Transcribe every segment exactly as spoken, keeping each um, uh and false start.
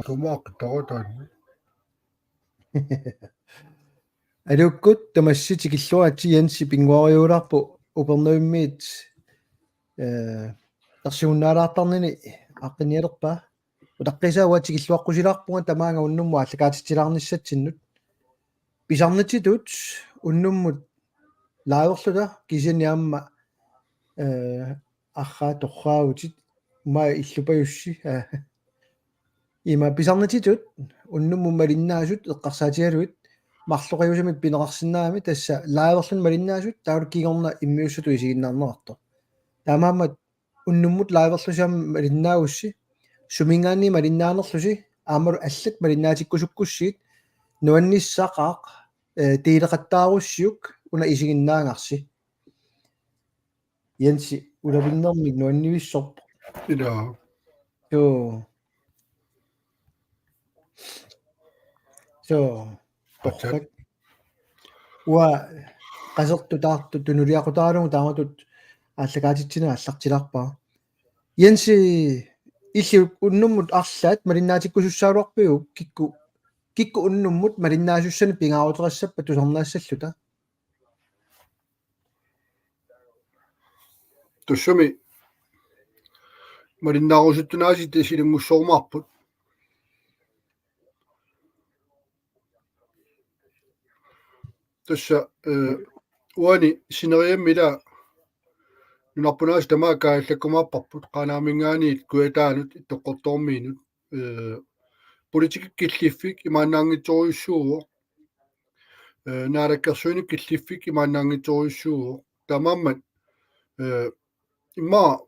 Tumaaqqittaraat taanna. Aluukkut tamassi tikilluaritsi. Jensi pinnguariulaarpoq Upernavimmiit, eh, ersigunnaalaartarnini aaqqinnialerpaa. Utaqqiisaa uanga tikilluaqqusilaarpunga tamaanga unnummut aallakaatitsilaarnissatsinnut. Pisarnitsitut unnummut liverluta kisianni aamma, eh, arraa torraavutit, ima illupajussi, eh, ima pisarnitsitut unnummut malinnaasut eqqarsaatigalugit marloqiusamik pineqarsinnaammat, tassa liverluni malinnaasut taavalu kingorna immiussatut isiginnaarneqartoq. Taamaammat unnummut liverlusi aamma malinnaagussi, suminngaanniit malinnaanerlusi aammalu allat malinnaatikkusukkussigit nuannissaqaaq, eh, deleqattaarussiuk una isiginnaagarsi. Jensi, ulavinnermik nuannivissorpoq. Ilaa. Joo. Joo. Atsat. Torrak. Uanga qasertut taartut tunuliaqutaralugu taamatut aallakaatitsineq aallartilaarpara. Jensi, illit unnummut arlaat malinnaatikkusussaagaluarpiuk, kikkut, kikkut unnummut malinnaasussanik pingaaruteqassappat tusarnaassalluta? Tassami malinnaarusuttunik aasiit silanngussorumaarput. Tassa, eh, uani sineriammi ila nunarput aasiit tamaat kaajallakkumaarparput, Qaanaaminngaanniit Kujataanut, Ittoqqortoormiinut. Eh, politikki killiffik imaannaanngitsorujussuuvoq. Eh, naalakkersuinik killiffik imaannaanngitsorujussuuvoq. Taamaammat, eh, immaqa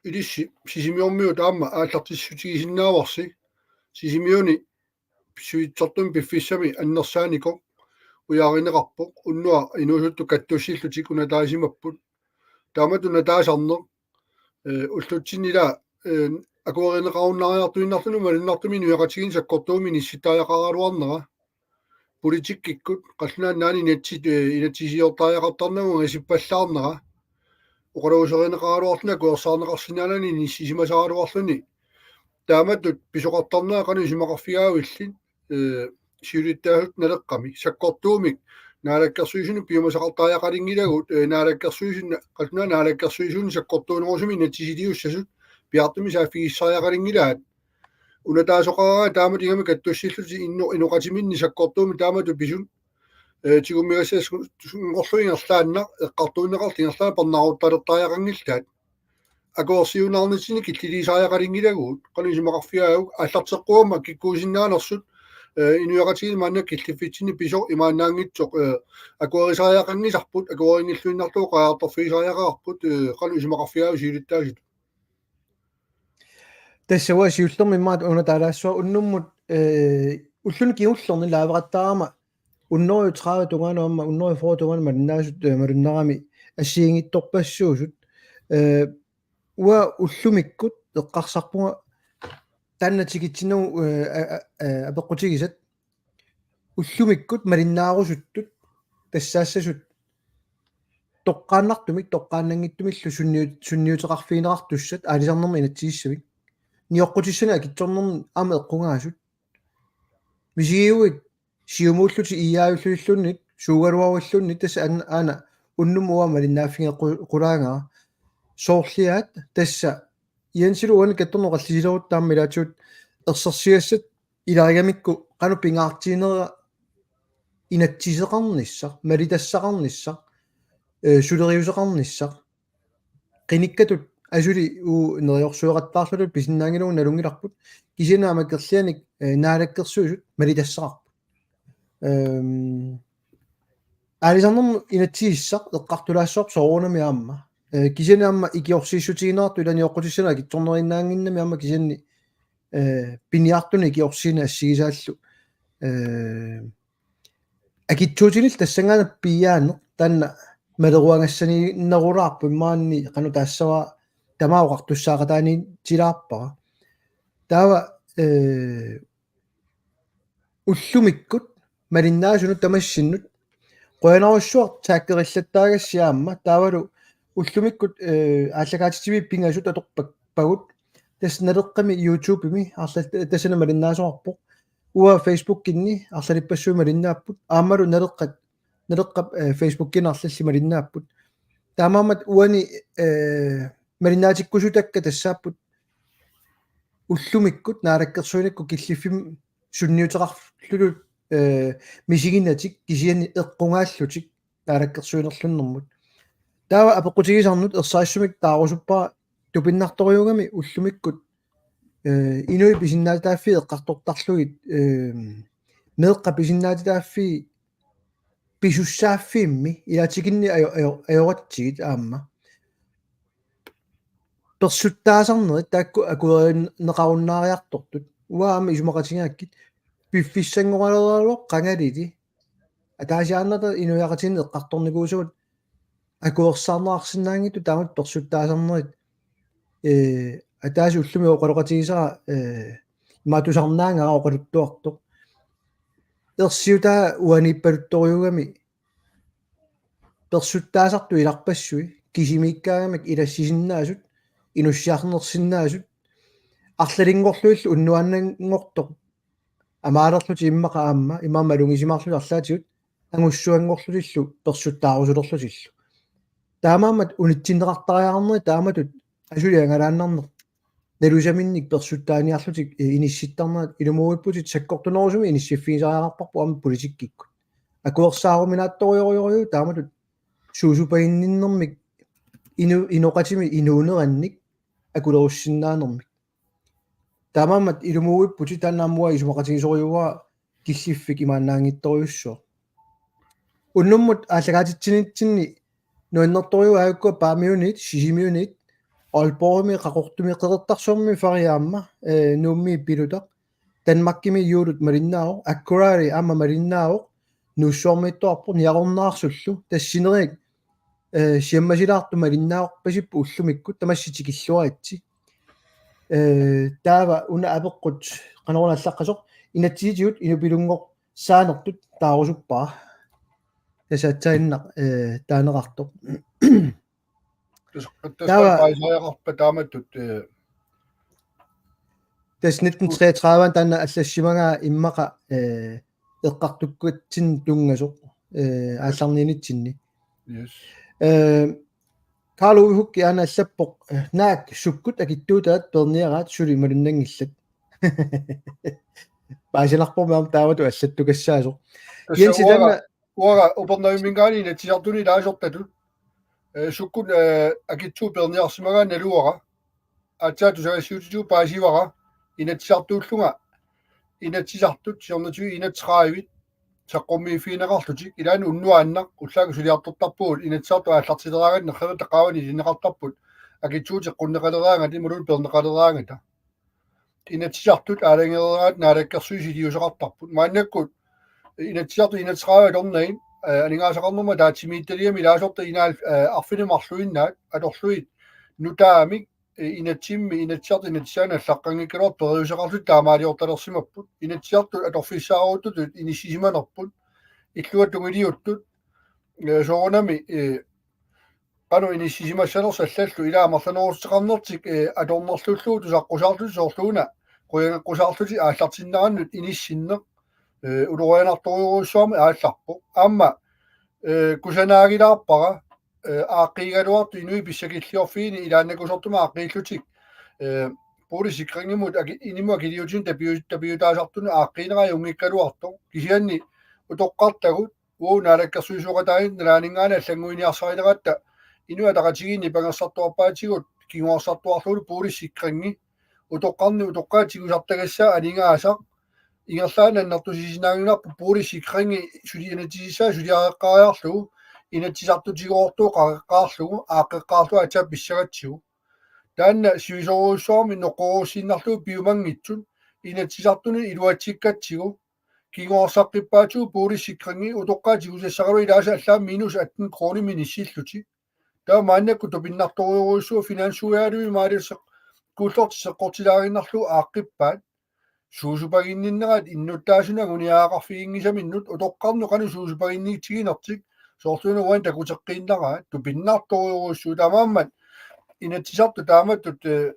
ilissi Sisimiormiut aamma aallartissutigisinnaavarsi. Sisimiuni sivitsortumik piffissami annersaanikoq ujaarineqarpoq, unnuaq inuusuttut kattussillutik unataasimapput. Taamatut unataasarneq, eh, ullutsinni ila, eh, akuerineqarunnaariartuinnarluni malunnartumik inuiaqatigiinni sakkortuumik inissittariaqaraluarnera. Politikkikkut, qallunaat nunaanni inatsit, eh, inatsisiortariaqartarnagu angasippallaarnera. Oqaluuserineqaraluarluni akuersaarneqarsinnaanani inissisimasaraluarluni. Taamatut pisoqartarnera qanoq isumaqarfigaava illit, eh, siulittaasutut Naleqqami. Sakkortuumik naalakkersuisunut piumasaqartariaqalinngilagut, eh, naalakkersuisunut, qallunaat naalakkersuisunut sakkortuunerusumik inatsisiliussasut piaartumik saaffigissariaqalinngilaat. Unataasoqaraangat taamatut ingammik kattussillutik inno-, inoqatiminni sakkortuumik taamatut pisut, eh, tigummigassat su-, su-, sunngorlugit ingerlaannaq, eqqartuunneqarlutik ingerlaannaq parnaaruttalertariaqanngillaat. Akuersiuinnarnitsinni killiliisariaqalinngilagut, qanoq isumaqarfigaaguk, aallarteqquamma kikkuusinnaanersut, eh, inuiaqatigiinni maanna killiffitsinni pisoq imaannaanngitsoq, eh, akuerisariaqanngisarput, akuerinngilluinnarlugu qajartorfigisariaqarput, eh, qanoq isumaqarfigaava siulittaasutut. Tassa uanga siullermik immaqa una taalaassuara unnummut, eh, ulluni kingullerni liveqattaarama hundrede tredive tungaanut aamma hundrede fyrre tungaanut malinnaasut, eh, malunnarami assigiinngitsorpassuusut. Eh, uanga ullumikkut eqqarsarpunga taanna tikitsinnagu, eh, a-, a-, eh, apeqqutigisat ullumikkut malinnaarusuttut tassaassasut toqqaannartumik, toqqaannanngitsumillu sunniut-, sunniuteqarfigineqartussat aalisarnermut inatsisissavik. Nioqqutissanik akitsornermut aamma eqqugaasut. Misigiguit siumuullutik iiaajullutilluunniit, suugaluaruilluunniit, tassa an-, aana unnummut uanga malinnaaffigeqqu-, qulaagara. Soorliaat tassa Jensilu uani kattorneq oqallisilerutta aamma ilaatigut ersersigassat ilagigamikku qanoq pingaartiginera inatsiseqarnissaq, malitassaqarnissaq, eh, suleriuseqarnissaq. Qinikkatut asuli uu neriorsueqattaarluta pisinnaanngilagut nalunngilarput. Kisianni aamma akerlianik, eh, naalakkersuisut malitassaqarput. Ehm, aalisarnermut inatsisissaq eqqartulaassavarput soorunami aamma. Eh, kisianni aamma ikiorsiissutigineqartut ila nioqqutissanik akitsorneriinnaannginnami aamma kisianni, eh, piniartunik ikiorsiineq assigisaallu. Eh, akitsuutinillu tassanngaannaq piiaaneq taanna maleruagassaniinnerulaarpoq immaanni qanoq taassavara tamaat oqartussaaqataaniittilaarpara. Taava, eh, ullumikkut malinnaasunut tamassinnut qujanarsuaq taakkerillattaagassi aamma taavalu ullumikkut, eh, aallakaatitsiviit pingasut atorpakpagut Tassa Naleqqami YouTube-imi arlal-, tassani malinnaasoqarpoq. Uanga Facebookinni arlalippassuit malinnaapput. Aammalu Naleqqat, Naleqqap, eh, Facebookinni arlallit malinnaapput. Taamaammat uani, eh, malinnaatikkusutakka tassaapput ullumikkut naalakkersuinikkut killiffimmi sunniuteqarlutik, eh, misiginatik kisianni eqqugaallutik naalakkersuinerlunnermut. Taava apeqqutigisannut ersarissumik taarusuppara tupinnartorujuugami ullumikkut, eh, inuit pisinnaatitaaffii eqqartortarlugit, eh, meeqqat pisinnaatitaaffii pisussaaffiimmi ilaatikinni ajo-, ajo-, ajoratsigit aamma. Persuttaasarnerit taakku akuerineqarunnaariartortut. Uanga aamma isumaqatigaakkit piffissanngoraluaraluaq qangalili. Ataasiaannarta inuiaqatigiinni eqqartornikuusugut akuersaarneqarsinnaanngitsut taamatut persuttaasarnerit, eh, ataaseq ullumi oqaloqatigisara, eh, ima tusarnaagara oqaluttuartoq. Ersiutaa uaniippaluttorujuugami persuttaasartut ilarpassui kisimiikkaagamik ilassisinnaasut, inussiarnersinnaasut, arlalinngorlugillu unnuaannanngortoq amaalerlutik immaqa aamma, imaammat malugisimaarlutik arlaatigut, angussuanngorlutillu persuttaarusulerlutillu. Taamaammat unitsinneqartariaqarneri taamatut asuli angalaannarneq nalusaminnik persuttaaniarlutik, eh, inissittarnerat ilumuuipputit sakkortunerusumik inissiffigisariaqarparput aamma politikkikkut. Akuersaaruminaattorujorujorujuuvoq taamatut suusupaginninnermik inu-, inoqatimi inuunerannik akulerussinnaanermik. Taamaammat ilumuuipputit taanna aamma uanga isumaqatigisorujuuara killiffik imaannaanngitsorujussuaq. Unnummut aallakaatitsinitsinni nuannertorujuuvoq aajuku Paamiuniit, Sisimiuniit, Aalborgimi, Qaqortumi, Qeqertarsuarmi Fari aamma, eh, Nuummi Pilutaq, Danmarkimi juulut malinnaavoq, Akureyri aamma malinnaavoq, Nuussuarmiittoqarpoq, Niaqornaarssullu, tassa sineriak, eh, siammasilaartut malinnaavoq, pisipput ullumikkut, tamassi tikilluaritsi. Eh, taava una apeqqut, qanoruna allaqqasoq, inatsisitigut inupilunngor-, saanertut taarusuppara. Tassa aatsaannaq, eh, taaneqartoq. Tassa, tassa taava paasisariaqarpat taamatut, eh, tassa nitten treogtredive taanna allassimagaa immaqa, eh, eqqartukkatsinnut tunngasoq, eh, aallarniinitsinni. Yes. Eh, Karl Ove Huk aana allappoq, eh, naak sukkut akitsuutaat peerniaraat suli malunnanngillat. Paasinarpoq aamma taamatut allattukassaasoq. Tassa Jensi uanga, taanna uanga Upernavimminngaanniit Inatsisartuni ilaasortatut, eh, sukkut, eh, akitsuut peerniarsimagaanni naluara. Aatsaat tusagassiuutitigut paasivara Inatsisartuullunga Inatsisartut siornatigut enogtredive saqqummiiffigineqarlutik ilaanni unnuaannaq ullaakkut suliartortarpugut Inatsisartut aallartileraangatta nerrivitta qaavani ilinneqartarput akitsuuteqqunneqaleraangata imaluunniit peerneqaleraangata. Inatsisartut aalajangereeraangata naalakkersuisut iliuuseqartarput. Maannakkut Inatsisartut enogtredive atornagit, eh, aningaasaqarnermut ataatsimiititaliami ilaasortat inaal-, eh, arfineq-marluinnaat atorlugit nutaamik, eh, inatsimmi Inatsisartut inatsisaannik allaqqanngikkaluartut periuseqarlutik taamaaliortalersimapput. Inatsisartut atorfissaaruuttutut inissisimanerput. Illuatungiliuttut, eh, soorunami, eh, qanoq inissisimassanersoq allallu ilaa amerlanerussuteqarnertik, eh, atornerlullugu tusaqqusaarlutik soorluuna qujangeqqusaarlutik aallartinnerannut inissinneq, eh, ulorianartorujussuarmik aallarpoq. Aamma, eh, kusanaagilaarpara, eh, aaqqiigaluartut inuit pissakilliorfiini ilaannakusortumik aaqqiillutik, eh, boligsikringimut aki-, inimut akiliutinut tapiu-, tapiutaasartunut aaqqiineq ajunngikkaluartoq. Kisianni utoqqartagut uagut naalakkersuisooqataanerup nalaaninngaanniit allannguiniarsarileratta Inuit Ataqatigiinni nipangersartuarpaatigut kinguarsartuarlugulu boligsikringi utoqqarnit utoqqaat tigusartagassaat aningaasaq ingerlaannaq annertusisinnaaginnarpoq boligsikringi suli-, inatsisissaa suliareqqaariarlugu Inatsisartutigoortuuvoq qaqeqqaarlugu aaqqeqqaarlugu aatsaat pissagatsigu. Taanna sivisoorujussuarmik noqqorujussuusinnarlugu piumanngitsut Inatsisartunut iluatsikkatsigu kinguarsaqqippaatigut boligsikringi utoqqaat tigusassaralugu ilaasa allaat minus atten kroonimik inissillutik. Taava maannakkut tupinnartorujussuuvoq finanssuiaalui maaliseq kuullortik seqqortilaaginnarlugu aaqqippaat. Suusupaginninnerat innuttaasunik anguniagaqarfiginngisaminnut utoqqarnut qanoq suusupaginnitsiginertik soorluuna uani takuteqqiinnaraat tupinnartorujussuuvoq taamaammat Inatsisartut taamatut, eh,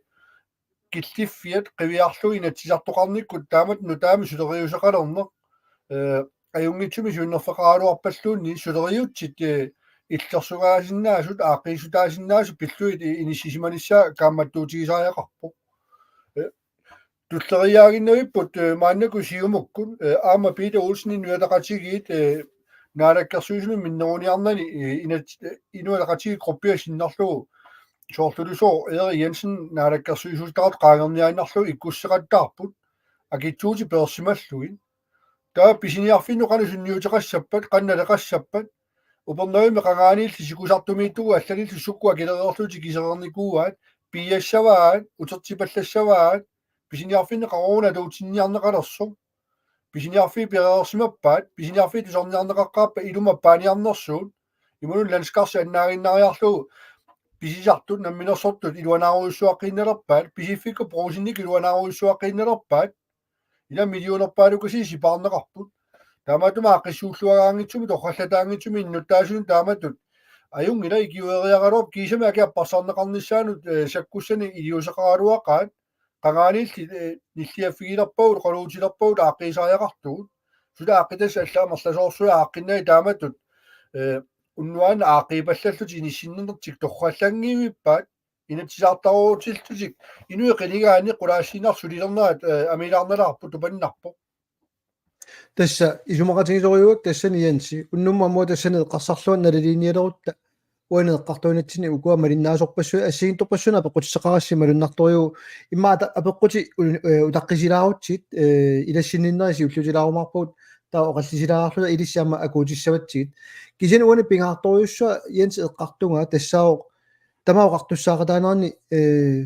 killiffiat qiviarlugu inatsisartoqarnikkut taamatut nutaamik suleriuseqalerneq, eh, ajunngitsumik siunnerfeqaraluarpalluunniit suleriutsit, eh, illersoraasinnaasut, aaqqiissutaasinnaasut pillugit i-, inissisimanissaa kaammattuutigisariaqarpoq. Eh, tulleriiaaginnavipput, eh, maannakkut Siumukkut, eh, aamma Peter Olsen Inuit Ataqatigiit, eh, naalakkersuisunut minneruniarnani, eh, inat-, eh, Inuit Ataqatigiit gruppia sinnerlugu soorlulusooq Erik Jensen naalakkersuisuutaqartut qaangerniaannarlugu ikkusseqattaarput akitsuutit peersimallugit. Taava pisiniarfinnut qanoq sunniuteqassappat, qanoq naleqassappat, Upernavimmi qangaaniilli sikusartumiittugut allanillu sukkut akilereerlutik kisereernikuuaat, piiassavaat, utertipallassavaat, pisiniarfinni qaruuna atuutsinniarneqalersoq. Pisiniarfiit piareersimappaat, pisiniarfiit tusarniarneqaqqaarpat ilumut paaniarnersuut, imaluunniit landskarsi annaaginnariarlugu pisisartut namminersortut iluanaarujussuaqqiinnalerpaat, pisiffikkut Brugsenip iluanaarujussuaqqiinnalerpaat, ila millionerpaalukasiit sipaarneqarput. Taamaattumik aaqqissuulluagaanngitsumik torrallataanngitsumik innuttaasunut taamatut. Ajunngilaq ikiueriaraluarpoq kiisami akii apparsarneqarnissaanut, eh, sakkussanik iliuuseqaraluaqaat. Qangaaniilli, eh, nilliaffigilerpagut, oqaluutilerpagut, aaqqiisariaqartugut. Suli aaqqitassat allat amerlasoorsuit aaqqinnagit taamatut, eh, unnuaannaq aaqqiipallallutik inissinnertik torrallanngivippaat, inatsisaartarutillutik inuit qinigaanni qulaassiinnarlutik sulilernerat, eh, amiilaarnalaarpoq, tupannarpoq. Tassa isumaqatigisorujuuakka tassani Jensi. Unnummut aamma tassani eqqarsarluarnut naliliinialerutta uani eqqartuinatsinni ukua malinnaasorpassuit assigiinngitsorpassuarnik apeqqutissaqarassi malunnartorujuuvoq. Immaqa ata-, apeqqutit u-, eh, utaqqisilaarutsigu, eh, ilassinninneri siulliutilaarumaarpagut taava oqallisilaarluta ilissi aamma akuutissavatsigit. Kisianni uani pingaartorujussuaq Jensi eqqartugaa tassaavoq tamaat oqartussaaqataanerani, eh,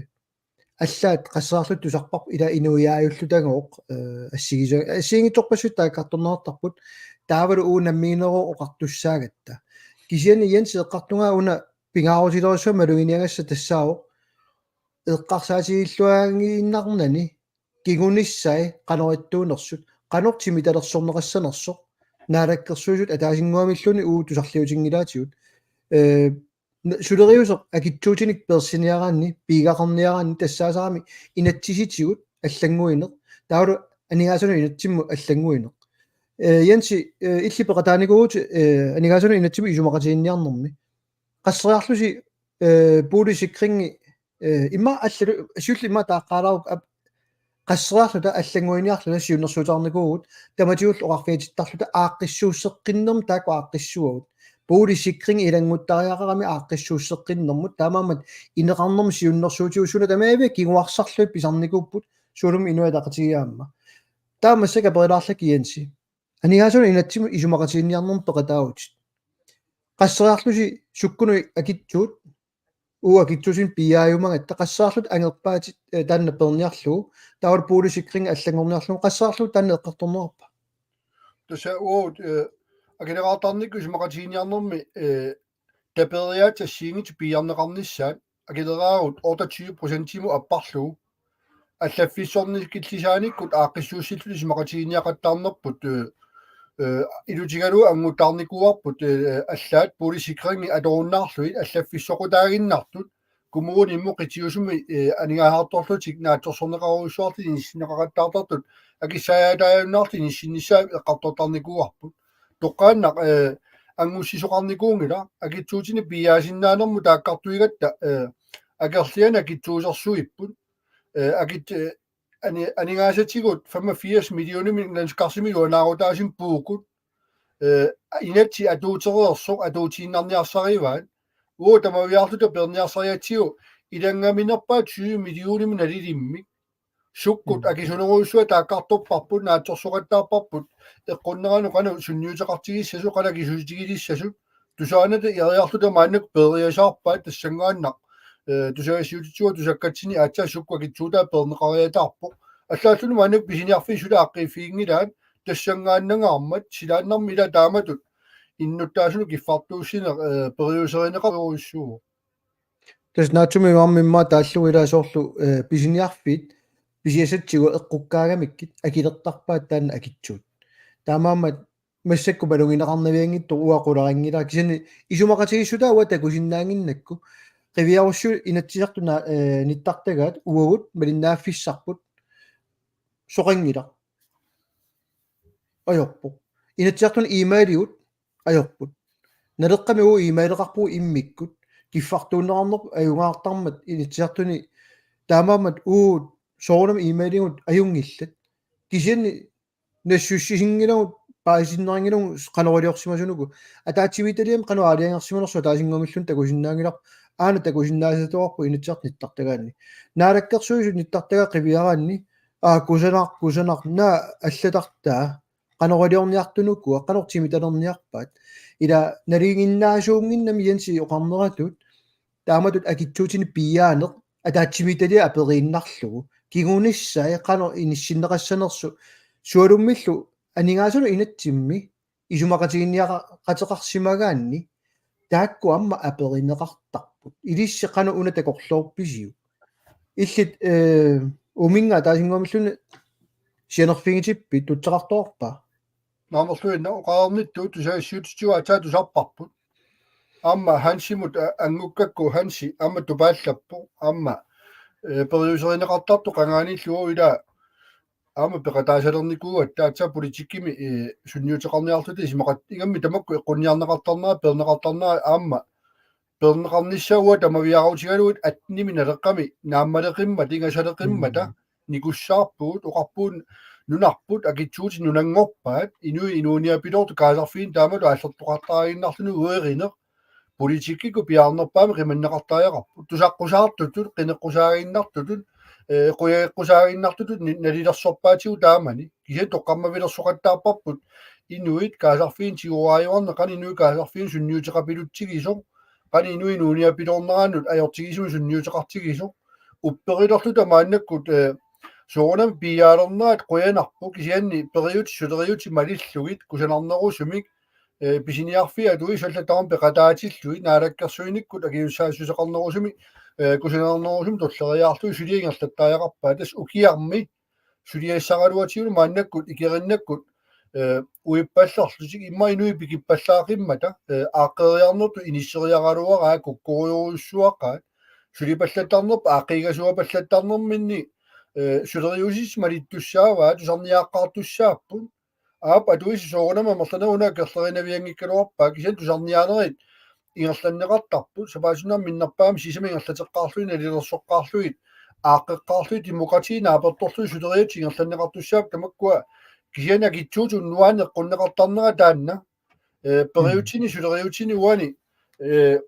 allaat qasseriarluta tusarparput ila inuiaajullutagooq, eh, assigisu-, assigiinngitsorpassuit taakkartorneqartarput taavalu uagut nammineerluta oqartussaagatta. Kisianni Jensi eqqartugaa una pingaarutilerujussuaq maluginiagassaq tassaavoq eqqarsaatigilluaanngiinnarnani kingunissai qanoq ittuunersut, qanoq timitalersorneqassanersoq, naalakkersuisut ataasinnguamilluunniit uagut tusarliutinngilaatigut. Eh, n-, suleriuseq akitsuutinik peersiniaraanni, piigaqarniaraanni tassaasarami inatsisitigut allannguineq, taavalu aningaasanut inatsimmut allannguineq. Eh, Jensi, eh, illit peqataanikuuvutit, eh, aningaasanut inatsimmut isumaqatiginninniarnermi. Qasseriarlusi, eh, boligsikringi, eh, immaqa allallu, siulleq immaqa taaqqaalaaruk ap-, qasseriarluta allannguiniarluta siunnersuuteqarnikuuvugut, tamatigullu oqarfiatittarluta aaqqissuusseqqinnermut taakku aaqqissuugut. Boligsikring ilannguttariaqarami aaqqissuusseqqinnermut, taamaammat ineqarnermut siunnersuutigut suna tamaviat kinguarsarlugit pisarnikuupput, sualummik Inuit Ataqatigiit aamma. Taava massakkut aperilaarlakka Jensi. Aningaasanut inatsimmut isumaqatiginninniarnermut peqataavutit. Qasseriarlusi sukkunut akitsuut, uagut akitsuusinik piiaajumagatta, qasseriarlutit angerpaatit, eh, taanna peerniarlugu, taavalu boligsikring allanngorniarlugu, qasseriarlutit taanna eqqartorneqarpa? Tassa uagut, eh, akileraartarnikkut isumaqatiginninniarnermi, eh, tapeeriaatsit assigiinngitsut piiarneqarnissaat, akileraarut otteogtyve procentimut apparlugu. Allaffissornikillisaanikkut aaqqissuussillutik isumaqatiginninniaqattaarnerput, eh, eh, ilutigalugu anguttaarnikuuarput, eh, allaat boligsikringi atorunnaarlugit allaffissoqutaaginnartut, kommunimut qitiusumik, eh, aningaasartorlutik naatsorsorneqarujussuartut inissinneqaqattaartartut akissaajaataajunnaarlutik inissinnissaat eqqartortarnikuuarput. Toqqaannaq, eh, angussisoqarnikuunngilaq, akitsuutinik piiaasinnaanermut taakkartuigatta, eh, akerlianik akitsuusersuipput, eh, akit-, eh, ani-, aningaasatigut femogfirs millionimik landskarsimi iluanaarutaasumik puukut, eh, inatsit atuutereersoq atuutiinnarniarsarivaat, uagut tamaviaarluta peerniarsarigatsigu ilanngaminerpaat tyve millionimik nalilimmik. Sukkut Mm. akisunerujussuaq taakkartorparput, naatsorsoqattaarparput, eqqunneranut qanoq sunniuteqartigissasut, qanoq akisuutigilissasut, tusaanata iriarluta maannakkut peeriasaarpaat tassanngaannaq, eh, tusagassiuutitigut tusakkatsinni aatsaat sukkut akitsuutaat peerneqariataarpoq. Allaalluni maannakkut pisiniarfiit suli aaqqiiffiginngilaat tassanngaannangaarmat, silaannarmi ila taamatut innuttaasunut kiffartuussineq, eh, periuserineqarujussuuvoq. Tassa naatsumik uarmimmaa taallugu ilaa soorlu, eh, pisiniarfiit pisiasatsigut eqqukkaangamikkit akilertarpaat taanna akitsuut. Taamaammat massakkut malugineqarnavianngitsoq uanga qularinngilaa, kisianni isumaqatigiissutaa uanga takusinnaannginnakku. qiviarussuit Inatsisartut na-, eh, nittartagaat uagut malinnaaffissarput soqanngilaq. Ajorpoq. Inatsisartuni e-mailigut ajorput. Naleqqami uagut e-maileqarpugut immikkut. Kiffartuunneqarnerput ajugaartarmat Inatsisartuni taamaammat uagut soorunami e-mailigut ajunngillat. Kisianni nassussisinngilagut paasisinnaanngilagut qanoq iliorsimasunuku. Ataatsimiititaliami qanoq aalajangersimanersoq ataasinnguamilluunniit takusinnaanngilarput. Aana takusinnaasatuarput Inatsisartut nittartagaanni. Naalakkersuisut nittartagaat qiviaraanni. Aa, kusanaq, kusanaq, naa allatartaa. Qanoq iliorniartunuku, qanoq timitalerniarpaat. Ila nalinginnaasuunnginnami Jensi oqarneratut. Taamatut akitsuutinik piiaaneq ataatsimiititaliap aperiinnarlugu. Kingunissai qanoq inissinneqassanersoq sualummillu aningaasanut inatsimmi isumaqatiginniaqateqarsimagaanni taakku aamma aperineqartarput. Ilissi qanoq una takorloorpisiuk? Illit, eh, uuminnga ataasinnguamilluunniit sianerfigitippit tuttaqartoqarpa? Naamerluinnaq oqarnittut tusagassiuutitigut aatsaat tusarparput. Aamma Hansimut a-, anngukkakku Hansi aamma tupaallappoq. Aamma, eh, periuserineqartartoq qangaaniillugu ila aamma peqataasalernikuugatta aatsaat politikkimi, eh, sunniuteqarniarluta isumaqat-, ingammik tamakku eqqunniarneqartarnera, peerneqartarnera aamma peerneqarnissaa uagut tamaviaarutigalugit attenimi Naleqqami naammaleqimmata, ingasaleqimmata, mm, nikussaarpugut, oqarpugut nunarput akitsuutit nunanngorpaat, inuit inuuniapiloortut kaasarfiit taamatut aallertoqartariinnarluni uerineq, politikkikkut piaarnerpaamik qimanneqartariaqarput, tusaqqusaartutut, qineqqusaaginnartutut, eh, qujageqqusaaginnartutut ni-, nalilersorpaatigut taamani, kisianni toqqammavilersoqattaarparput, inuit kaasarfiit tigoraajuarneq, qanoq inuit kaasarfiit sunniuteqapilutsigisoq, qanoq inuit inuuniapiloornerannut ajortigisumik sunniuteqartigisoq, upperilerluta maannakkut, eh, soorunami piiaalernerat qujanarpoq, kisianni periutit suleriutit malillugit kusanarnerusumik, eh, pisiniarfiit atuisut allat tamarmik peqataatillugit naalakkersuinikkut akisussaassuseqarnerusumik, eh, kusanarnerusumik tulleriiaarlugit suliaq ingerlattariaqarpaat, tassa ukiarmi suliassaraluatigut maannakkut ikerinnakkut, eh, uippallerlutik immaqa inuit pikippallaaqimmata, eh, aaqqeriarnertut inisseriaraluaraa kukkorujussuaqaat, sulipallattarnerput aaqqiigasuapallattarnerminni, eh, suleriusit malittussaavaat, tusarniaaqqaartussaapput. Aap, atuisut soorunami amerlanerit una akerlerinavianngikkaluarpaat, kisianni tusarniaanerit ingerlanneqartarput, sapaatip-akunneri minnerpaamik sisamat ingerlateqqaarlugit, nalilersoqqaarlugit, aaqqeqqaarlugit, demokrati naapertorlugit suleriutit ingerlanneqartussaapput tamakkua, kisianni akitsuutit unnuaanni eqqunneqartarnerat taanna, eh, mm, periutini, suleriutini uani, eh,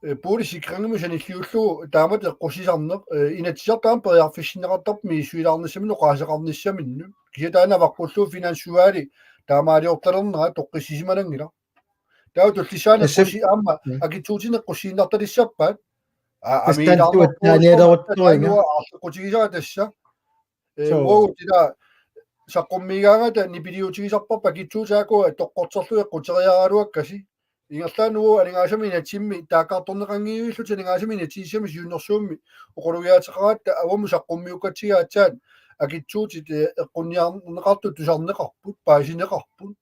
eh, boligsikringimut sanilliullugu taamatut eqqussisarneq, eh, Inatsisartut aamma periarfissinneqartarput misissuilaarnissaminut oqaaseqarnissaminnut. Kisianni taanna avaqqullugu Finansudvalgi taamaaliortalernera toqqissisimananngilaq. Taava tullissaani, tassa, eqqussi-, aamma, mm, akitsuutinik eqqussiinnartalissappaat. Aa, tassa amiilaarnerput taanna tuattaanialeruttuinga. Taanna aarleqqutigisara tassa. Eh, suu, uagut ila saqqummiigaangata nipiliutigisarparput akitsuutit aajuku toqqorterlugit eqquteriaraluakkasi. Ingerlaannaq uagut aningaasaminut inatsimmi taakkartorneqanngivillutik aningaasaminut inatsisissami siunnersuummi oqalugiaateqaratta avammut saqqummiukkatsigu aatsaat akitsuutit, eh, eqqunniarneqartut tusarneqarput, paasineqarput.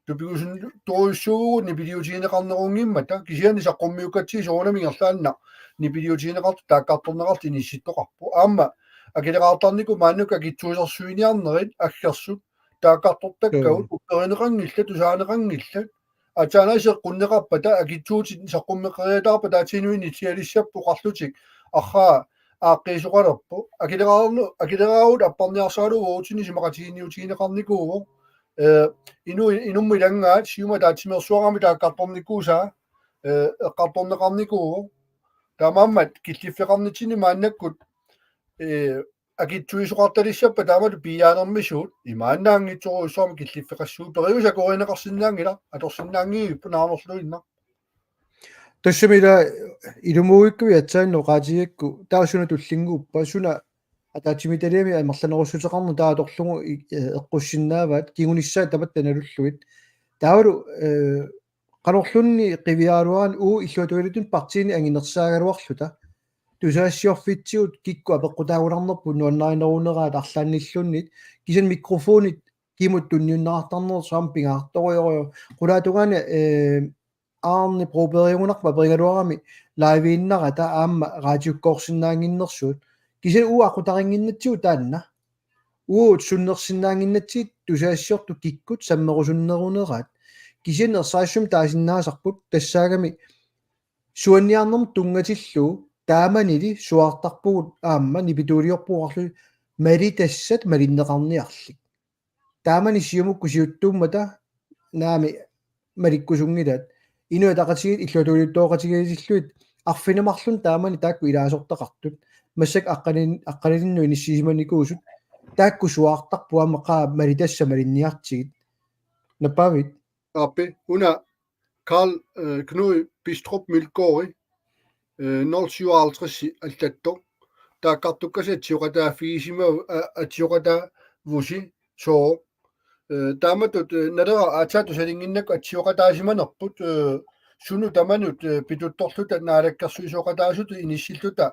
Tupigusun-, tuujussuuvugut nipiliutigineqarnerunngimmata, kisianni saqqummiukkatsigu soorunami ingerlaannaq nipiliutigineqartut taakkartorneqartut inissittoqarpoq. Aamma akileraartarnikoq maannakkut akitsuusersuiniarnerit aggersut taakkartortakkagut, mm, upperineqanngillat, tusaaneqanngillat. Aatsaat aasiit eqqunneqarpata akitsuutit saqqummeqqeriataarpata aatsaat inuit inissisimalissappat oqarlutik: Arraa, aaqqiisoqalerpoq. Akileraarnu-, akileraarut apparniarsaralugu uagutsinnut isumaqatiginniutigineqarnikuuvoq. Eh, inu-, inummut ilanngaat siumut ataatsimeersuarmut taakkartornikuusaa, eh, eqqartorneqarnikuuvoq. Taamaammat killiffeqarnitsinni maannakkut, eh, akitsuisoqartalissappat taamatut piiaanermisuut imaannaanngitsorujussuarmik killiffeqassuugut, periuseq akuerineqarsinnaanngilaq, atorsinnaanngivippoq naamerluinnaq. Tassami ila ilumuuikkavit aatsaannguaq oqaatigigakku, taava suna tullinnguuppa, suna ataatsimiititaliami amerlanerussuteqarneq taava atorlugu i-, eh, eqqussinnaavaat, kingunissaat tamatta nalullugit. Taavalu, eh, qanorluunniit qiviaraluaraanni uagut illuatungiliuttunik partiinik anginersaagaluarluta. Tusagassiorfitsigut kikkut apeqqutaagunarnerput nuannarineruneraat arlaannilluunniit. Kisianni mikrofonit kimut tunniunneqartarnersut aamma pingaartorujorujoq. Qulaatungaani, eh, aarni probeeriugunarpoq aperigaluarami live-innarata aamma raatiukkoorsinnaannginnersugut. Kisianni uagut aqutarinnginnatsigu taanna. Uagut sunnersinnaannginnatsigit tusagassiortut kikkut sammerusunneruneraat. Kisianni ersarissumik taasinnaasarput tassaagami suanniarnermut tunngatillugu taamanili suaartarpugut aamma nipituuliorpugut oqarluni malitassat malinneqarniarlik. Taamani Siumukkut siuttuummata naamik malikkusunngilaat. Inuit Ataqatigiit illuatungiliuttooqatigiillugit arfineq-marlunnik taamani taakku ilaasortaqartut. Massakkut aqqanin-, aqqanilinnik inissisimanikuusut. Taakku suaartarput aamma qaa malitassat malinniartigit. Nappaavit? Aappi, una Carl, øh, Knud Bistrup Mølgaard, øh, nul syvoghalvtreds allattoq. Taakkartukkasi atsioqataaffigisima-, a-, atsioqataavusi sooq. Øh, taamatut, øh, Naleraq aatsaat tusalinnginnakku atsioqataasimanerput, øh, sunut tamanut, øh, pituttorluta naalakkersuisooqataasutut inissilluta,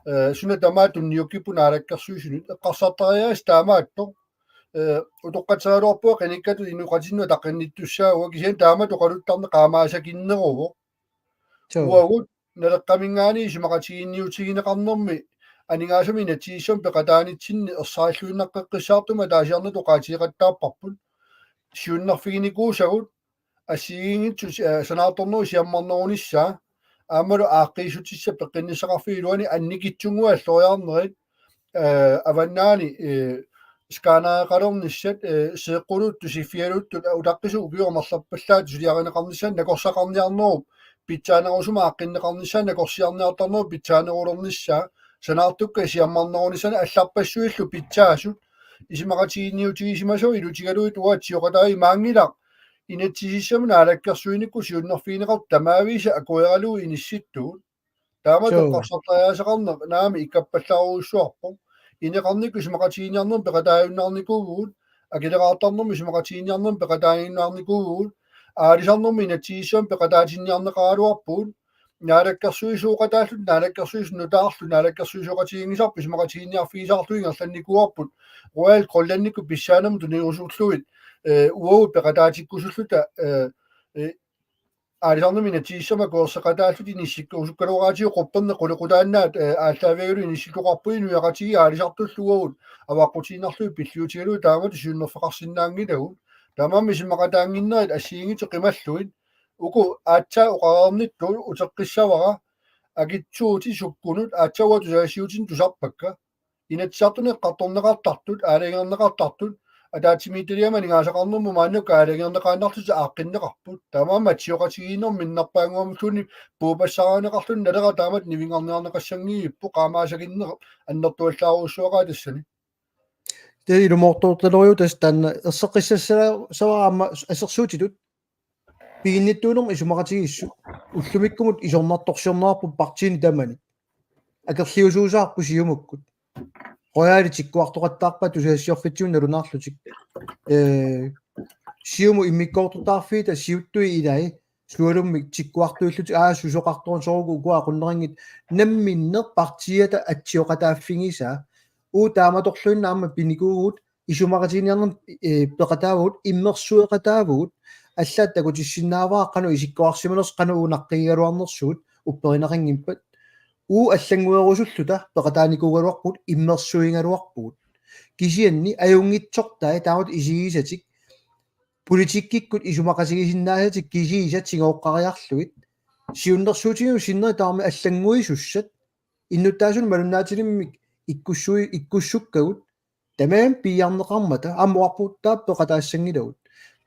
øh, suna tamaat tunniukkipput naalakkersuisunut. Eqqarsartariaassi taamaattoq. Øh, utoqqatseraluarpunga qinikkatut inoqatinnut ataqqinniittussaavoq, kisianni taamatut oqaluttarneq qaamaasakinneruvoq. Suu. Uagut Naleqqaminngaanniit isumaqatigiinniutigineqarnermi aningaasanut inatsisissamut peqataanitsinni ersarilluinnaqqeqqissaartumik ataasiarnatut oqaatigeqattaarparput. Siunnerfiginikuusagut assigiinngitsut, øh, sanaartornerup siammarnerunissaa aammalu aaqqiissutissat peqqinnissaqarfiup iluani annikitsunnguit alloriarnerit, øh, avannaani, øh, scannereqalernissat, øh, seeqquluuttut siffialuuttut utaqqisut ukiut amerlapallaat suliarineqarnissaat nakorsaqarniarnerup pitsaanerusumik aaqqinneqarnissaa nakorsiarniartarnerup pitsaanerulernissaa sanaartukkat siammarnerunissaannik allarpassuillu pitsaasut isumaqatigiinniutigisimasagut ilutigalugit uagut atsioqataasut imaanngilaq inatsisissamut naalakkersuinikkut siunnerfigineqartut tamaavisa akueralugu inissittugut. Taamatut Suu. Eqqarsartariaaseqarneq naamik ikkappallaarujussuarpoq. Ineqarnikkut isumaqatigiinniarnermut peqataajunnaarnikuuvugut, akileraartarnermut isumaqatigiinniarnermut peqataajunnaarnikuuvugut, aalisarnermut inatsisissamut peqataatinniarneqaraluarpugut, naalakkersuisooqataalluta, naalakkersuisut nutaarlu, naalakkersuisooqatiginngisarput isumaqatigiinniarfigisaarlugu ingerlannikuuarput, Royal Greenlandikkut pissaanermut tuniusullugit, øh, uagut peqataatikkusulluta, øh, øh, aalisarnermut inatsisissamut akuerseqataalluta inissikkuusukkaluaraatigut qupperneq qulequtaannaat, øh, aallaavigalugu inissilluaqarpugut inuiaqatigiit aalisartullu uagut avaqqutiinnarlugit pilliutigalugu taamatut siunnerfeqarsinnaanngilagut. Taamaammat isumaqataannginnerit assigiinngitsut qimallugit. Uku aatsaat oqareernittut uteqqissavara akitsuutit sukkunut aatsaat uagut tusagassiuutitigut tusarpakka. Inatsisartuni eqqartorneqartartut, aalajangerneqartartut, ataatsimiititaliami aningaasaqarnermut maannakkut aalajangerneqaannarlutik aaqqinneqarput. Taamaammat atsioqatigiinnermut minnerpaannguamulluunniit puupassarineqarluni Naleraq taamatut nivinngorniarneqassanngivippoq, qaamaasakinneq annertuallaarujussuaqaaq tassani. Tassa ilumoortortalerujuk tassa taanna erseqqissassavara aamma assersuutitut. Piginnittuunermut isumaqatigiissut ullumikkumut isornartorsiorneqarpoq partiini tamani. Akerliusuusaarput Siumukkut. Royal tikkuartoqattaarpaat tusagassiorfitsigut nalunaarlutik. Øh, Siumut immikkoortortaqarfiit siuttui ilai sualummik tikkuartuillutik aa susoqartoq soorlu ukua aqunneqanngitsut namminneq partiiata atsioqataaffigisaa. Uagut taamatorluinnaq aamma pinikuuvugut isumaqatigiinniarnermut, øh, peqataavugut, immersueqataavugut, allaat takutissinnaavara qanoq isikkoqarsimanersoq qanoq uunga naqqigigaluarnersugut upperineqanngippat. Uagut allannguerusulluta peqataanikuugaluarpugut, immersuigaluarpugut. Kisianni ajunngitsortai taamatut isigisatik politikkikkut isumaqatigisinnaasatik kisiisa tigooqqariarlugit. Siunnersuutigineq sinneri tamarmik allannguisussat. Innuttaasunut malunnaatilimmik ikkussui-, ikkussukkagut. Tamarmik piiarneqarmata aamma oqarpugut taava peqataassanngilagut.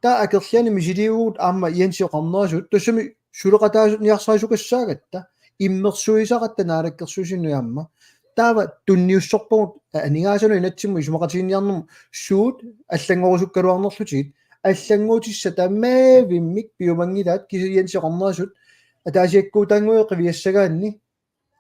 Taava akerlianik misiliivugut aamma Jensi oqarnerasut tassami suleqataasut niarsarisuukassaagatta immersuisaratta naalakkersuisunut aamma. Taava tunniussorpagut aningaasanut inatsimmut isumaqatigiinniarnermut suut allanngorusukkaluarnerlutigit allannguutissat tamaavimmik piumanngilaat kisianni Jensi oqarnerasut ataasiakkuutaannguit qiviassagaanni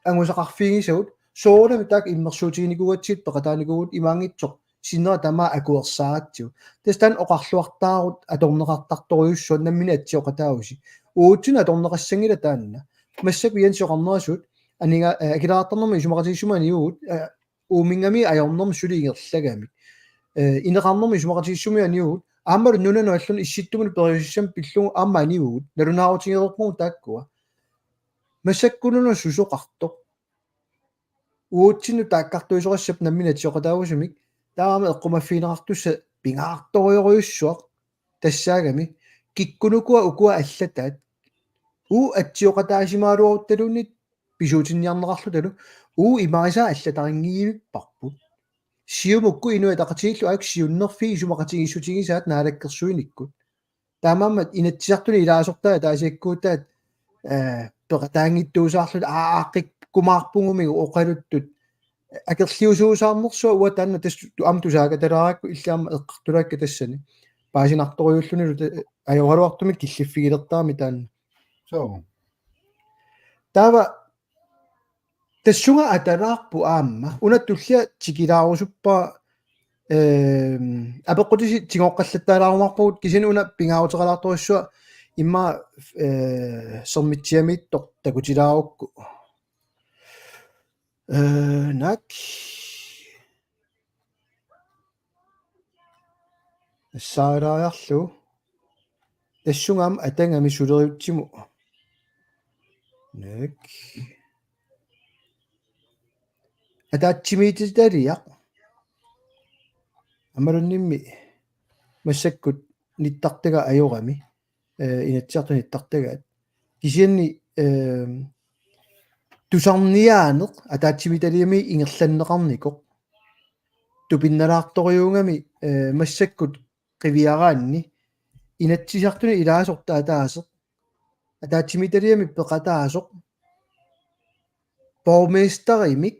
angusaqarfigisagut soorunami taakku immersuutiginikuugatsigit peqataanikuuvugut imaanngitsoq sinnera tamaat akuersaaratsigu. Tassa taanna oqarluartaarut atorneqartartorujussuaq nammineq atsioqataavusi. Uatsinnut atorneqassanngilaq taanna. Massakkut Jensi oqarnerasut aninga-, øh, akileraartarnermut isumaqatigiissumik aniuvugut, øh, uuminngamiit ajornermut suli ingerlagamik. Øh, ineqarnermut isumaqatigiissumik aniuvugut, Aammalu nunanut alluni issittuminut periusissamik pillugu aamma anivugut, nalunaarutigereerpugut taakkua. Massakkulluunniit susoqartoq. Uatsinnut taakkartuisoqassappat nammineq atsioqataavusumik, taava eqqumaffigineqartussaq pingaartorujorujussuaq tassaagami, kikkunukua ukua allataat. Uu atsioqataasimagaluaruttaluunniit pisuutinniarneqarlutalu, uu imarisaa allatarinngiivipparput. Siumukkut Inuit Ataqatigiillu aajuku siunnerfiit isumaqatigiissutigisaat naalakkersuinikkut. Taamaammat Inatsisartuni ilaasortaat ataasiakkuutaat, eh, peqataanngittuusaarlutik aa-, aaqqikkumaarpugumigut oqaluttut akerliusuusaarnersuaq uanga taanna tassa tu-, aamma tusaakatalaaraakku illit aamma eqqartulaakka tassani. Paasinartorujuullunilu ta-, ajoraluartumik killiffigilertarami taanna. Suu. Taava tassunga atalaarpoq aamma. Una tullia tikilaarusuppara, ehm, apeqqutisi tigoqqallattaalaarumaarpagut kisianni una pingaaruteqalaartorujussuaq immaqa, eh, Sermitsiamiittoq takutilaarukku. Eh, naak. Nassaariarlugu. Tassunga aamma atagami suleriutsimut. Naak. Ataatsimiititaliaq. Aammaluunniimmi massakkut nittartagaq ajorami. Eh, Inatsisartuni nittartagaat. Kisianni, eh, tusarniaaneq ataatsimiititaliami ingerlanneqarnikoq. Tupinnalaartorujuugami, eh, massakkut qiviaraanni Inatsisartuni ilaasortat ataaseq ataatsimiititaliami peqataasoq borgmesterimik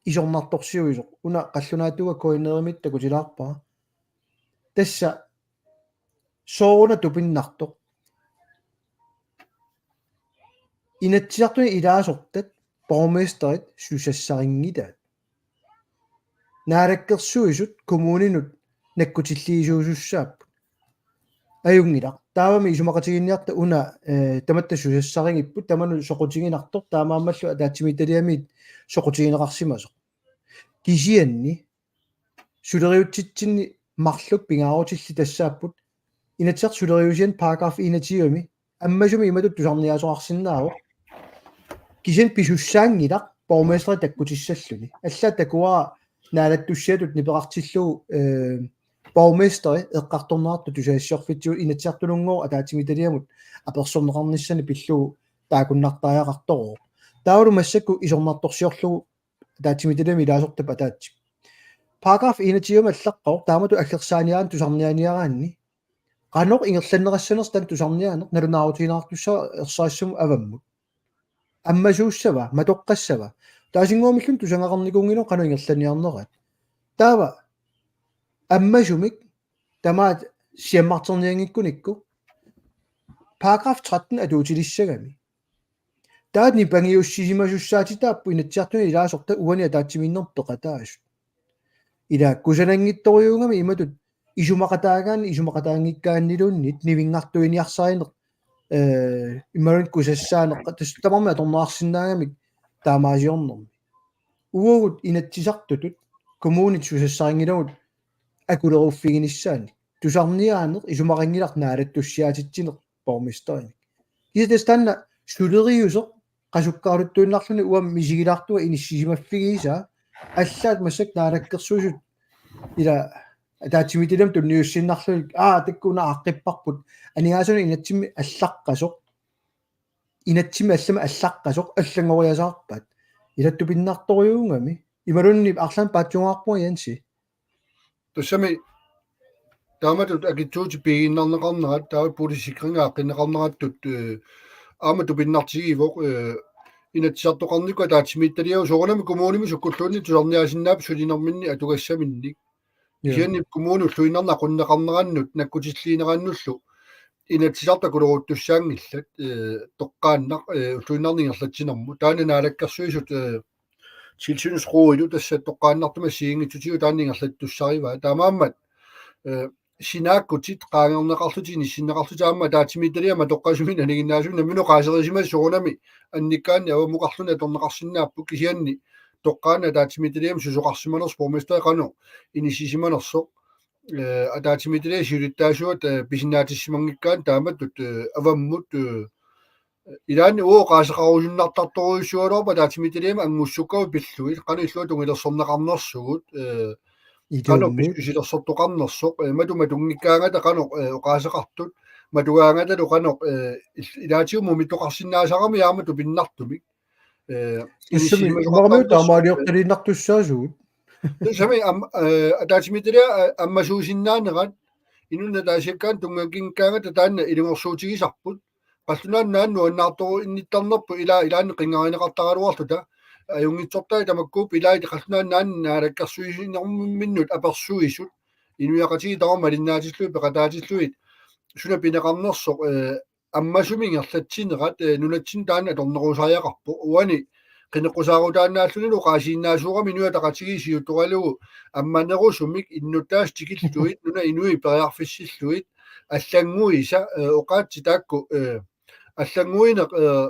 isornartorsiuisoq. Una qallunaatuuga K N R-imiittoq takutilaarpara. Tassa sooruna tupinnartoq. Inatsisartuni ilaasortat borgmesterit susassarinngilaat. Naalakkersuisut kommuninut nakkutilliisuusussaapput. Ajunngilaq. Taavami isumaqatigiinniarta una, eh, tamatta susassarigipput, tamanut soqutiginartoq, taamaammallu ataatsimiititaliamiit soqutigineqarsimasoq. Kisianni suleriutsitsinni marluk pingaarutillit tassaapput Inatsisartut suleriusianni paragraf enogtyve-mi ammasumik imatut tusarniaasoqarsinnaavoq. Kisianni pisussaanngilaq borgmesteri takkutissalluni. Allaat takuara naalattussiatut nipeqartillugu, eh, borgmesteri eqqartorneqartoq tusagassiorfitsigut Inatsisartununngooq ataatsimiititaliamut apersorneqarnissani pillugu taakkunnartariaqartorooq. Taavalu massakkut isornartorsiorlugu ataatsimiititaliami ilaasortap ataatsip. Paragraf enogtyve-mi allaqqavoq taamatut aggersaaniaraanni tusarniaaniaraanni. Qanoq ingerlanneqassanersoq taanna tusarniaaneq nalunaarutigineqartussaq ersarissumut avammut. Ammasuussava, matoqqassava. Taasinnguamilluunniit tusagaqarnikuunnginnami qanoq ingerlanniarneraat. Taava ammasumik tamaat siammarternianngikkunikku paragraf tretten atuutilissagami. Taanna nipangiussisimasussaatitaapput Inatsisartuni ilaasortat uani ataatsimiinnermi peqataasut. Ila kusananngitsorujuugami imatut isumaqataagaanni isumaqataanngikkaanniluunniit nivinngartuiniarsarineq, eh, imaluunniit kusassaaneq tassa tamarmik atorneqarsinnaagamik taamaasiornermi. Uagut Inatsisartutut kommunit susassarinngilagut akuleruffiginissaannik. Tusarniaaneq isumaqanngilaq naalattussiaatitsineq borgmesterimik. Kisianni tassa taanna suleriuseq qasukkaaruttuinnarluni uanga misigilaartunga inissisimaffigisaa, allaat massakkut naalakkersuisut ila ataatsimiititaliamut tunniussiinnarlugit, aa, taakku una aaqqipparput, aningaasanut inatsimmi allaqqasoq, inatsimmi allamik allaqqasoq allanngoriasaarpaat. Ila tupinnartorujuugami. Imaluunniit arlaannik paatsuungaarpunga, Jensi. Tassami taamatut akitsuutit piigiinnarneqarnerat, taava boligsikring aaqqinneqarnerattut, eh, aamma tupinnartigivoq, eh, Inatsisartoqarnikkut ataatsimiititaliavoq soorunami kommunimi sukkulluunniit tusarniaasinnaapput sulinerminni atugassaminnik. Joo. Kisianni kommuni ulluinnarni aqunneqarnerannut nakkutilliinerannullu Inatsisartut akuleruttussaanngillat, eh, toqqaannaq, eh, ulluinnarni ingerlatsinermut. Taanna Naalakkersuisut, eh, tilsynsrådilu tassa toqqaannartumik assigiinngitsutigut taanna ingerlattussarivaa. Taamaammat, eh, sinaakkutit qaangerneqarlutit inissinneqarlutit aamma ataatsimiititaliami matoqqasumik nalinginnaasumik nammineq oqaaserisimasut soorunami annikkaanni avamukarluni atorneqarsinnaapput, kisianni toqqaannaq ataatsimiititaliami susoqarsimanersoq borgmesteri qanoq inissisimanersoq. eh, ataatsimiititaliap siulittaasuata, eh, pisinnaatissimanngikkaanni taamatut, eh, avammut, eh, ilaanni uagut oqaaseqarusunnartartorujussuugaluarput ataatsimiititaliami angussukkagut pillugit, qanoq ililluta tungilersorneqarnersugut, eh, qanoq pissusilersortoqarnersoq, eh, matu matunngikkaangata qanoq, eh, oqaaseqartut, matugaangatalu qanoq, eh, il-, ilaatigut mumittoqarsinnaasarami aamma tupinnartumik. Eh, tassami, inissisimasoqartarnersoq, imaluunniit taamaaliortaliinnartussaasugut. Tassami am-, eh, ataatsimiititaliap, eh, ammasuusinnaanerat, inunnut ataasiakkaanut tunngaviginngikkaangata taanna ilungersuutigisarput. Qallunaat Nunaanni nuannaartoruinnittarnerput ilaa ilaanni qinngarineqartaraluarluta. Ajunngitsortai tamakkuupput ilaat Qallunaat Nunaanni naalakkersuisinerminnut apersuisut. Inuiaqatigiit tamarmik malinnaatillugit peqataatillugit suna pineqarnersoq, eh, ammasumik ingerlatsinerat, eh, nunatsinni taanna atornerusariaqarpoq. Uani qineqqusaarutaannaallunilu oqaasiinnaasuugami Inuit Ataqatigiit siutoralugu ammanerusumik innuttaasut tikillugit, nunap inui periarfissillugit, allannguisa, eh, oqaatsit taakku, eh, allannguineq, eh,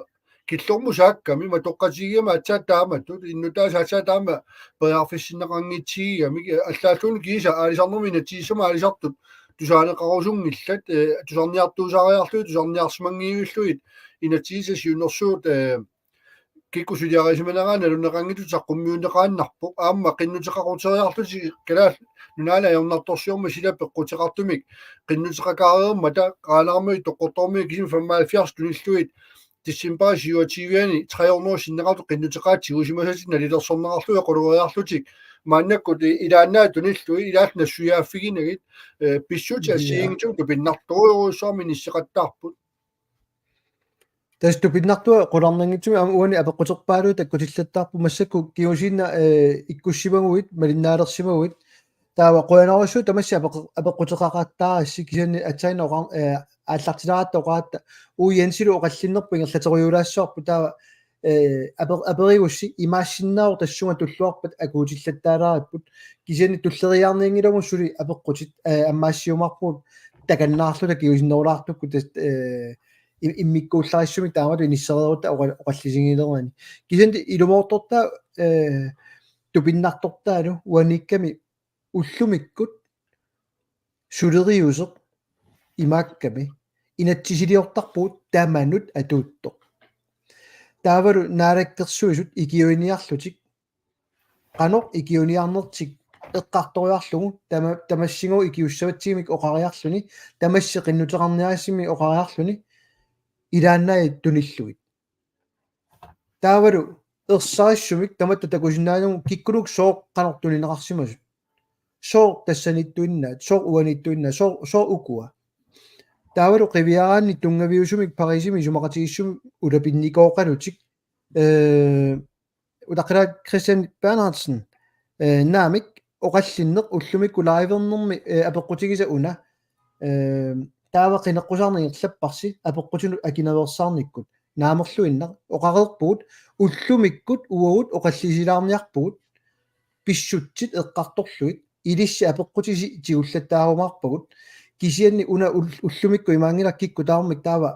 killormut saakkami, matoqqatigigami aatsaat taamatut, innuttaasut aatsaat taama periarfissinneqanngitsigigamik, eh, allaalluunniit kiisa aalisarnermi inatsisissami aalisartut tusaaneqarusunngillat, eh, tusarniartuusaariarlugit, tusarniarsimanngivillugit, inatsisissap siunnersuut, eh, kikkut suliarisimaneraat nalunneqanngitsut saqqummiunneqaannarpoq, aamma qinnuteqaqquteriarlutik Kalaallit Nunaanni ajornartorsiormat sila peqquteqartumik, qinnuteqaqaareermata, Qaanaarmiut, Qaqortormiut kisimik femoghalvfjerds tunillugit, decembarip syvogtyve-ani tre hundrede sinneqartut qinnuteqaat tigusimasatik nalilersorneqarlugit quleriarlutik, maannakkut i-, ilaannaat tunillugit, ilaallu nassuiaaffiginagit, eh, pissutsit assigiinngitsut tupinnartorujussuarmik inisseqattaarput. Tassa tupinnartua qularnanngitsumik aamma uani apeqquterpaaluit takkutillattaarput massakkut kingusinnerup, eh, ikkussimaguit, malinnaalersimaguit. Taava qujanarsuaq tamassi apeq-, apeqquteqaqattaarassi kisianni aatsaannguaq oqar-, eh, aallartilaaratta oqaratta Uu Jensilu oqallinnerput ingerlaterujuulaassavarput taava, eh, aper-, aperigussi imaassinnaavoq tassunga tulluarpat akuutillattaalaaripput. Kisianni tulleriiaarnianngilagut suli apeqqutit, eh, ammaassiumaarpugut takannaarluta kingusinnerulaartukkut tas-, eh, i-, immikkuullarissumik taamatut inissereerutta oqa-, oqallisigilerani. Kisianni ilumoortortaa, eh, tupinnartortaalu uaniikkami ullumikkut suleriuseq imaakkami inatsisiliortarpugut tamanut atuuttoq. Taavalu Naalakkersuisut ikiuiniarlutik qanoq ikiuiniarnertik eqqartoriarlugu tama-, tamassinnut ikiussavatsigimik oqariarluni, tamassi qinnuteqarniarissumik oqariarluni, ilaannaat tunillugit. Taavalu ersarissumik tamatta takusinnaanagu kikkunuku sooq qanoq tunineqarsimasut. Sooq tassaniittuinnaat, sooq uaniittuinnaat, sooq, sooq ukua. Taavalu qiviaraanni tunngaviusumik Parisimi isumaqatigiissumik ulapinnikooqalutik, eh, utaqqilaat Christian Bernhardsen, eh, naamik oqallinneq ullumikkut livernermi, eh, apeqqutigisaq una, eh, taava qineqqusaarneq ingerlapparsi apeqqutinut akinaveersaarnikkut naamerluinnaq oqareerpugut ullumikkut uagut oqallisilaarniarpugut pissutsit eqqartorlugit ilissi apeqqutisi tigullattaarumaarpagut kisianni una ul-, ullumikkut imaanngilaq kikkut tamarmik taava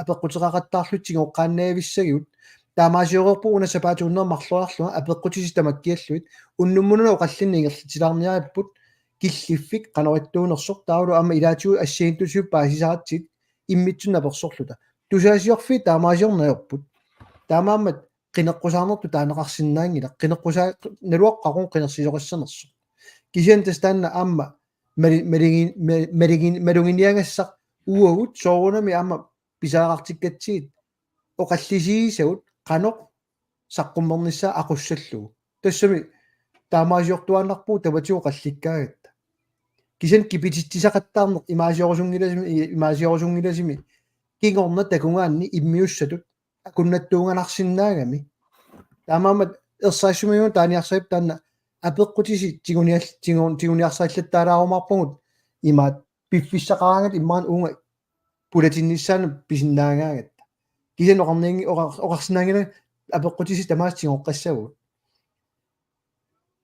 apeqquteqaqattaarlutik tigoqqaannavissagigut. Taamaasioreerpugut una sapaatip akunnera marloriarlunga apeqqutisi tamakkiallugit unnummut una oqallinneq ingerlatsilaarniaripput killiffik qanoq ittuunersoq taavalu aamma ilaatigut assigiinngitsunik paasisaratsigit immitsinnut apersorluta. Tusaasiorfiit taamaasiorneq ajorput. Taamaammat qineqqusaarnertut taaneqarsinnaanngilaq. Qineqqusaa-, naluara qanoq qinersisoqassanersoq. Kisianni tassa taanna aamma mali-, maligi-, ma-, maligi-, maluginiagassaq uagut soorunami aamma pisariaqartikkatsigit oqallisigisagut qanoq saqqummernissaa aqussallugu. Tassami taamaasiortuaannarpugut tamatigut oqallikkaangatta. Kisianni kipititsisaqattaarneq imaasiorussunngilasimi, i-, imaasiorussunngilasimi kingorna takugaanni immiussatut akunnattuunganarsinnaagami. Taamaammat ersarissumik taaniarsarippoq taanna apeqqutisi tigunial-, tigu-, tiguniarsarillattaalaarumaarpagut imaat piffissaqaraangat immaqa uunga pulatinnissaanut pisinnaagaangatta. Kisianni oqarnianngi-, oqar-, oqarsinnaanngilanga apeqqutisi tamaasa tigoqqassavagut.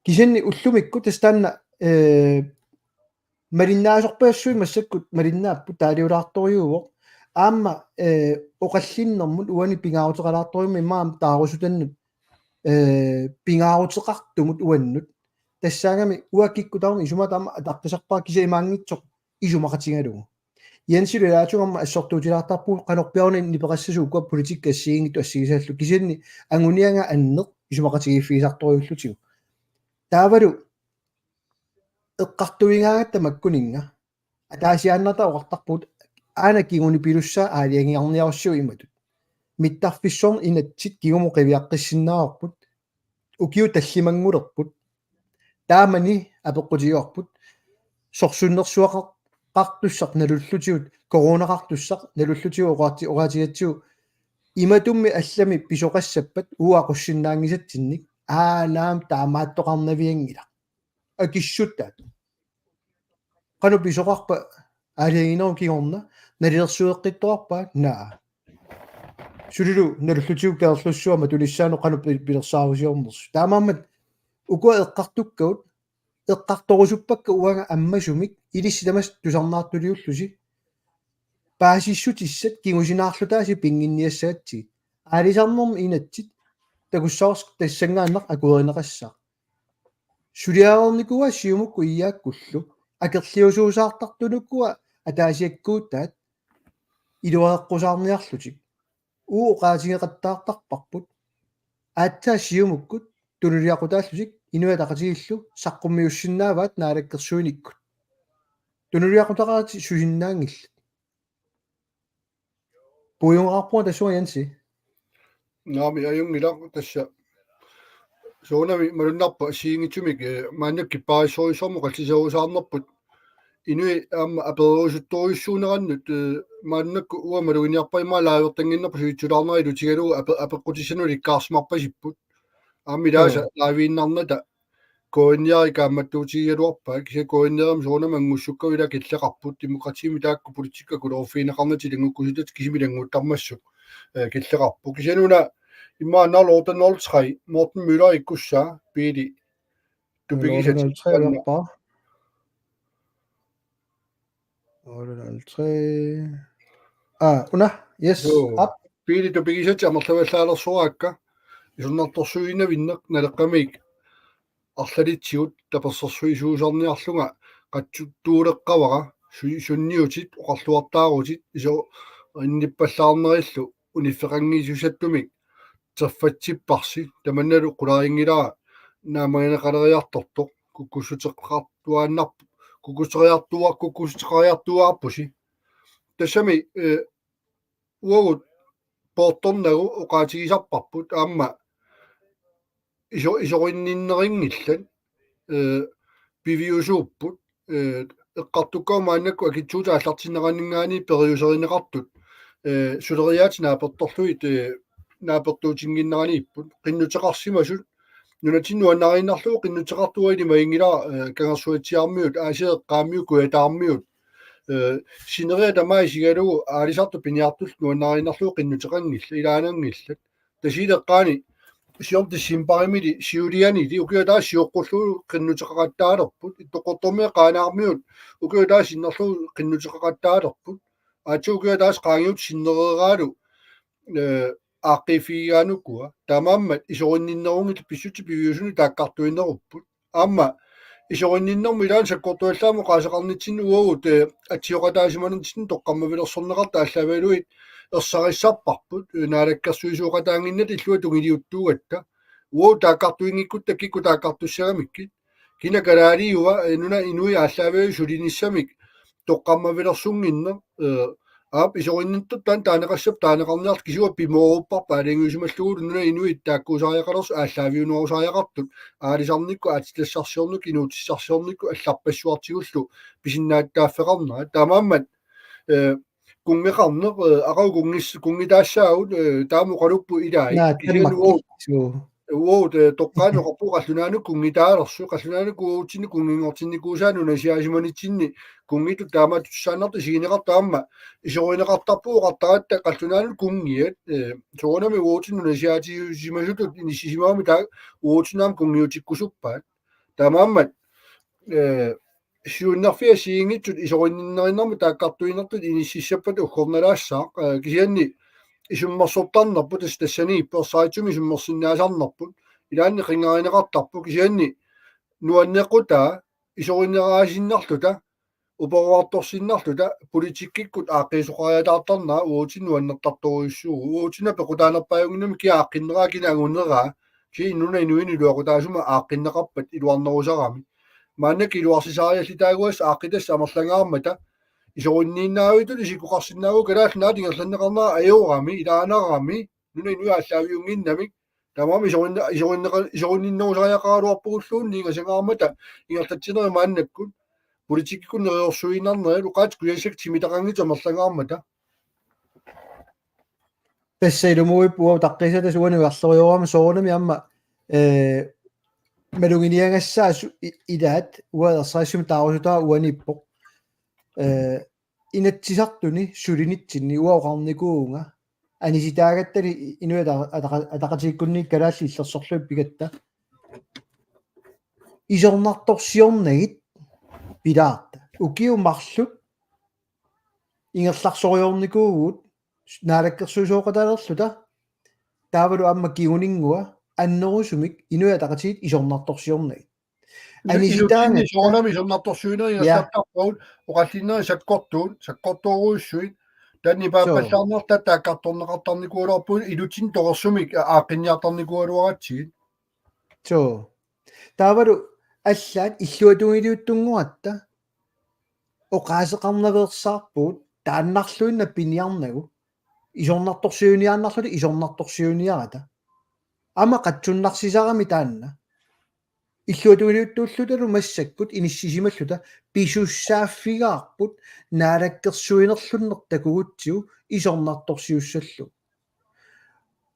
Kisianni ullumikkut tassa taanna, eh, malinnaasorpassuit massakkut malinnaapput taaliulaartorujuuvoq. Aamma, eh, oqallinnermut uani pingaaruteqalaartorujummik immaqa aamma taarusutannut, eh, pingaaruteqartumut uannut. Tassaagami uagut kikkut tamarmik isuma taama ataqqisarpara kisianni imaanngitsoq isumaqatigalugu. Jensilu ilaatigut aamma assortuutilaartarpugut qanorpiaq una nipeqassasugut uku politikki assigiinngitsut assigisallu kisianni anguniagaq anneq isumaqatigiiffigisartorujullugu. Taavalu eqqartuigaangatta makkuninnga ataasiaannartaq oqartarpugut aana kingunipilussaa aalajangiarniarussiuk imatut. Mittarfissuarnut inatsit kingumut qiviaqqissinnaavarput. Ukiut tallimanngulerput. Taamani apeqqutigaarput. Sorsunnersuaqartussaq nalullutigut, coronaqartussaq nalullutigut oqaati-, oqaatigatsigu imatummi allami pisoqassappat uagut aqussinnaanngisatsinnik aanaam taamaattoqarnavianngilaq. Akissuttaat. Qanoq pisoqarpa aalajangiinerup kingorna nalilersueqqittoqarpa naa. Sulilu nalullutigut Kangerlussuaq matunissaanut qanoq pi-, pilersaarusiornersoq. Taamaammat ukua eqqartukkagut, eqqartorusuppakka uanga ammasumik ilissi tamassi tusarnaartuliullusi. Paasissutissat kingusinaarlutaasi pinnginniassagatsigit. Aalisarnermi inatsit takussavarsi tassanngaannaq akuerineqassaaq. Suliareernikuuaat Siumukkut I A-kkullu akerliusuusaartartut ukua ataasiakkuutaat iluareqqusaarniarlutik. Uagut oqaatigeqattaartarparput. Aatsaat Siumukkut tunuliaqutaallutik Inuit Ataqatigiillu saqqummiussinnaavaat naalakkersuinikkut. Tunuliaqutaqaratik susinnaanngillat. Puiunngaqarpunga tassunga Jensi. Naamik, ajunngilaq tassa. Soorunami malunnarpoq assigiinngitsumik, eh, maannakkut kipparissorujussuarmik oqallisigerusaarnerput. Inuit aamma apererusuttorujussuunerannut, eh, maannakkut uanga maluginiarpara immaqa live-ertannginnerput sivitsulaarnera ilutigalugu ape-, apeqqutissanut ilikkaarsimarpasipput. Aamma ilaasa Joo. live-innarnata K N R-i kaammattuutigigaluarpaa, kisianni K N R-imi soorunami angussukkagut ilaa killeqarput, Demokratiimi taakku politikki akuleruffigineqarnatik ilanngukkusutatik kisimik ilannguuttarmassuk, eh, killeqarput. Kisianni una immaqa nul otte nul tre, Morten Møller ikkussaa, Pele Tupigisat. Nul otte nul tre ujarpaa. Nul nul tre. Aa, una, yes, Joo. Aap. Pele Tupigisat amerlavallaalersoraakka. Isornartorsuiinnavinneq Naleqqamik arlalitsigut tapersersuisuusarniarlunga qatsuttuuleqqavara su-, sunniutit oqarluartaarutit iso innippallaarnerillu uniffeqanngisusattumik terfatsipparsi tamannalu qularinngilara naammagineqaleriartortoq kukkussuteqartuaannarp-, kukkussuteriartua-, kukkussuteriartuaarpusi. Tassami, eh, uagut poortornagu oqaatigisarparput aamma iso-, isorinninneqanngillat, eh, piviusuupput, eh, eqqartukkagut maannakkut akitsuutit aallartinneqanninngaanniit periuserineqartut, eh, suleriaatsik naapertorlugit, eh, naapertuutinnginneraniipput. Qinnuteqarsimasut nunatsinni nuannariinnarlugu qinnuteqartugut ilimaginngilara, eh, Kangersuatsiaarmiut, Aasiaat Eqqaamiut, Kujataarmiut, eh, sineriak tamaat isigalugu aalisartut piniartullu nuannariinnarlugu qinnuteqanngillat, ilaananngillat. Tasiileqqaani siorna decembarimili siulianili ukiup ataatsip sioqqullugu qinnuteqaqattaalerput, Ittoqqortoormiut Qaanaarmiut ukiup ataatsip sinnerlugu qinnuteqaqattaalerput, aatsaat ukiup ataatsip qaangiuttut sinnereeraalu, eh, aaqqiiffigigaanukua, taamaammat isorinninnerunngillat pissutsit piviusunut taakkartuinerupput. Aamma isorinninnermut ilaanni sakkortuallaamik oqaaseqarnitsinni uagut, eh, atsioqataasimanitsinni toqqammavilersorneqartut aallaavigalugit ersarissarparput, eh, naalakkersuisooqataannginnatta illuatungiliuttuugatta. Uagut taakkartuinngikkutta kikkut taakkartussagamikkit. Kina kalaaliua, eh, nunap inui aallaavigalugu sulinissamik toqqammavilersunnginneq, eh, aap isorinnittut taanna taaneqassappat taaneqarniarluta kisianni pimoorupparput aalajangiusimallugulu nunap inuit taakkuusariaqalersut aallaaviunerusariaqartut aalisarnikkut aatsitassarsiornikkut inuutissarsiornikkut allarpassuartigullu pisinnaatitaaffeqarnerat. Taamaammat, eh, kunngeqarneq, eh, aqagu kunngis-, kunngitaassaagut, eh, taama oqaluppoq ilai. Naa, kisianni tamakku. Uagut, suu. Uagut, eh, toqqaannaq oqarpugut qallunaanut kunngitaalersoq, qallunaanut uagutsinni kunnginngortinnikuusaat nunasiaasimanitsinni kunngitut taamaattussaannartut isigineqartut aamma isorineqartarpugut oqartaratta qallunaanut kunngiat, eh, soorunami uagutsinnut nunasiaatigiussimasutut inissisimagami taava uagutsinnut aamma kunngiutikkusuppaat. Taamaammat, eh, siunnerfiit assigiinngitsut isorinninnerinermut taakkartuinertut inississappata uggornalaassaaq, eh, kisianni isummersortarnerput tassa tassaniippoq ersarissumik isummersinnaasarnerput. Ilaanni qingarineqartarpoq kisianni nuanneqqutaa isorinneraaginnarluta, uperuartorsinnarluta, politikkikkut aaqqiisoqariataartarnera uagut nuannertartorujussuuvoq. Uagut pequtaannerpaajunnginnami kia aaqqinneraa, kina anguneraa, kisianni nunap inuinnut iluaqutaasumik aaqqinneqarpat iluarnerusarami. Maannakkut iluarsisariallit taaguas aaqqitassat amerlangaarmata, isorinniinnaavittut isikkoqarsinnaavugut, Kalaallit Nunaat ingerlanneqarnera ajorami, ilaanarami, nunap inuit aallaaviunnginnamik, taamaammat isorinne-, isorinneqa-, isorinninnerusariaqaraluarpugulluunniit ingasangaarmata ingerlatsinerit maannakkut, politikkikkut neriorsuiinnarnerit, oqaatsit kujassat timitaqanngitsut amerlangaarmata. Tassa ilumuuvoq uagut taqqisa tassa uani ujarleriarama soorunami aamma, eh, maluginiagassaat su-, i-, ilaat uanga ersarissumik taarusutara uaniippoq. Eh, Inatsisartuni sulinitsinni uanga oqarnikuuvunga, anisitaagattali i-, inuit ata-, ataqa-, ataqatigiikkunni kalaallit illersorlugit pigatta. Isornartorsiornagit pilaarta. Ukiut marluk ingerlarsoriornikuuvugut naalakkersuisooqataalerluta. Taavalu aamma kinguninngua annerusumik Inuit Ataqatigiit isornartorsiornagit. Anu-, anisitaagatta. Ilutsinni soorunami isornartorsiuinerit, ja, ingerlattarpagut, oqallinnerit sakkortuut, sakkortoorujussuit, taanna, soo, paappallaarnertaa taakkartorneqartarnikuugaluarpugut, ilutsinni torersumik a-, aaqqinniartarnikuugaluaratsigit. Soo. Taavalu allaat illuatungiliuttunnguatta oqaaseqarnaveersaarpugut taannarluinnaq piniarnagu. Isornartorsiuiniaannarluta isornartorsiuiniarata. Aamma qatsunnarsisarami taanna. Illuatungiliuttuullutalu massakkut inissisimalluta pisussaaffigaarput naalakkersuinerlunneq takugutsigu isornartorsiussallugu.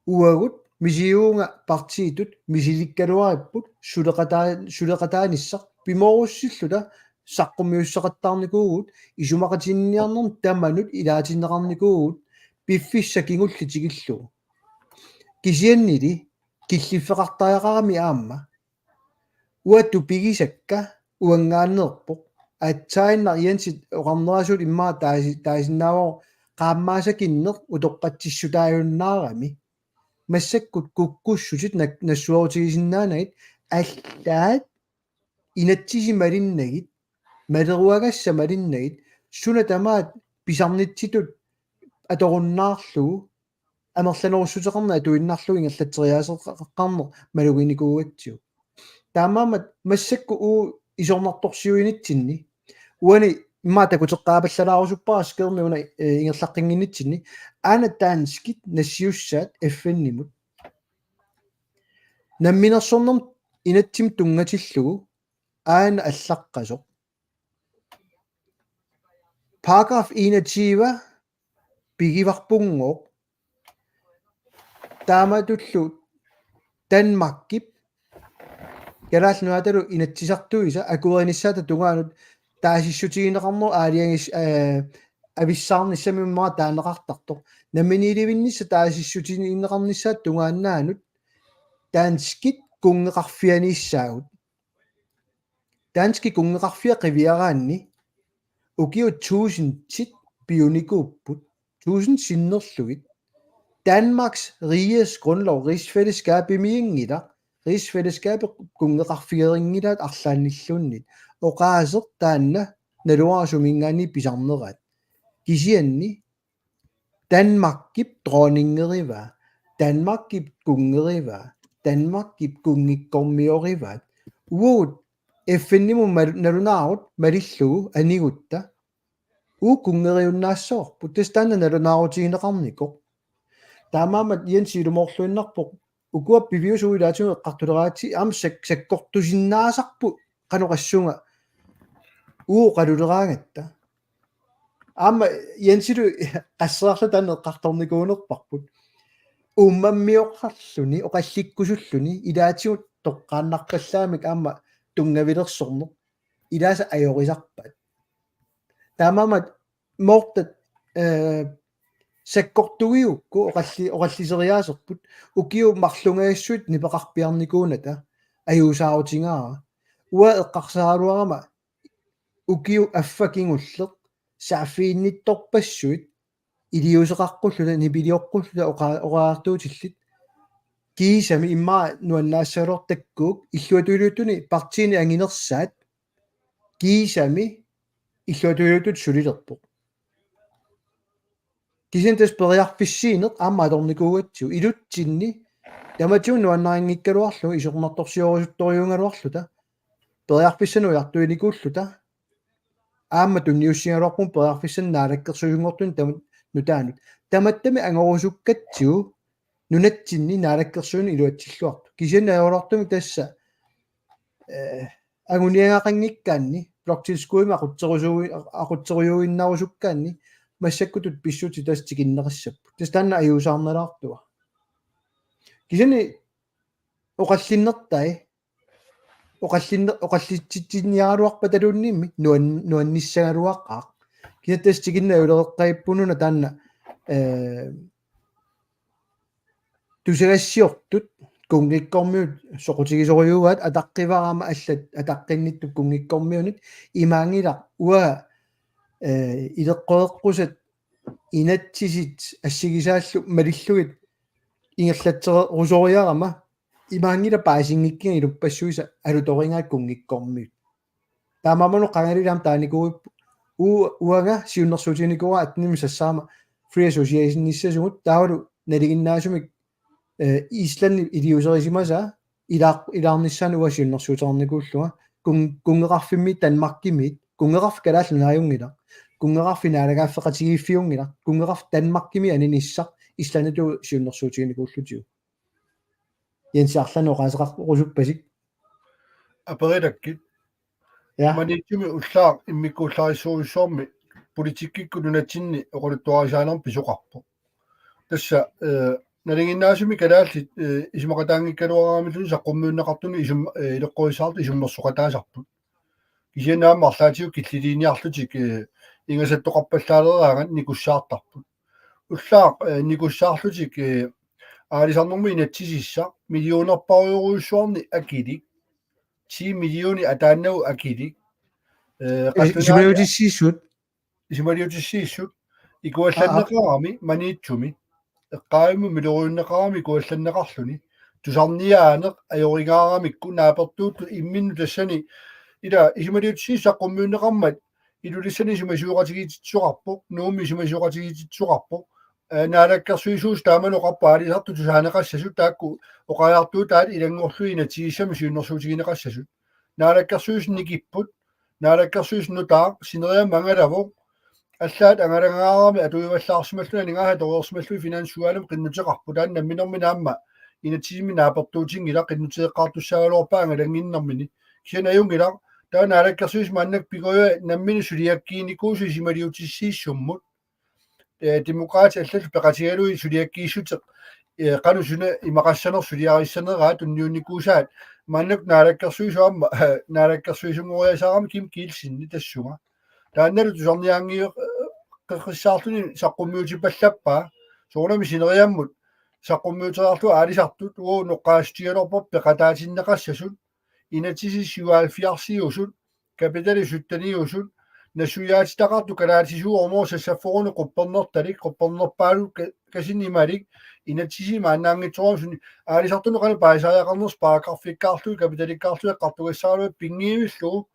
Uagut misigivunga partiitut misilikkaluaripput suleqataa-, suleqataanissaq, pimoorussilluta saqqummiussaqattaarnikuuvugut, isumaqatiginninniarnermut tamanut ilaatinneqarnikuuvugut piffissaq kingulleq tikillugu. Kisiannili killiffeqartariaqarami aamma. Uattut pigisakka uanngaanneerpoq. Aatsaannaq Jensit oqarnerasuut immaqa taasi-, taasinnaavoq qaammaassakinneq utoqqatsissutaajunnaarami. Massakkut kukkussutit nak-, nassuerutigisinnaanagit allaat inatsisit malinnagit, maleruagassat malinnagit, suna tamaat pisarnitsitut atorunnaarlugu, amerlanerussuteqarneq atuinnarlugu ingerlatseriaaseqarneq maluginikuugatsigu. Taamaammat massakkut uagut isornartorsiuinitsinni. Uani immaqa takuteqqaapallalaarusupparput skærmi una, eh, ingerlaqqinnginnitsinni. Aana danskit nassiussaat F N-imut. Namminersornermut inatsimmi tunngatillugu aana allaqqasoq. Paragraf enogtyve pigivarpunngooq. Taamatullu Danmarkip Kalaallit Nunaatalu inatsisartuisa akuerinissaata tungaanut taasissutigineqarnerup aalajangis-, eh, avissaarnissaminngaanniit taaneqartartoq. Namminiilivinnissaq taasissutigineqarnissaata tungaannaanut danskit kunngeqarfianiissaagut. Danskit kunngeqarfiat qiviaraanni ukiut tusindit piunikuupput, tusind sinnerlugit. Danmarks Riges Grundlov rigsfællesskabimiinngilaq, rigsfællesskabit kunngeqarfigerinngilaat arlaannilluunniit. Oqaaseq taanna naluara suminngaanniit pisarneraat. Kisianni Danmarkip dronningerivaa, Danmarkip kunngerivaa, Danmarkip kunngikkormiorivaat. Uagut F N-imut mal-, nalunaarut malillugu anigutta uagut kunngeriunnaassavarput, tassa taanna nalunaarutigineqarnikoq. Taamaammat Jens ilumoorluinnarpoq, ukua piviusut ilaatigut eqqartuleraangatsigit aamma sak-, sakkortusinnaasarput qanoq assunga uagut oqaluleraangatta. Aamma Jensilu qasseriarluta taanna eqqartornikuunerparput. Uummammioqarluni, oqallikkusulluni, ilaatigut toqqaannarpallaamik aamma tunngavilersorneq. Ilaasa ajorisarpaat. Taamaammat moortat, eh, sakkortugigukku oqalli-, oqalliseriaaserput ukiut marlunngajassuit nipeqarpiarnikuunata ajuusaarutigaara. Uanga eqqarsaraluarama ukiut affaa kingulleq saaffiginnittorpassuit iliuuseqaqqulluta, nipilioqqulluta oqa-, oqariartuutillit. kiisami immaqa nuannaassagalortakkuuk illuatungiliuttuni partiini anginersaat kiisami illuatungiliuttut sulilerpoq. Kisianni tassa periarfissiineq aamma atornikuugatsigu ilutsinni tamatigut nuannarinngikkaluarlugu isornartorsiorusuttorujuugaluarluta periarfissanik ujartuinikuulluta aamma tunniussigaluarpugut periarfissanik naalakkersuisunngortunik tam-, nutaanut. Tamattami angorusukkatsigu nunatsinni naalakkersuineq iluatsilluartoq. Kisianni ajoraluartumik tassa, eh, anguniagaqanngikkaanni, bloktilskuddimik aqutserusuui-, aqutserujuinnarusukkaanni, massakkutut pissutsit tassa tikinneqassapput. Tassa taanna ajuusaarnalaartua. Kisianni oqallinnertai, oqallinne-, oqallitsitsiniaraluarpataluunniimmi nuan-, nuannissagaluaqaaq. Kisianni tassa tikinneq ajulereqqaarpununa taanna, eh, tusagassiortut kunngikkormiut soqutigisorujuugaat ataqqivara aamma allat ataqqinnittut kunngikkormiunit imaanngilaq uanga, eh, ileqqoreqqusat inatsisit assigisaallu malillugit ingerlatserusoriarama imaanngilaq paasinngikkiga iluppassuisa alutorigaat kunngikkormiut. Taamaammat qangali aamma taanikuuippoq. U-, uanga siunnersuutiginikuuara attenimi sassaama Free Association-issasugut taavalu nalinginnaasumik, eh, Islandip iliuuserisimasaa ilaaq-, ilaarnissaanut uanga siunnersuuteqarnikuullunga kun-, kunngeqarfimmi Danmarkimiit, kunngeqarfik Kalaallit Nunaajunngilaq, kunngeqarfik naalagaaffeqatigiiffiunngilaq, kunngeqarfik Danmarkimi aninissaq Islanditut siunnersuutiginikuullutigu. Jens arlaannik oqaaseqarusuppasik. Aperilakkit. Ja. Maniitsumi ullaaq immikkuullarissorujussuarmi politikkikkut nunatsinni oqaluttuarisaanermi pisoqarpoq. Tassa, eh, nalinginnaasumik kalaallit, eh, isumaqataanngikkaluaraangamilluunniit saqqummiunneqartunut isum-, eh, ileqqorissaartut isummersoqataasarput. Kisianni aamma arlaatigut killiliiniarlutik, eh, ingasattoqarpallaalereeraangat nikussaartarput. Ullaaq, eh, nikussaarlutik, eh, aalisarnermut inatsisissaq millionerparujorujussuarnik akilik. Ti millionit ataannagu akilik. Eh, is-, qallunaat isumaliutissiissut. Isumaliutissiissut. Aa, aa. Ikuallanneqarami Maniitsumi. Eqqaavimmut miloriunneqarami ikuallanneqarluni. Tusarniaaneq ajorigaaramikku naapertuuttut imminnut tassani ila isumaliutissiissut saqqummiunneqarmat Ilulissani isumasioqatigiitsisoqarpoq, Nuummi isumasioqatigiitsisoqarpoq. Eh, naalakkersuisuusoq taamani oqarpoq aalisartut tusaaneqassasut taakku oqariartuutaat ilanngullugu inatsisissami siunnersuutigineqassasut. Naalakkersuisut nikipput, naalakkersuisut nutaaq, sineriammi angalavoq, allaat angalagaarami atuivallaarsimalluni aningaasat atoreersimallugit finansudvalgimi qinnuteqarput, taanna namminermini aamma inatsisimi naapertuutinngilaq qinnuteqartussaagaluarpaa angalannginnermini. Kisianni ajunngilaq, taava naalakkersuisut maannakkut pigooja nammineq suliakkiinikuusut isumaliutissiissummut. Eh, Demokraatit allallu peqatigalugit suliakkiissuteq, eh, qanoq suna imaqassanersoq suliarissaneraat tunniunnikuusaat. Maannakkut naalakkersuisut aamma, naalakkersuisunngoriasaarami Kim Kielsenip tassunga. Taannalu tusarniaanngi-, eh, qeqqissaarluni saqqummiutipallappaa. Soorunami sineriammut saqqummiuteriarlugu aalisartut uagut noqqaassutigigaluarparput peqataatinneqassasut. Inatsisit syvoghalvfjerdsiusut, kapitali sytteniusut, nassuiaatitaqartut kalaallisut ornoo sassafferunut quppernertalik, quppernerpaalu ka-, Kasinimalik, inatsisima annaanngitsoorami suni, aalisartunut qanoq paasisariaqarnersoq paragraffikkaarlugit, kapitalikkaarlugit eqqartugassaraluat pinngivillugu,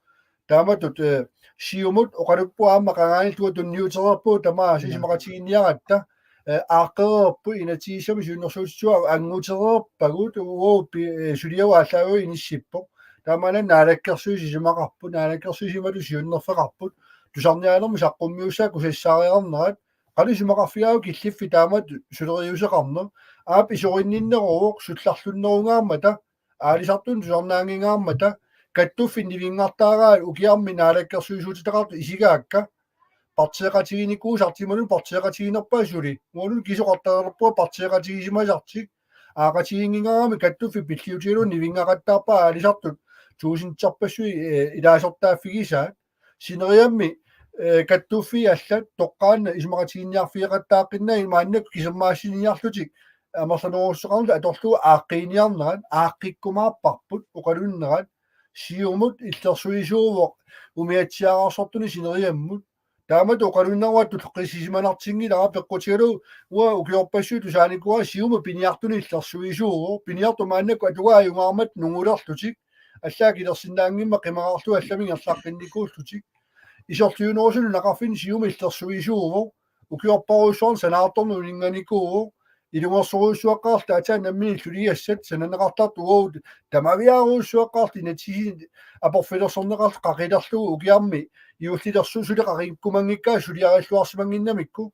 taamatut, eh, Siumut oqalupput aamma qangaanillu tunniutereerpugut tamaasa isumaqatiginninniaratta, eh, aaqqereerput inatsisissami siunnersuutitut angutereerpagut uagut pi-, eh, suliagut aallaavigalugu inissippoq. Taamaana naalakkersuisut isumaqarput, naalakkersuisut imatut siunnerfeqarput, tusarniaanermut saqqummiussaat kusassaareernerat, qanoq isumaqarfigaava killiffik taamatut suleriuseqarneq, aap isorinninneruvoq sullarlunnerungaarmata, aalisartunut tusarnaanngingaarmata, kattuffik nivinngartaaraat ukiarmi naalakkersuisuutitaqartut isigaakka, partiiqatiginikuusartik imaluunniit partiiqatiginerpaat suli. Uangalu kiisoqartareerpunga partiiqatigisimasartik, aaqatigiinngingaarami kattuffik pilliutigalugu nivinngaqattaarpaat aalisartut tuusinterpassuit, eh, ilaasortaaffigisaat. Sineriammi, eh, kattuffii allat toqqaannaq isumaqatiginniarfigeqattaaqqinnagu maannakkut kisermaassiniarlutik amerlanerussuteqarnertik atorlugu aaqqiiniarnerat, aaqqikkumaarparput oqalunnerat, Siumut illersuisuuvoq umiatsiaararsortunik sineriammut, Taamatut oqalunneruattut qissisimanartinngilara peqqutigalugu uanga ukiorpassuit tusaanikuuara Siumup piniartunik illersuisuuvoq. Piniartut maannakkut atugaajungaarmat nungulerlutik. Allaat akilersinnaanngimmat qimaqarlutik allamik ingerlaqqinnikuullutik. Isorliunerusunik nunaqarfinni Siumup illersuisuuvoq. Ukiorparujussuarni sanaartorneq uninnganikuuvoq. Ilungersorujussuaqqaarluta aatsaat namminneq illuligassat sananeqartartut uagut tamaviaarujussuaqqaarluta inatsisinik aporfilersorneqarluta qaqilerlugu ukiarmi juullilersuut suli qaqikkumanngikkaat suliarilluarsimannginnamikku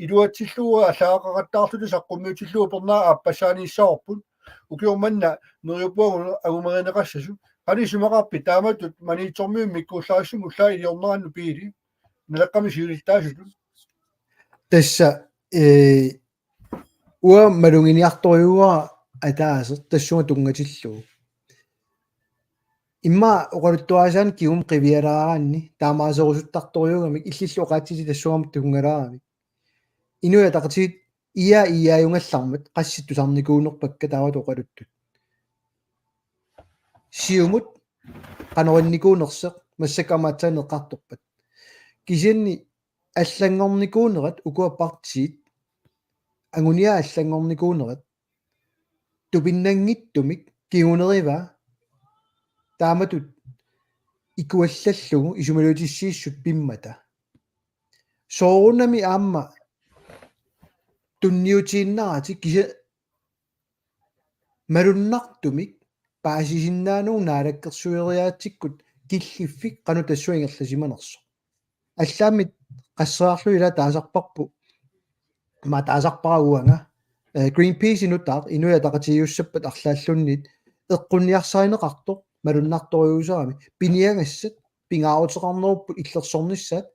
iluatsillugu allaqqaqattaarluta saqqummiutillugu upernaaq aappassaaniissavarput. Ukioq manna neriuppunga angumerineqassasut. Qanoq isumaqarpit taamatut Maniitsormiunit mikkuullarissummik ullaaq iliornerannut Piili? Naleqqami siulittaasutut. Tassa, eh, uanga maluginiartorujuuara ataaseq tassunga tunngatillugu. Immaqa oqaluttuarisaanik kingumut qiviaraaraanni taamaaserusuttartorujuugamik illillu oqaatsiti tassunga tunngalaaramik. Inuiaqatigiit IA IA-jungallarmat qassit tusarnikuunerpakka taamatut oqaluttut. Siumut qanoq innikuunersoq massakkut aamma aatsaat eqqartorpat. Kisianni allanngornikuunerat ukua partiit anguniagaq allanngornikuunerat tupinnanngitsumik kingunerivaa taamatut ikuallallugu isumaliutissiissut pimmata. Soorunami aamma tunniutiinnaratik kisianni malunnartumik paasisinnaanerup naalakkersueriaatsikkut killiffik qanoq tassunga ingerlasimanersoq. Allaammi qasseriarlunga ilaa taasarparput, ma taasarpara uanga, eh, Greenpeace nutaaq Inuit Ataqatigiiussappat arlaallunniit eqqunniarsarineqartoq malunnartorujussuusarami piniagassat pingaaruteqarnerupput illersornissaat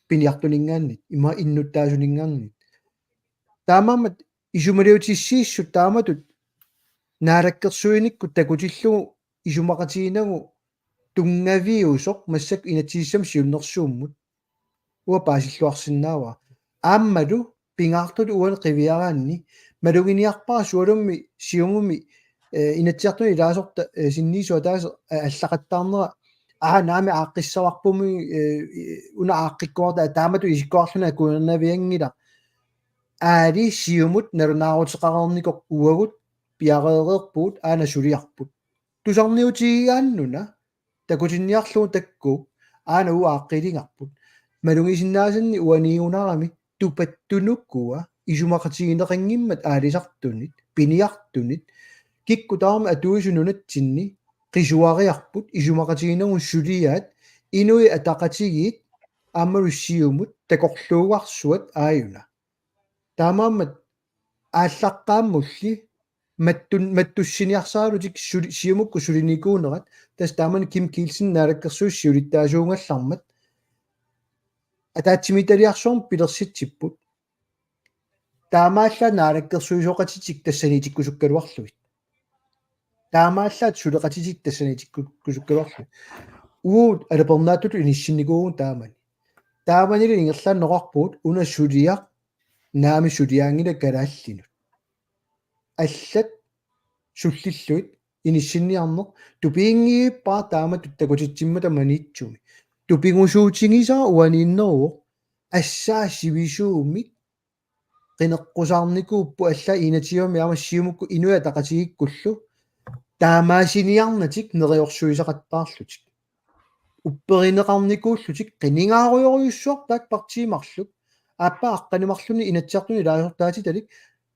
piniartuninngaanniit ima innuttaasuninngaanniit. Taamaammat isumaliutissiissut taamatut naalakkersuinikkut takutillugu isumaqatiginagu tunngaviusoq massakkut inatsisissami siunnersuummut uanga paasilluarsinnaavara. Aammalu pingaartutut uani qiviaraanni maluginiarpara sualummik Siumumi, eh, Inatsisartuni ilaasortat, eh, sinniisut ataaseq, eh, allaqattaarnera aa naamik aaqqissavarpummi, eh, una aaqqikkuarta taamatut isikkoqarluni akuernavianngilaq. Aali Siumut nalunaaruteqareernikoq uagut piareereerpugut aana suliarput. Tusarniutigigaannuna takutinniarlugu takkuuk aana uagut aaqqiiligarput. Malugisinnaasanni uaniigunarami tupattunukua isumaqatigineqanngimmat aalisartunit piniartunit kikkut tamarmik atuisut nunatsinni qisuariarput isumaqatiginagu suliaat Inuit Ataqatigiit aammalu Siumut takorluugarsuat aajuna. Taamaammat aallaqqaammulli mattun-, mattussiniarsaralutik suli-, Siumukkut sulinikuunerat, tassa taamani Kim Kielsen naalakkersuisut siulittaasuugallarmat, ataatsimiititaliarsuarmut pilersitsipput. Taamaallaat naalakkersuisooqatitik tassaniitikkusukkaluarlugit. Taamaallaat suleqatitik tassaniitikkusukkaluarlugit. Uagut alutornaatsutut inissinnikuuvugut taamani. Taamanilu ingerlaannaq oqarpugut una suliaq naamik suliaanngilaq kalaallinut. Allat sullillugit inissinniarneq tupiginngilara taamatut takutitsimmata Maniitsumi. Tupigusuutigisara uaniinneruvoq assaat sivisuumik qineqqusaarnikuupput allaat Inatsisartumi aamma Siumukkut Inuit Ataqatigiikkullu taamaasiniarnatik neriorsuisaqattaarlutik. Upperineqarnikuullutik qinigaarujorujussuaq taakku partiit marluk. Aappaa aqqaneq-marlunnik Inatsisartuni ilaasortaatitalik,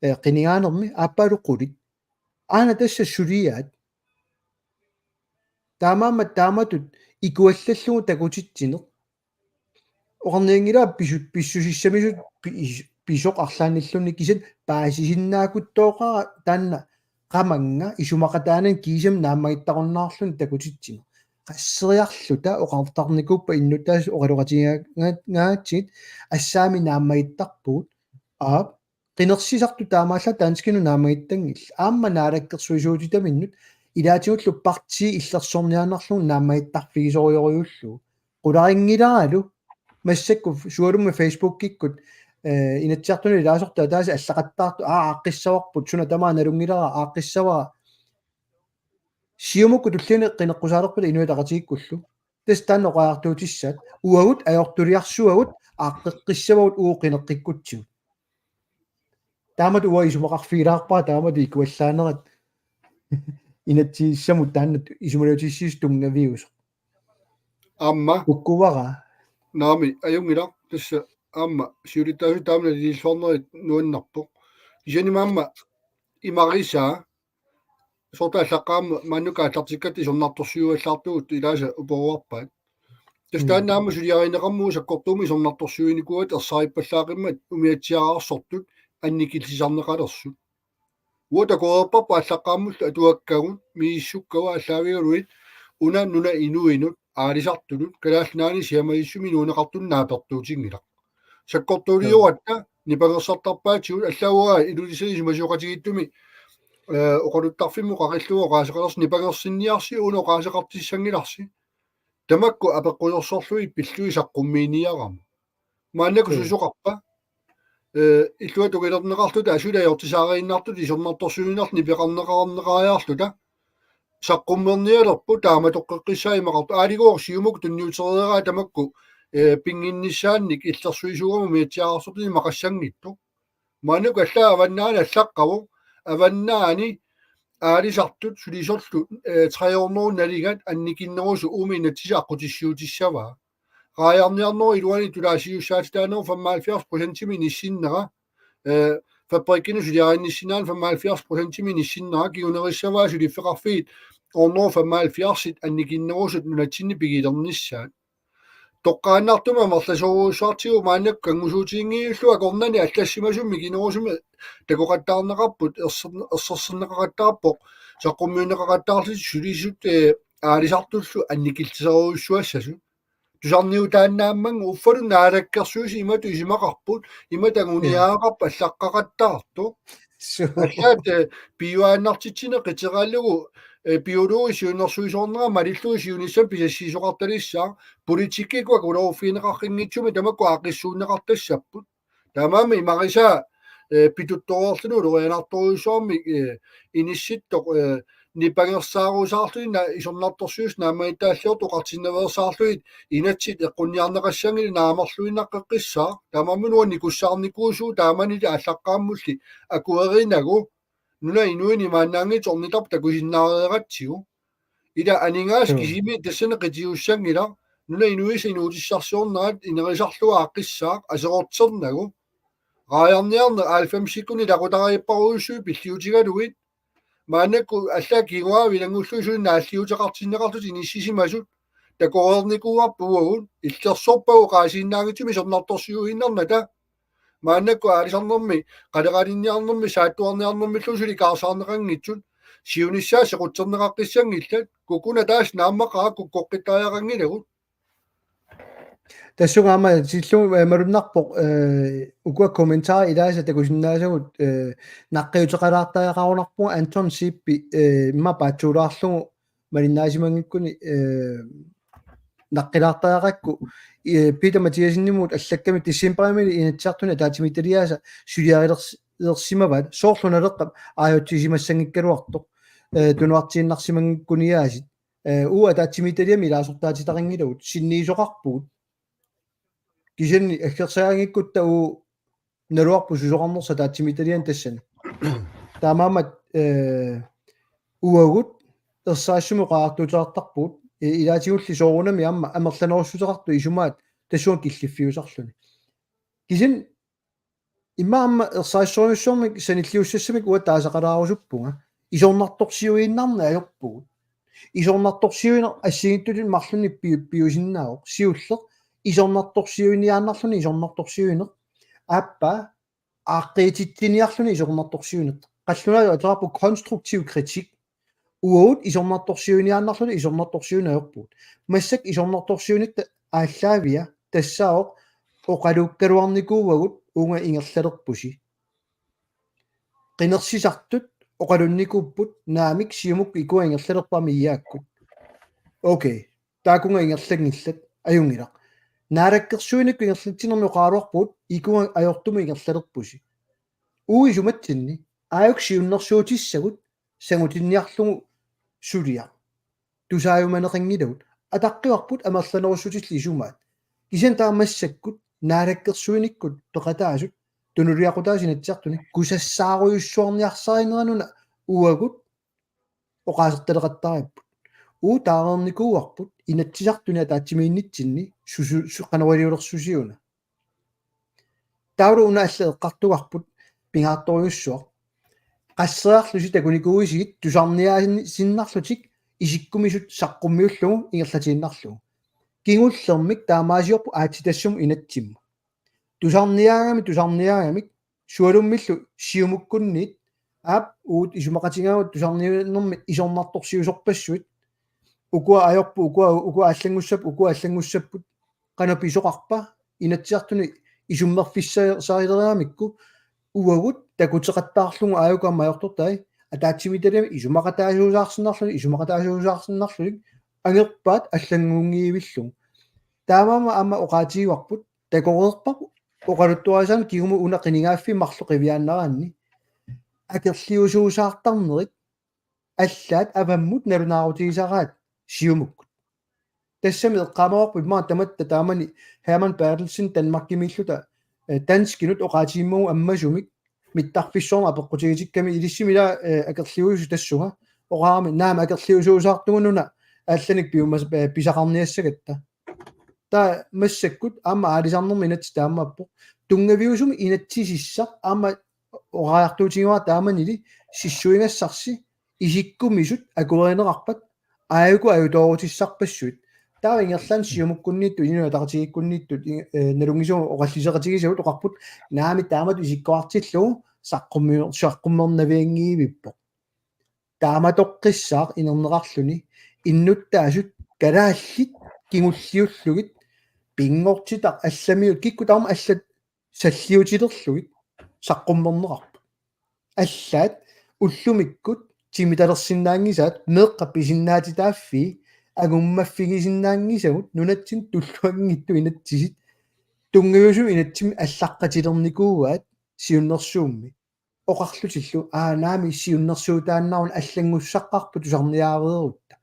eh, qinigaanermi aappaalu qulit. Aana tassa suliaat. Taamaammat taamatut ikuallallugu takutitsineq. Oqarnianngilara pisu-, pissusissamisut pi-, is-, pisoq arlaannilluunniit kisianni paasisinnaakuttoqaara taanna qamannga isumaqataanani kiisami naammagittaqunnaarluni takutitsineq. Qasseriarluta oqartarnikuuppat innuttaasut oqaloqatigiga-, gaatsigit assaammi naammagittarpugut. Aap, qinersisartut taamaallaat danskinut naammagittanngillat. Aamma naalakkersuisuutitaminnut ilaatigullu partiit illersorniaannarlugu naammagittarfigisorujorujussuullugu. Qularinngilaaralu massakkut sualummik Facebookikkut, eh, Inatsisartuni ilaasortat ataaseq allaqattaartut aa aaqqissavarput suna tamaat nalunngilara aaqqissavara. Siumukkut tulliani qineqqusaalerpata Inuit Ataqatigiikkullu. Tassa taanna oqariartuutissaat uagut ajortuliarsuagut aaqqeqqissavagut uagut qineqqikkutsigut. Taamatut uanga isumaqarfigilaarpara taamatut ikuallaanerat inatsisissamut taanna isumaliutissiissut tunngaviusoq. Aamma. Ukkuara. Naamik, ajunngilaq, tassa aamma siulittaasut taama naliliilluarnerit nuannerpoq. Kisianni aamma imarisaa soorlu allaqqammat maannakkut aallartikkatta isornartorsiuallaartugut ilaasa uparuarpaat. Tassa taanna aamma suliarineqarmat sakkortuumik isornartorsiuinikuugatta ersarippallaaqimmat umiatsiaararsortut annikillisarneqalersut. Uanga takoreerparput aallaqqaammullu atuakkagut misissukkavut aallaavigalugit una nunap inuinut aalisartunut Kalaallit Nunaanni siamajussuarmi inuuneqartunut naapertuutinngilaq. Sakkortuuliugatta nipangersartarpaatigut, allaat uanga Ilulissani isumasioqatigiittumi oqaluttarfimmut qaqillugu oqaaseqalersoq nipangersinniarsi una oqaaseqartissanngilarsi. Tamakku apeqqusersorlugit pillugit saqqummiiniarama. Maannakkut susoqarpa? Illuatungilerneqarluta asuli ajortisaariinnartut isornartorsiuinerlu nipeqarneqarneqariarluta saqqummernialerput taamatoqqeqqissaaq imaqartoq. Aaligooq Siumup tunniutereeraa tamakku pinnginnissaannik illersuisuugama umiatsiaararsortut imaqassanngitsoq. Maannakkut allaat avannaani allaqqavoq, avannaani aalisartut sulisorlu tre hundrede naligat annikinnerusut uuma inatsisit aqqutissiuutissavaa. Raajarniarnerup iluani tulaasiussaatitaanerup femoghalvfjerds procentimik inissinnera, fabrikkinut suliarinnissinnaanera femoghalvfjerds procentimik inissinnera kingunerissavaa suliffeqarfiit hundrede femoghalvfjerdsit annikinnerusut nunatsinni pigilernissaat. Toqqaannartumik amerlasoorujussuartigut maannakkut kanngusuutiginngillugu akornanni allassimasumik mikinerusumik takoqattaarneqarput erser-, ersersinneqaqattaarpoq saqqummiunneqaqattaarlutik sulisut aalisartullu annikilliserujussuassasut. Tusarniutaannaammat uffalu naalakkersuisut imatut isumaqarput, imatut anguniagaqarput allaqqaqattaartoq. Allaat piuaannartitsineq qiteraalugu biologi siunnersuisoornera malillugu siunissami pisassiisoqartalissaaq politikkikkut akuleruffigineqaqqinngitsumik tamakku aaqqissuunneqartassapput. Taamaammat imarisaa pituttoreerluni ulorianartorujussuarmik inissittoq nipangersaarusaarluni isornartorsiutit naammagittaalliortut oqartinnaveersaarlugit inatsit eqqunniarneqassanngillat naamerluinnaqqeqqissaaq. Taamaammat uanga nikussaarnikuusugut taamanili aallaqqaammulli akuerinagu nunap inuini imaannaanngitsoq ornittarput takusinnaareeratsigu. Ila aningaasat kisimi tassani qitiussanngilaq nunap inuisa inuutissarsiornerat inerisarlugu aaqqissaaq aserorternagu. Raajarniarneq halvfemsikkunni ilaqutariipparujussuit pilliutigalugit maannakkut allaat kinguaavit ilanngullugit suli naalliuteqartinneqarlutik inissisimasut takoreernikuuarput uagut illersorpagut oqaasiinnaanngitsumik isornartorsiuinnarnata. Maannakkut aalisarnermi, qaleqalinniarnermi, saattuarniarnermillu suli kaarsaarneqanngitsut siunissaat sequtserneqaqqissanngillat, kukkuna taas naammaqaaq kukkoqqittariaqanngilagut. Tassunga aamma tillugu malunnarpoq ukua kommentarit ilaasa takusinnaasagut naqqiuteqalaartariaqarunarpunga Anton Sippi imma paatsuulaarlugu malinnaasimanngikkunik naqqilaartariaqakku Peter Mathiassenimut allakkami decembarimi Inatsisartuni ataatsimiititaliaasa suliarilersimavaat soorlu Naleqqap aajutsisimassanngikkaluartoq tunuartiinnarsimanngikkuniaasiit uagut ataatsimiititaliami ilaasortaatitaqanngilagut sinniisoqarpugut kisianni aggersagaanngikkutta uagut naluarput susoqarnersoq ataatsimiititaliani tassani. Taamaammat uagut ersarissumik oqariartuuteqartarpugut ilaatigulli soorunami aamma amerlanerussuteqartut isumaat tassunga killiffiusarluni. Kisianni immaqa aamma ersarissorujussuarmik sanilliussassamik uanga taasaqalaarusuppunga isornartorsiuiinnarneq ajorpugut. Isornartorsiuineq assigiinngitsunik marlunnik piu-, piusinnaavoq. Siulleq isornartorsiuiniaannarluni isornartorsiuineq. Aappaa aaqqiititsiniarluni isornartorsiuineq. Qallunaatut ateqarpoq konstruktiv kritik. Uagut isornartorsiuiniaannarluni isornartorsiuineq ajorpugut. Massakkut isornartorsiuinitta aallaavia tassaavoq oqalukkaluarnikuuagut uunga ingerlalerpusi. Qinersisartut oqalunnikuupput naamik Siumukkut ikua ingerlalerput aamma I A-kkut. Okay. Taakunga ingerlanngillat ajunngilaq. Naalakkersuinikkut ingerlatsinermi oqaraluarpugut ikua ajortumut ingerlalerpusi. Uagut isumatsinni aajuku siunnersuutissagut sangutinniarlugu suliaq. Tusaajumaneqanngilagut. ataqqivarput amerlanerussutillit isumaat. Kisianni taava massakkut naalakkersuinikkut peqataasut tunuliaqutaasut Inatsisartuni kusassaarujussuarniarsarineranuna uagut oqaasertaleqattaripput. Uu taareernikuuarput Inatsisartuni ataatsimiinnitsinni susu-, su-, qanoq iliulersusi una. Taavalu una allat eqqartugarput pingaartorujussuaq. Qasseriarlusi takunikuuisigit tusarniaasinnarlutik isikkumisut saqqummiullugu ingerlatiinnarlugu. Kingullermik taamaasiorput aatsitassumut inatsimmut. Tusarniaagamik, tusarniaagamik, sualummillu Siumukkunniit, aap, uut isumaqatigaagut tusarniaanermi isornartorsiusorpassuit, ukua ajorput, ukua, ukua allanngussapput, ukua allanngussapput, qanoq pisoqarpa, Inatsisartuni isummerfissaarileramikku, uagut takuteqattaarlugu aajuku aamma ajortortai, ataatsimiititaliami isumaqataasuusaarsinnarluni, isumaqataasuusaarsinnarluni, angerpaat allanngunngivillugit. Taamaammat aamma oqaatigivarput, takoreerparput oqaluttuarisaaneq kingumut una qinigaaffii marluk qiviaannaraanni. Akerliusuusaartarnerit allaat avammut nalunaarutigisaraat Siumukkut. Tassami eqqaamavarput immaqa tamatta taamani Hermann Berthelsen Danmarkimiilluta, eh, danskinut oqaatigimmagu ammasumik mittarfissuarnut apeqqutigitikkami ilissimi ila, eh, akerliusuusoq tassunga oqarami naamik akerliusuusaartugununa allanik piumas-, eh, pisaqarniassagatta. Taava massakkut aamma aalisarnermut inatsit taamaappoq. Tunngaviusumik inatsisissaq aamma oqariartuutigaara taamanili sissuigassarsi isikkumisut akuerineqarpat aajuku ajutoorutissarpassuit. Taava ingerlaannaq Siumukkunniittut, Inuit Ataqatigiikkunniittut, i-, eh, nalunngisuumik oqalliseqatigisagut oqarput naamik taamatut isikkoqartillugu saqqummi-, saqqummernavianngivippoq. Taamatoqqissaaq inerneqarluni innuttaasut kalaallit kingulliullugit pinngortitaq allamiut kikkut tamarmik allat salliutilerlugit saqqummerneqarput. Allaat ullumikkut timitalersinnaanngisaat meeqqat pisinnaatitaaffii angumaffigisinnaanngisagut nunatsinni tulluanngitsut inatsisit tunngaviusumik inatsimmik allaqqatilernikuuaat siunnersuummi. Oqarlutillu aanaami siunnersuutaannaruna allanngussaqarput tusarniaareerutta.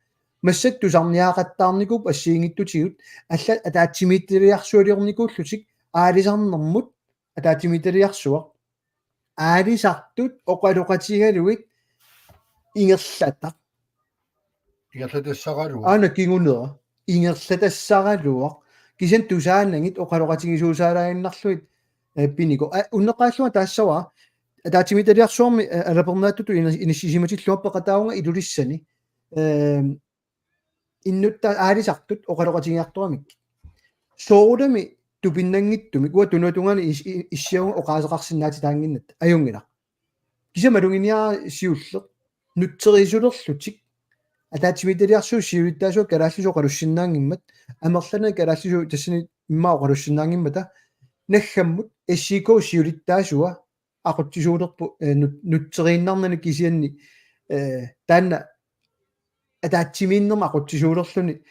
Massakkut tusarniaqattaarnikuupput assigiinngitsutigut allat ataatsimiititaliarsualiornikuullutik aalisarnermut ataatsimiititaliarsuaq. Aalisartut oqaloqatigalugit ingerlataq. Ingerlatassaraluaq. Aana kingunera. Ingerlatassaraluaq. Kisianni tusaanagit oqaloqatigisuusaalaaginnarlugit, eh, piniko. A, unneqqarillunga taassavara. Ataatsimiititaliarsuarmi, eh, alapernaatsutut ina-, inissisimatillunga peqataavunga Ilulissani. Ehm, innuttaa aalisartut oqaloqatigiartoramikkit. Soorunami tupinnanngitsumik uanga tunuatungaani is-, i-, issiavunga oqaaseqarsinnaatitaannginnatta. Ajunngilaq. Kisianni maluginiagara siulleq nutserisulerlutik ataatsimiititaliarsuup siulittaasua kalaallisut oqalussinnaanngimmat amerlanerit kalaallisut tassani immaqa oqalussinnaanngimmata naggammut S I K siulittaasua aqutsisuulerpoq, eh, nut-, nutseriinnarnani kisianni, eh, taanna ataatsimiinnermi aqutsisuulerluni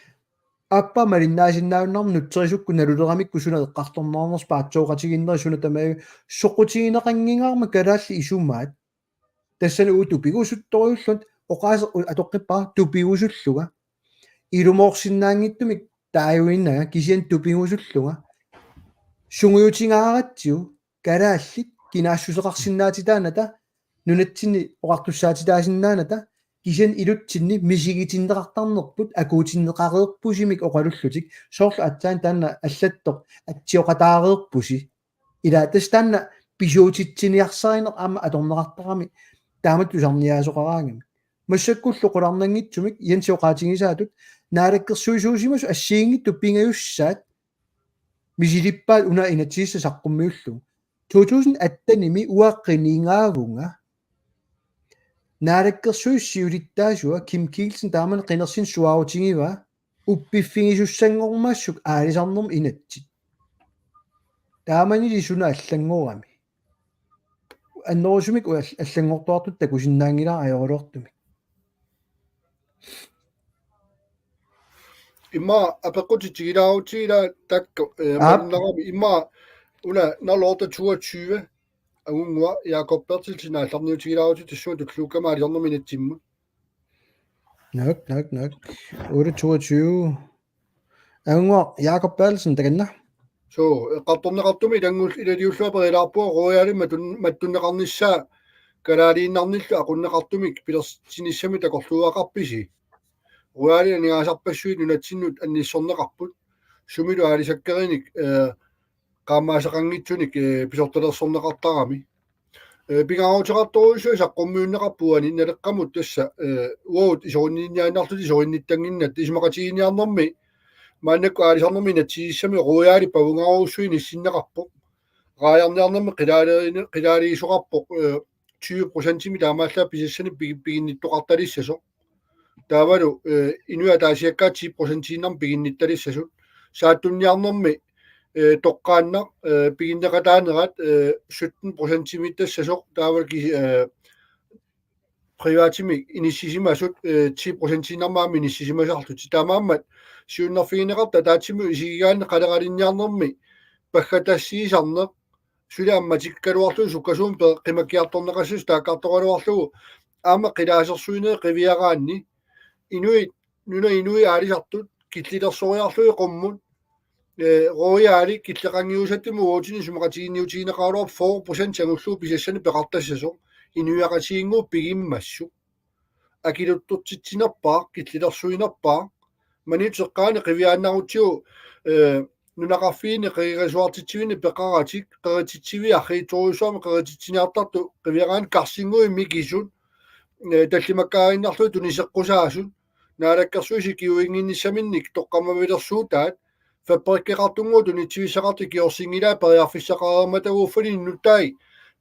aappaa malinnaasinnaajunnaarmat nutserisukkut naluleramikku suna eqqartorneqarnersoq paatsooqatigiinnerit suna tamaat soqutigineqanngingaarmat kalaallit isumaat. Tassani uagut tupigusuttorujussuullunga oqaaseq u-, atoqqippara tupigusullunga. Ilumoorsinnaanngitsumik taaguinnanga kisianni tupigusullunga. Sungiutigaaratsigu kalaallit kinaassuseqarsinnaatitaannata nunatsinni oqartussaatitaasinnaanata kisianni ilutsinni misigitinneqartarnerput akuutinneqareerpusimik oqalullutik soorlu aatsaat taanna allattoq atsioqataareerpusi. Ila tassa taanna pisuutitsiniarsarineq aamma atorneqartarami taamatut tusarniaasoqaraangamik. Massakkullu qularnanngitsumik Jensi oqaatigisaatut naalakkersuisuusimasut assigiinngitsut pingajussaat misilippaat una inatsisissaq saqqummiullugu. To tusind attenimi uanga qinigaavunga. Naalakkersuisut siulittaasua Kim Kielsen taamani qinersineq suaarutigivaa uppiffigisussanngormassuk aalisarnermut inatsit. Taamanili suna allanngorami. Annerusumik all-, allanngortuartut takusinnaanngilara ajoraluartumik. Immaqa apeqqutit tigilaarutigit ilaa taakku, eh, aap, malunnarami immaqa una nul otte toogtyve angunnguaq Jakob Berthelsen aallarniutigilaarutsigit tassunga tulluukkama aalisarnermut inatsimmut. Nok, nok, nok. Otte toogtyve. Agunnguaq Jakob Berthelsen takanna. Suu, eqqartorneqartumik ilanngull-, ilaliullugu aperilaarpunga Royalimi matun-, mattunneqarnissaa kalaaliinnarnillu aqunneqartumik pilersitsinissamik takorluugaqarpisi? Royalip aningaasarpassuit nunatsinnut annissorneqarput. Sumilu aalisakkerinik, eh, qaammaasaqanngitsunik, eh, pisortalersorneqartarami. Eh, pingaaruteqartorujussuaq saqqummiunneqarpoq uani Naleqqamut tassa, eh, uagut isorinniarniarluta isorinnittanginnatta isumaqatigiinniarnermi maannakkut aalisarnermi inatsisissami Royali pavungarujussuaq inissinneqarpoq. Raajarniarnermi qilaalerine-, qilaaliisoqarpoq, eh, tyve procentimik taamaallaat pisassanik pigi-, piginnittoqartalissasoq. Taavalu, eh, inuit ataasiakkaat ti procentiinnarmik piginnittalissasoq. Saattunniarnermi, eh, toqqaannaq, eh, piginneqataanerat, eh, sytten procentimiittassasoq. Taavalu ki-, eh, privatimik inissisimasut, eh, ti procentiinnarmik aamma inissisimasarlutik. Taamaammat siunnerfigineqartut ataatsimut isigigaanni qaleralinniarnermi paggatassiisarneq suli ammatikkaluarlugu sukkasuumik pe-, qimakkiartorneqassasoq taakkartoraluarlugu aamma qilaasersuinerit qiviaraanni inuit, nunap inui aalisartut killilersoriarlugit qummut, eh, Royali killeqanngiusattumik uagutsinnut isumaqatiginniutigineqaraluarpoq fyrre procent angullugu pisassanik peqartassasoq inuiaqatigiinnguup pigimmassuk. Akiluttortitsinerpaaq, killilersuinerpaaq, Maniitsoq eqqaani qiviaannarutsigu, eh, nunaqarfiini qerisuartitsivinni peqaratik, qerititsivik arriitsorujussuarmik qerititsiniartartut qiviaraanni karsinnguit mikisut, eh, tallimakkaarinnarlugit tuniseqqusaasut, naalakkersuisut ikiuinnginnissaminnik toqqammavilersuutaat, fabrikkeqartunnguup tunitsivissaqartut ikiorsinngilaat periarfissaqarermataguuffali nutaai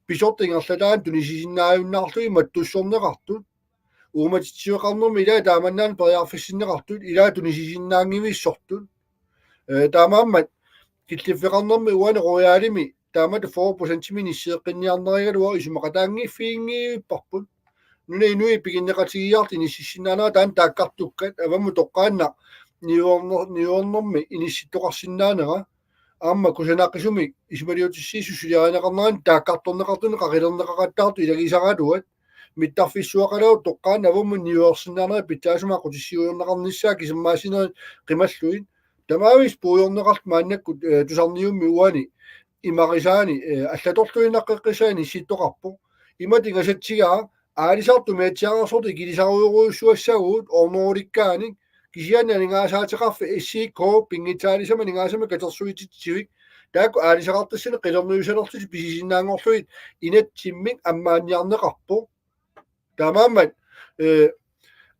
pisortat ingerlataanni tunisisinnaajunnaarlugit mattussorneqartut. Uummatitsiveqarnermi ilaat taamannaana periarfissinneqartut, ilaat tunisisinnaanngivissortut. Eh, taamaammat killiffeqarnermi uani Royalimi taamatut fyrre procentimik inisseeqqinniarnerigaluaq isumaqataanngiffiginngipparput. Nunap inui piginneqatigiiaartut inississinnaanerat taanna taakkartukkat, avammut toqqaannaq niuerner-, niuernermi inissittoqarsinnaanera. Aamma kusanaqisumik isumaliutissiissut suliarineqarneranni taakkartorneqartunik qaqilerneqaqattaartut ilagisaraluat. Mittarfissuaqalaarutit toqqaannaq avammut niuersinnaanerit pitsaasumik aqqutissiuiorneqarnissaat kisimmaasinerit qimallugit. Tamaavisa puigorneqartut maannakkut, eh, tusarniummi uani imarisaani, eh, allatorluinnaqqeqqissaani inissittoqarpoq. Imatut ingasatsigaa aalisartut meetsiareersortut ikilisarujorujussuassaguit ornerulikkaanik kisianni aningaasaateqarfik S I K pinngitsaalisamik aningaasamik katersuititsivik taakku aalisaqartassanik qilernuisalerlutik pisisinnaanngorlugit inatsimmik ammaanniarneqarpoq. Taamaammat, eh,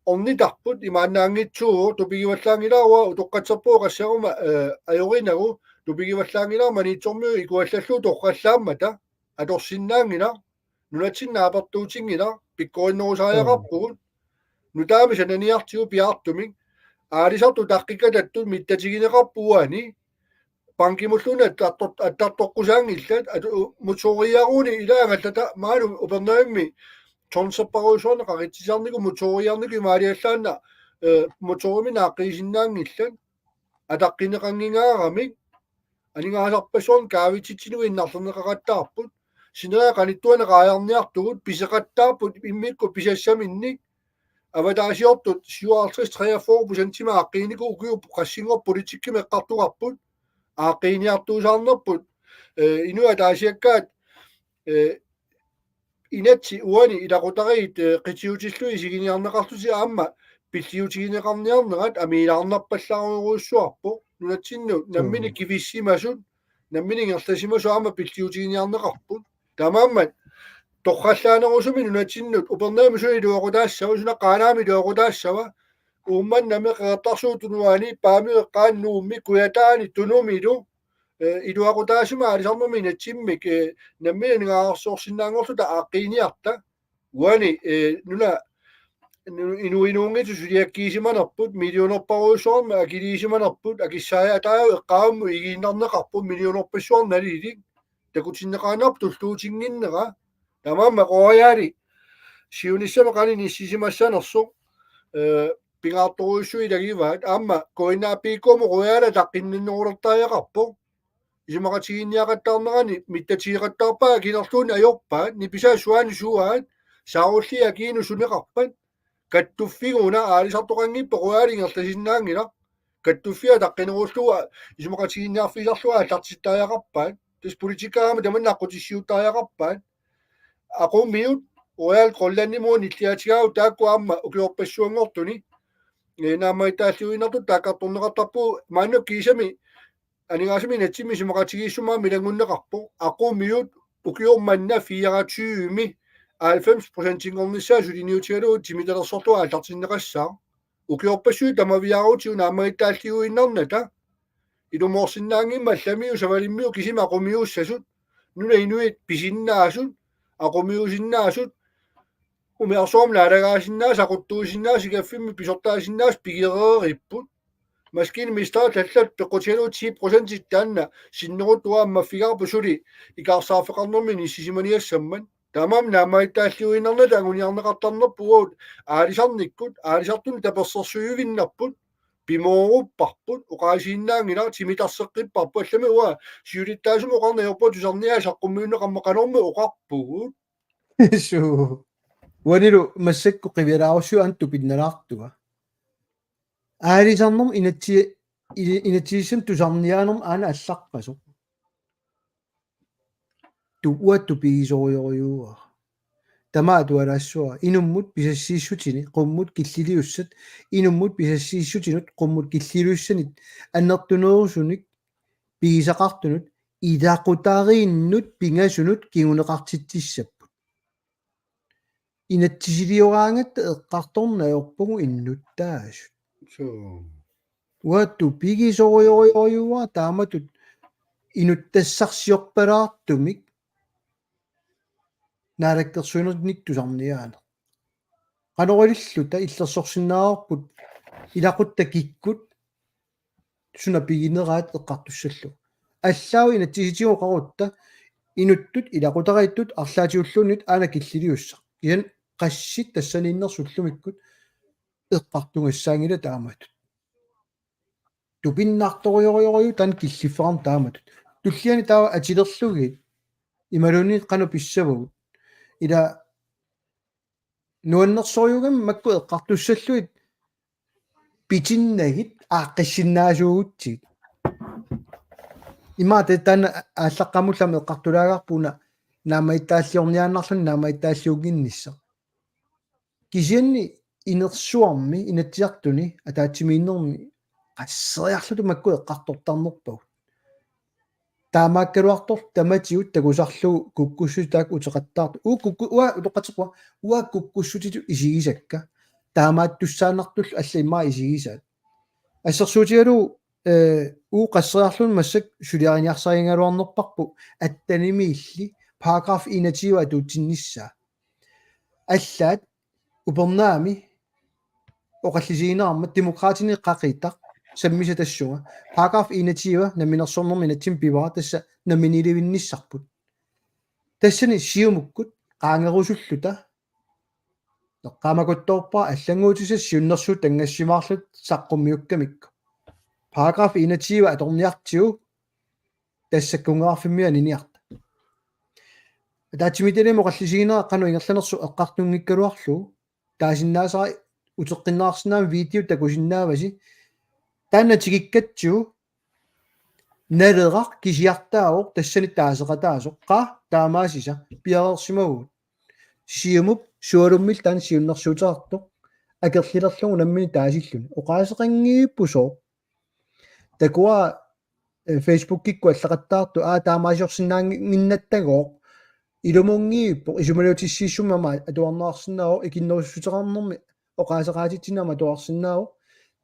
ornitarput imaannaanngitsuuvoq tupigivallaanngilara uanga utoqqatserpunga qassaruma, eh, ajorinagu tupigivallaanngilara Maniitsormiut ikuallallugu torrallaammata atorsinnaanngilaq. Nunatsinni naapertuutinngilaq, pikkorinnerusariaqarpugut. Nutaamik sananiartigu piaartumik. Aalisartut utaqqikatattut mittatigineqarput uani. Bankimulluunniit attartor-, attartoqqusaanngillat, atu-, motoriarunik ilaangaallata maani Upernavimmi tonserparujussuarnik qaqitsisarniku motoriarniku imaaliallaannaq, eh, motorimi naaqqiisinnaanngillat. Ataqqineqanngingaaramik aningaasarpassuarnik kaavitsitsinut innarlerneqaqattaarput. Sineriak qanittuanik raajarniartugut piseqattaarput immikkut pisassaminnik. Avataasiortut syvoghalvtreds treogfyrre procentimik aaqqiinikuuvoq ukiut qassinngorput politikkimik eqqartugarput. Aaqqiiniartuusaarnerput, eh, inuit ataasiakkaat, eh, inatsit uani ilaqutariit, eh, qitiutillugit isiginiarneqarlutik aamma pilliutigineqarniarnerat amiilaarnarpallaarujussuarpoq. Nunatsinnut nammineq kivissimasut, nammineq ingerlasimasut aamma pilliutiginiarneqarput. Taamaammat torrallaanerusumik nunatsinnut Upernavimmi suna iluaqutaassava, suna Qaanaami iluaqutaassava, Uummannami, Qeqertarsuup Tunuani, Paamiut eqqaani Nuummi, Kujataani, Tunumilu, eh, iluaqutaasumik aalisarnermi inatsimmik, eh, nammineq aningaasarsiorsinnaanngorluta aaqqiiniarta. Uani, eh, nuna nu-, inuinuunngitsut suliakkiisimanerput, millionerparujussuarmik akiliisimanerput, akissaajaataaju eqqaammut igiinnarneqarput millionerpassuarnik nalilik. Takutinneqaannarpoq tulluutinnginnera. Taamaammat Royali siunissami qanoq inissisimassanersoq, eh, pingaartorujussuit ilagivaat. Aamma K N A P K-mut Royali ataqqinninnerulertariaqarpoq. Isumaqatigiinniaqattaarnerani mittatigeqattaarpaat akilerluunniit ajorpaat, nipisaat suaanut suaat, saarulliit akiinut suneqarpat, kattuffiguna aalisartoqanngippat Royali ingerlasinnaanngilaq, Kattuffiat ataqqinerullugu isumaqatigiinniarfigisarlugu aallartittariaqarpaat. Tassa politikerimut tamanna aqqutissiuuttariaqarpaat. Aqummiut Royal Greenlandimut nilliatigaavut taakku aamma ukiorpassuanngortuni. Ee, naammagittaalliuinnartut taakkartorneqartarput maanna kiisami aningaasanik inatsimmi isumaqatigiissummik ilanngunneqarpoq. Aqummiut ukioq manna fireogtyvemi halvfems procentinngornissaa suliniutigalugu timitalersorlugu aallartinneqassaaq. Ukiorpassuit tamaviaarutigu naammagittaalliuinnarnata. Ilumoorsinnaanngimmat allamiut savalimmiut kisimik aqummiussasut, nunap inuit pisinnaasut, aqummiusinnaasut, umiarsuarmi naalagaasinnaasut, aquttuusinnaasut, kaffimmi pisortaasinnaasut pigereeripput. Maskiinamesterit allat peqqutigalugu ti procentit taanna sinneruttuammaffigaarput suli ikaarsaarfeqarnermi inissisimaniassammat. Taamaammat naammagittaalliuinnarnata anguniarneqartarnerput aalisarnikkut, aalisartunut tapersersuivinnarput, pimoorupparput, oqaasiinnaanngilaq, timitarseqqipparput, allami uanga siulittaasumik oqarneq ajorpunga tusarniaasut saqqummiunneqarmat qanormi oqarpugut. Suu. Uanilu massakkut qivialaarussiuk aana tupinnalaartunga. Aalisarnermut inatsi-, i-, inatsisissamut tusarniaanermut aana allaqqasoq. Tu-, uanga tupigisorujussuuara. Tamaat atualaassavara. Inummut pisassiissutini, qummut killiliussat, inummut pisassiissutinut, qummut killiliussanit, annertunerusunik, pigisaqartunut, ilaqutariinnut, pingasunut, kinguneqartitsissapput. Inatsisilioraangatta eqqartorneq ajorpugut innuttaasut. Suu. Uanga tupigisorujussuuara taamatut inuttassarsiorpalaartumik naalakkersuinernik tusarniaaneq. Qanoq ililluta illersorsinnaavarput ilaquttat kikkut suna pigineraat eqqartussallugu. Allaat inatsisitigut oqarutta inuttut ilaqutariittut arlaatigulluunniit aana killiliussaq. Kisianni qassit tassaniinnersut ullumikkut eqqartugassaanngilaq taamatut. Tupinnartorujussuuara taanna killiffeqarneq taamatut. Tulliani taava atilerlugit imaluunniit qanoq pissavagut. Ila nuannersorujussuugami makku eqqartussallugit pitinnagit aaqqissinnaasuugutsigit. Imaattoq taanna aallaqqaammullu aamma eqqartulaagarput una naammagittaalliorniaannarluni naammagittaalliunnginnissaq. Kisianni inersuarmi, Inatsisartuni, ataatsimiinnermi qasseriarluta makku eqqartortarnerpagut. Taamaakkaluartoq tamatigut takusarlugu kukkussutit taakku uteqattaartut. Uagut kukku-, uanga utoqqatserpunga, uagut kukkussutitut isigisakka. Taamaattussaannartullu allat immaqa isigisaat. Assersuutigalugu, eh, uagut qasseriarluta massakkut suliariniarsarigaluarnerparput attenimiilli paragraf enogtyve atuutsinnissaa. Allaat upernaami oqallisigineqarmat Demokraatini qaqitaq sammisaq tassunga. Paragraf enogtyve namminersornermi inatsimmi pivara tassa namminiilivinnissarput. Tassani Siumukkut qaangerusulluta eqqaamakuttoorpara allannguutissat siunnersuut tanngassimaarluta saqqummiukkamikku. Paragraf enogtyve atorniartigu tassakkunngeqarfimmi aniniarta. Ataatsimiititaliami oqallisiginera qanoq ingerlanersoq eqqartunngikkaluarlugu taasinnaasara uteqqinneqarsinnaammat video takusinnaavasi. Taanna tikikkatsigu Naleraq kisiartaavoq tassani taaseqataasoq. Qaa, taamaasisa piareersimavugut. Siumup sualummillu taanna siunnersuuteqartoq akerlilerlugu nammineq taasilluni. Oqaaseqanngiippusoq. Takuara, eh, Facebookikkut allaqattaartut, aa, taamaaliorsinnaannginnattagooq. Ilumunngiippoq, isumaliutissiissummi aamma atuarneqarsinnaavoq, ikinnerussuteqarnermi oqaaseqaatitsinni aamma atuarsinnaavoq.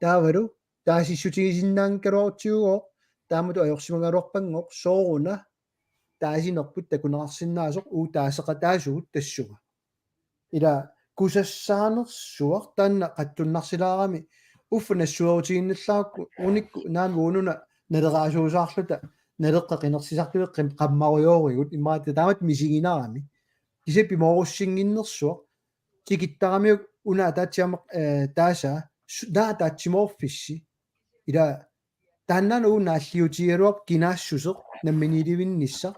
Taavalu taasissutigisinnaanngikkaluarutsiugooq, taamatut ajorsimagaluarpanngooq, sooruna taasinerput takuneqarsinnaasoq uagut taaseqataasugut tassunga. Ila kusassaanersuaq taanna qatsunnarsilaarami uffa nassuerutiginnillarakkit unikku naamik uununa naleraasuusaarluta naleqqat qinersisartullu qim-, qammarujoorigut imaattoq taamatut misiginarami. Kisianni pimoorussinnginnersuaq tikittaramiuk una ataatsiaq, eh, taasaa, su-, naa ataatsimoorfissi. Ila taannaana uagut naalliutigigaluarput kinaassuseq namminiilivinnissaq.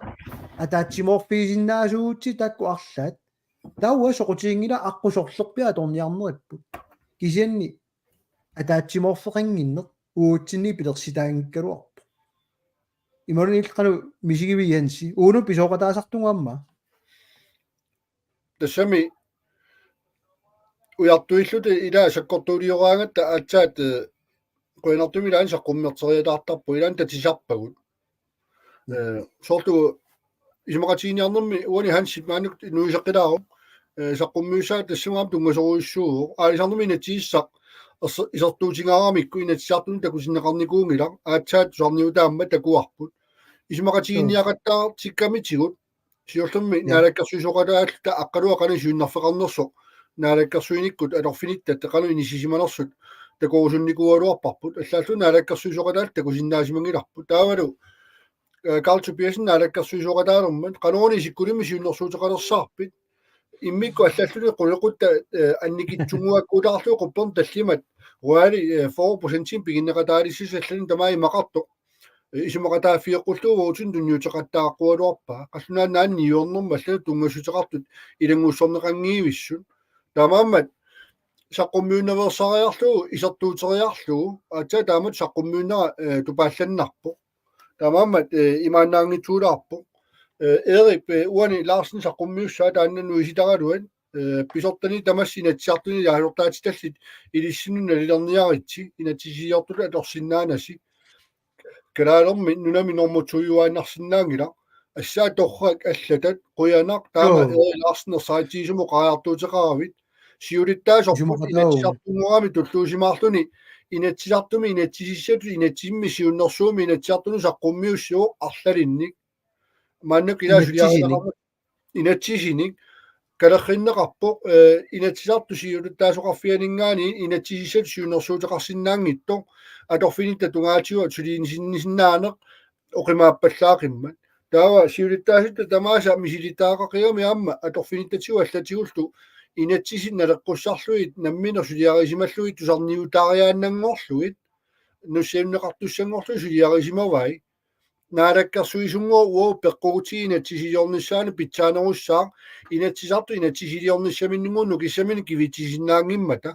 Ataatsimoorfigisinnaasuugutsigit taakku arlaat. Taava uanga soqutiginngilanga aqqut sorlerpiaq atorniarneripput. Kisianni ataatsimoorfeqannginneq uatsinnit pilersitaanngikkaluarpoq. Imaluunniit qanoq misigivit, Jensi? Uunga pisooqataasartugut aamma. Tassami ujartuilluta ilaa sakkortuulioraangatta aatsaat, eh, qujanartumik ilaanni saqqummerteriataartarpugut, ilaanni tatisarpagut. Eh, soorlu isumaqatigiinniarnermi uani Hansip maannakkut nuiseqqilaaruk, eh, saqqummiussaat tassunga aamma tunngasorujussuuvoq. Aalisarnermi inatsisissaq erse-, isertuutigaaramikku Inatsisartuni takutinneqarnikuunngilaq, aatsaat tusarniutaammat takuarput. Isumaqatigiinniaqattaartikkamitigut, siullermik, ja, naalakkersuisooqataalluta Aqqaluaq qanoq siunnerfeqarnersoq, naalakkersuinikkut atorfinitta qanoq inissisimanersut takorusunnikuugaluarparput, allaalluta naalakkersuisooqataalluta takusinnaasimanngillarput. Taavalu, eh, Karl Tobiassen naalakkersuisooqataalermat, qanoruna isikkulimmik siunnersuuteqalersaarpit? Immikkut allalluni qulequttat, eh, annikitsunnguakkuutaarlugu qupperneq tallimat, uali, eh, fyrre procentinik piginneqataalissasut, allani tamaat imaqartoq, eh, isumaqataaffigeqqullugu uagutsinnut tunniuteqattaaqqaaraluarpaa. Qallunaat Nunaanni niuernermi allanut tunngasuteqartut ilanngussorneqanngivissut. Taamaammat saqqummiunnaveersaariarlugu, isertuuteriarlugu, aatsaat taamatut saqqummiunnera, eh, tupaallannarpoq. Taamaammat, eh, imaannaanngitsuulaarpoq. Eh, Erik, eh, uani Larsen saqqummiussaa taanna nuisitaraluat, eh, pisortani tamassi Inatsisartuni ilaasortaatitallit ilissinnut nalilerniaritsi, inatsisiliortutut atorsinnaanasi. Kalaalermi nunami normu to-juaannarsinnaanngilaq. Assaa torrak allatat, qujanaq, taama, joo, Erik Larsen ersaritsigisumik oqariartuuteqaravit. Siulittaasorput isumaqataavoq. Inatsisartunngorami tulluusimaarluni Inatsisartumi inatsisissatut inatsisimmik siunnersuummik Inatsisartunut saqqummiussivoq arlalinnik. Maannakkut ilaa, inatsisinik, suliarineqarmat inatsisinik kalerrinneqarpoq, eh, Inatsisartut siulittaasoqarfianinngaanniit inatsisissatut siunnersuuteqarsinnaanngitsoq, atorfinitta tungaatigut suliinnarsinnaaneq oqimaappallaaqimmat. Taava siulittaasup tamaasa misilittagaqigami aamma atorfinittatigut allatigullu inatsisit naleqqussarlugit nammineq suliarisimallugit tusarniutaariaannanngorlugit, nussiunneqartussanngorlugit suliarisimavai. Naalakkersuisunngooq uagut peqqugutigu inatsisiliornissaanut pitsaanerussaaq, Inatsisartut inatsisiliornissaminninnguunnut kissaminnik kivitsisinnaanngimmata.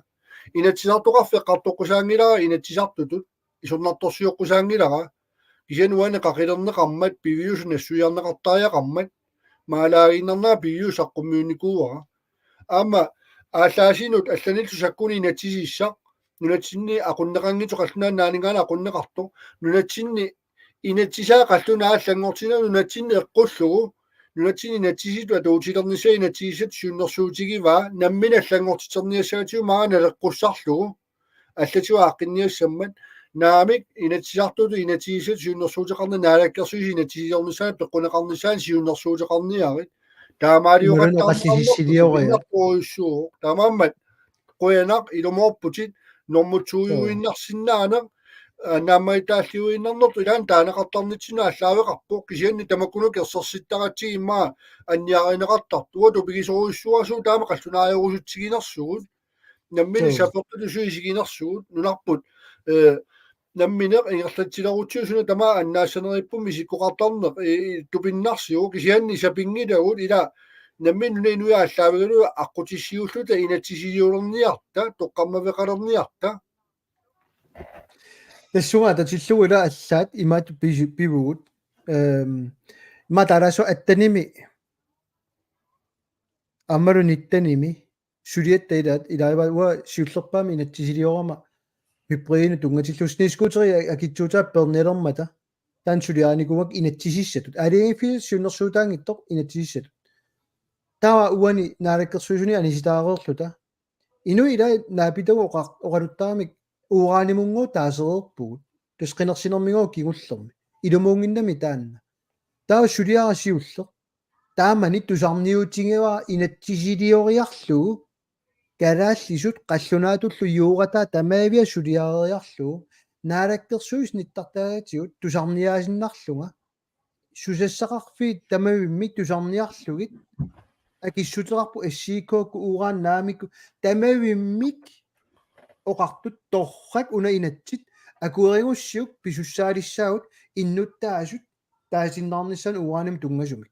Inatsisartoqarfik eqqartoqqusaanngilara Inatsisartutut, isornartorsioqqusaanngilara. Kisianni uani qaqilerneqarmat, piviusut nassuiarneqartariaqarmat, maalaaginnarnera piviusoq saqqummiunnikuuara. Aamma aallaasinut allanillu sakkunik inatsisissaq, nunatsinni aqunneqanngitsoq, qallunaat Nunaanninngaanniit aqunneqartoq, nunatsinni inatsisaa qallunaat allanngortinnera nunatsinni eqqullugu, nunatsinni inatsisitut atuutilernissaa inatsisissatut siunnersuutigivaa, nammineq allanngortiterniassagatsigu maanga naleqqussarlugu, allatigut aaqqinniassammat, naamik, Inatsisartutut inatsisissatut siunnersuuteqarneq, naalakkersuisut inatsisiliornissaanut peqquneqarnissaanut siunnersuuteqarniarit. Taamaaliorartarneqarnertut, imaluunniit oqallisissiorujussuuvoq, sulinnartorujussuuvoq. Taamaammat qujanaq, ilumoorputit, normu to-juinnarsinnaaneq, eh, naammagittaalliuinnarnertut ilaanni taaneqartarnitsinnut aallaaveqarpoq, kisianni tamakkununnga ersersittaratsigit immaqa anniarineqartartut, uagut tupigisorujussuarsuugut taama qallunaajorusutsiginersugut, nammineq, joo, sapertutut suut isiginersugut, nunarput, eh, nammineq ingerlatsilerutsigu suna tamaat annaassanerippugut isikkoqartarneq, eh, eh, tupinnarsivoq, kisianni sapinngilagut ilaa nammineq nunap inui aallaavigalugu aqqutissiuulluta inatsisiliulerniarta, toqqammaveqalerniarta. Tassunga atatillugu ilaa allaat imaattoq pisi-, pivugut. Ehm, ima taalaassu attenimi aammalu nittenimi suliatta ilaat, ilaat uanga siullerpaamik inatsisiliorama hybridinut tunngatillugu, snescooterit akitsuutaat peernialermata, taanna suliarinikuuakka inatsisissatut. Aalajangiiffiit siunnersuutaanngitsoq inatsisissatut. Taava uani naalakkersuisuni anisitaareerluta. Inuit ilaat naapitagut oqa-, oqaluttaramik uranimunngooq taasereerpugut. Tassa qinersinermigooq kingullermi. Ilumuunnginnami taanna. Taava suliara siulleq. Taamani tusarniutigivara inatsisilioriarlugu, kalaallisut qallunaatullu juugataa tamaaviat suliareriarlugu, naalakkersuisut nittartakkatigut tusarniaasinnarlunga, susassaqarfiit tamavimmik tusarniarlugit, akissuteqarput S I K-kkut, uran naamikkut, tamavimmik oqartut torrak una inatsit akuerigussiuk pisussaalissaagut innuttaasut taasinnaarnissaannut uranimik tunngasumik.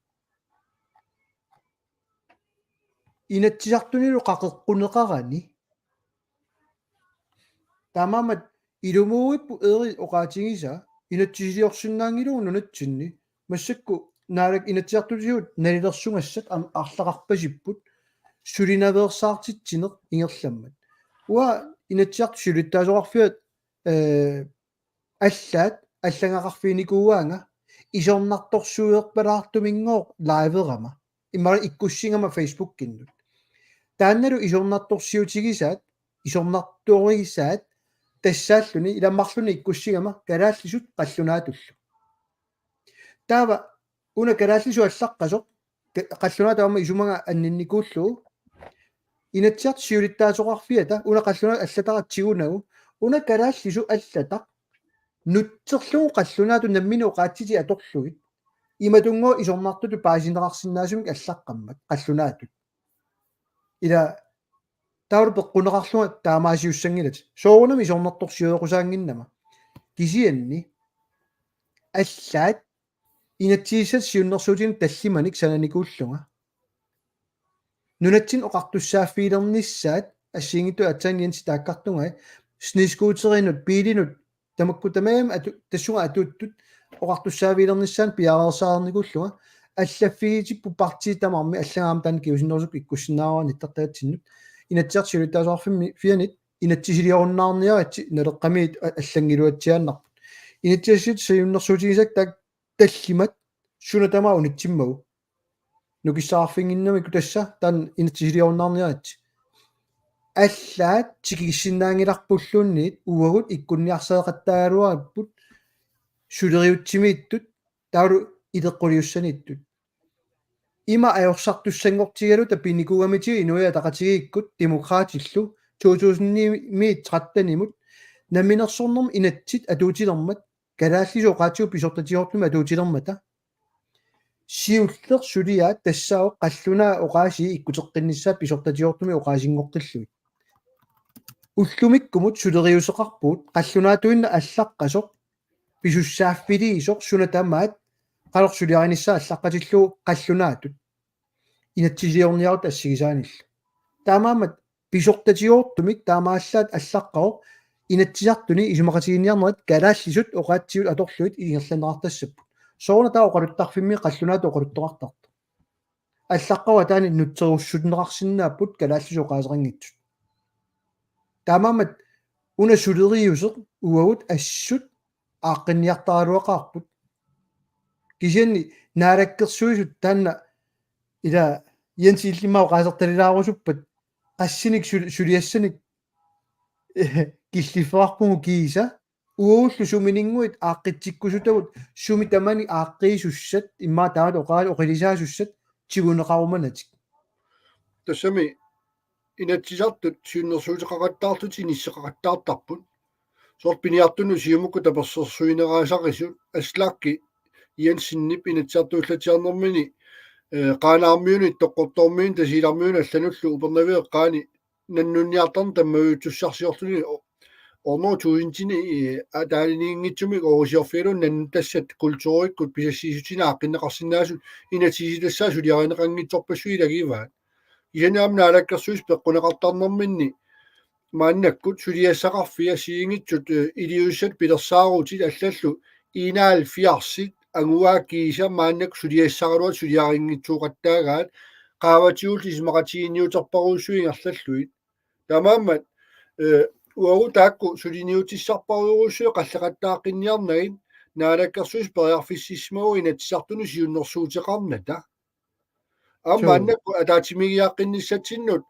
Inatsisartunilu qaqeqquneqarani. Taamaammat Ilumuuipput Erik oqaatigisaa, inatsisiliorsinnaanngilagut nunatsinni, massakkut Naalak-, Inatsisartutigut nalilersugassat am-, arlaqarpasipput, sulinaveersaartitsineq ingerlammat. Uanga Inatsisartut Siulittaasoqarfiat, eh, allaat allagaqarfiginikuuaanga, isornartorsiuerpalaartuminngooq liverama. Immaqa ikkussigama Facebookinnut. Taannalu isornartorsiutigisaat, isornartorigisaat tassaalluni, ilaa marlunnik ikkussigama kalaallisut qallunaatullu. Taava una kalaallisut allaqqasoq, ka-, qallunaatut aamma isumaga anninnikuullugu. Inatsisartut Siulittaasoqarfiata, una qallunaatut allataqatsigu unagu, una kalaallisut allataq nutserlugu qallunaatut nammineq oqaatsitik atorlugit. Imatunngooq isornartortut paasineqarsinnaasumik allaqqammat qallunaatut. Ilaa taava peqquneqarlunga taamaasiussanngilatit. Soorunami isornartorsioqqusaannginnama. Kisianni allaat inatsisissatut siunnersuutinik tallimanik sananikuullunga. Nunatsinni oqartussaaffigilernissaat assigiinngitsut aatsaat Jensi taakkartungai, snescooterinnut, biilinut, tamakku tamarmik atu-, tassunga atuuttut oqartussaaffigilernissaannut piareersaareernikuullunga, allaffigitipput partiit tamarmik allagaat taanna kingusinnerusukkut ikkussinnaagaluarput nittartagatsinnut, Inatsisartut Siulittaasoqarfimmi-, fianit inatsisiliorunnaarniaritsi Naleqqamiit a-, allanngiluatsiaannarput. Inatsisissatut siunnersuutigisakka taak tallimat suna tamaat unitsimmagu. Nukissaqarfinnginnamikku tassa taanna inatsisiliorunnaarniaritsi. Allaat tikigissinnaanngilarpulluunniit uagut ikkunniarsareqattaagaluarparput suleriutsimiittut taavalu ileqquliussaniittut. Ima ajorsartussanngortigaluta pinikuugamitigut Inuit Ataqatigiikkut Demokraatillu to tusind ni-miit tretten-imut namminersornermut inatsit atuutilermat kalaallisut oqaatsigut pisortatigoortumik atuutilermata. Siulleq suliaat tassaavoq qallunaat oqaasii ikkuteqqinnissaat pisortatigoortumik oqaasinngortillugit. Ullumikkumut suleriuseqarpugut qallunaatuinnaq allaqqasoq, pisussaaffiliisoq suna tamaat qanoq suliarinissaa allaqqatillugu qallunaatut inatsisiliorniarutta assigisaanillu. Taamaammat pisortatigoortumik taamaallaat allaqqavoq Inatsisartuni isumaqatigiinniarnerit kalaallisut oqaatsigut atorlugit ingerlanneqartassapput. Sooruna taava oqaluttarfimmi qallunaatut oqaluttoqartartoq. Allaqqavoq ataani nutserussutinneqarsinnaapput kalaallisut oqaaseqanngitsut. Taamaammat una suleriuseq uagut assut aaqqinniartaraluaqaarput. Kisianni naalakkersuisut taanna ila Jens illimmi oqaasertalilaarusuppat qassinik sul-, suliassanik killiffeqarpugut kiisa uagullu sumininnguit aaqqitsikkusutagut sumi tamanik aaqqiisussat immaqa taava oqaa-, oqilisaasussat tiguneqarumanatik. Tassami Inatsisartut siunnersuuteqaqattaartut inisseqaqattaartarput. Soorlu piniartunut Siumukkut tapersersuineraasarisoq Aslak Jensenip Inatsisartuullatsiarnermini, eh, Qaanaarmiunit, Toqqortoormiunit, Tasiilarmiunit allanullu Upernaviup eqqaani nannunniartarneq tammaviutsussarsiorluni o-, ornoo tuusintini, eh, ataaliniinngitsumik orusiorfigalugu nannutassat kulturikkut pisassiissutinik aaqqinneqarsinnaasut inatsisitassaat suliarineqanngitsorpassuit ilagivaat. Kisianni aamma naalakkersuisut peqquneqartarnerminni maannakkut suliassaqarfiit assigiinngitsut, eh, iliuusissat pilersaarutit allallu enoghalvfjerdsit anguaat kiisa maannakkut suliassaraluat suliarinngitsooqattaagaat qaavatigullu isumaqatigiinniuterparujussuit ingerlallugit. Taamaammat, eh, uagut taakku suliniutissarparujussuit qalleqattaaqqinniarnagit naalakkersuisut periarfississimavugut Inatsisartunut siunnersuuteqarnata. Aamma Suu. Maannakkut ataatsimiigiaqqinnissatsinnut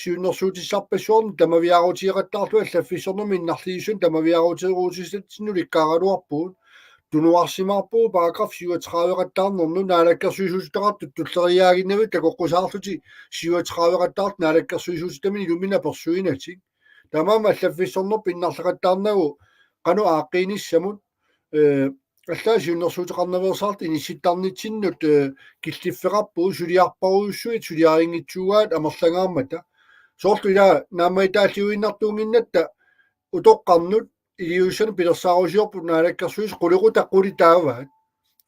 siunnersuutissarpassuarnik tamaviaarutigeqattaarluta allaffissornermi innarliissunik tamaviaaruteeruutissatsinnut ilikkaaraluarpugut. Tunuarsimaarpugut paragraf syvogtredive-qattarnermut naalakkersuisuutitaqartut tulleriiaaginnavit takoqqusaarlutik syvogtredive-qattartut naalakkersuisuutitaminik iluminni apersuinatik. Taamaammat allaffissornerput innarleqattaarnagu qanoq aaqqiinissamut, eh, allaat siunnersuuteqarnaveersaartut inissittarnitsinnut, eh, killiffeqarpugut suliarparujussuit suliarinngitsuugaat amerlangaarmata. Soorlu ila naammagittaalliuinnartuunnginnatta utoqqarnut iliuusissanut pilersaarusiorput naalakkersuisut qulequtaq qulitaavaat.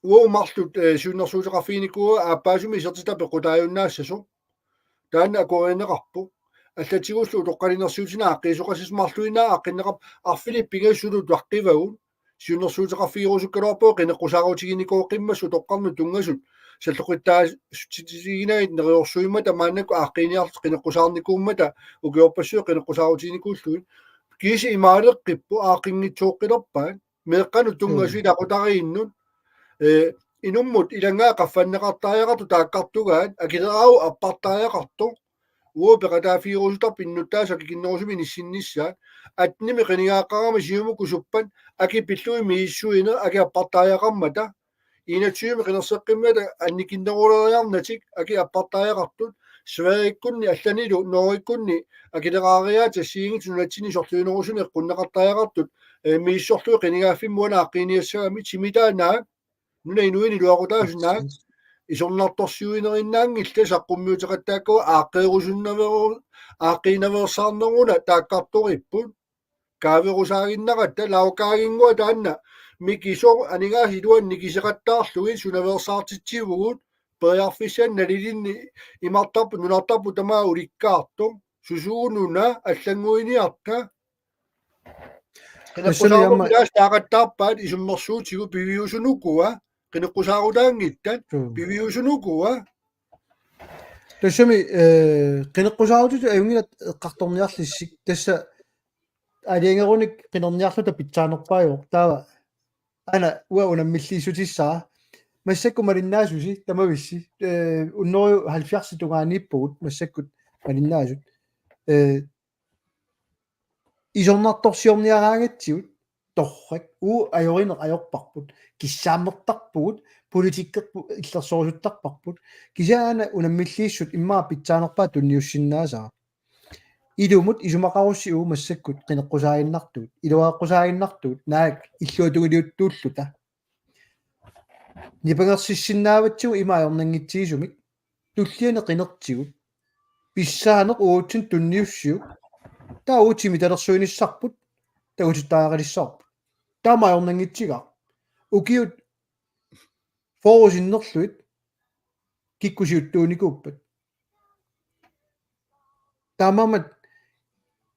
Uagut marluk, eh, siunnersuuteqarfiginikuuagut aappaasumik isertitat peqqutaajunnaassasoq. Taanna akuerineqarpoq. allatigullu utoqqalinersiutinik aaqqiisoqassasut marluinnaat aaqqinneqarput arfineq-pingasut suli taqqivagut. Siunnersuuteqarfigerusukkaluarpagut qineqqusaarutiginikoqimmassuk utoqqarnut tunngasut salloqittaassutiginagu neriorsuimmata maannakkut aaqqiiniarlutik qineqqusaarnikuummata ukiorpassuit qineqqusaarutiginikuullugit. Kiisa imaaleqqipput aaqqinngitsooqqilerpaat. Meeqqanut tunngasut Mm. ilaqutariinnut. Ee, inummut ilanngaat qaffanneqartariaqartut taakkartugaat, akileraavoq appartariaqartoq. Uagut peqataaffigerusutarput innuttaasut akikinnerusumik inissinnissaat. Attenimi qinigaaqqaarama Siumukkut suppat, akit pillugit misissuineq, akit appartariaqarmata. Enogtyvemi qinerseqqimmata annikinneruleriarnatik, akit appartariaqartut. Sverigekkunni allanilu Norgekkunni akileraariaat assigiinngitsut nunatsinni sorliunerusuni eqqunneqartariaqartut, ee, misissorlugit qinigaaffimmut una aaqqiiniassagamik. Timitaat naak, nunap inuinik iluaqutaasut naak, isornartorsiuinerinnaanngillat, saqqummiuteqattaakkagut aaqqeerusunnaveru-, aaqqiinaveersaarneruna taakkartoripput. Kaaverusaaginnaratta, laukaaginnguaq taanna, Mikisoq aningaasat iluanni nikiseqattaarlugit sunaveersaartitsivugut, periarfissanik nalilinnik imartarput nunartarput tamaat ulikkaartoq, susuununa allannguiniarta. Tassami qineqqusaarut aamma ilaas taaqattaarpaat isummersuutigut piviusunukua, qineqqusaarutaanngittat, Mm. piviusunukua. Tassami, ee, qineqqusaarutitut ajunngilaq eqqartorniarlissik, tassa aalajangerunik qinerniarluta pitsaanerpaajuvoq. Taava aana uanga unammilliissutissara. Massakkut malinnaasusi tamavissi, ee, hundrede halvfjerds tungaaniippugut massakkut malinnaasut. Ee, isornartorsiorniaraangatsigut torrak, uagut ajorineq ajorparput, kissaammertarpugut, politikkerput illersorusuttarparput, kisianni aana unammilliissut immaqa pitsaanerpaaq tunniussinnaasara. Ilumut isumaqarussi uagut massakkut qineqqusaaginnartugut, iluareqqusaaginnartugut, naak illuatungiliuttuulluta. Nipangersissinnaavarput ima ajornanngitsigisumik, tulliani qinertigut. Pissaaneq uatsinnut tunniussiuk. Taava uagut timitalersuinissarput, takutittariaqalissavarput. Taama ajornanngitsigaaq. Ukiut fyrre sinnerlugit kikkut siuttuunikuuppat. Taamaammat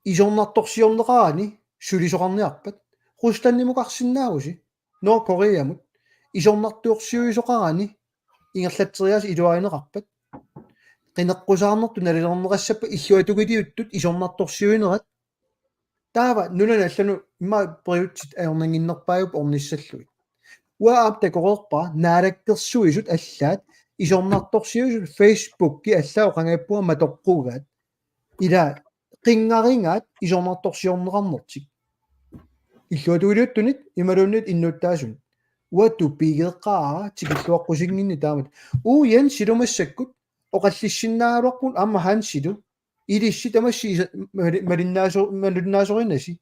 isornartorsiorneqarani sulisoqarniarpat. Ruslandimukarsinnaavusi, Nordkoreamut. Isornartorsiuisoqarani ingerlatseriaaseq iluarineqarpat. Qineqqusaarnertut nalilerneqassappat illuatungiliuttut isornartorsiuinerat. Taava nunani allanut immaqa periutsit ajornannginnerpaajupput ornissallugit. Uanga aamma takoreerpara Naalakkersuisut allaat isornartorsiuisut Facebooki allaat oqanngippunga matoqqugaat. Ila qinngarigaat isornartorsiorneqarnertik. Illuatungiliuttunit imaluunniit innuttaasunit. Uanga tupigeqaara tikilluaqqusinnginni taamatut. Uu Jensilu massakkut oqallissinnaagaluarpugut aamma Hansilu. Ilissi tamassi isa-, mali-, malinnaaso-, malinnaasorinasi.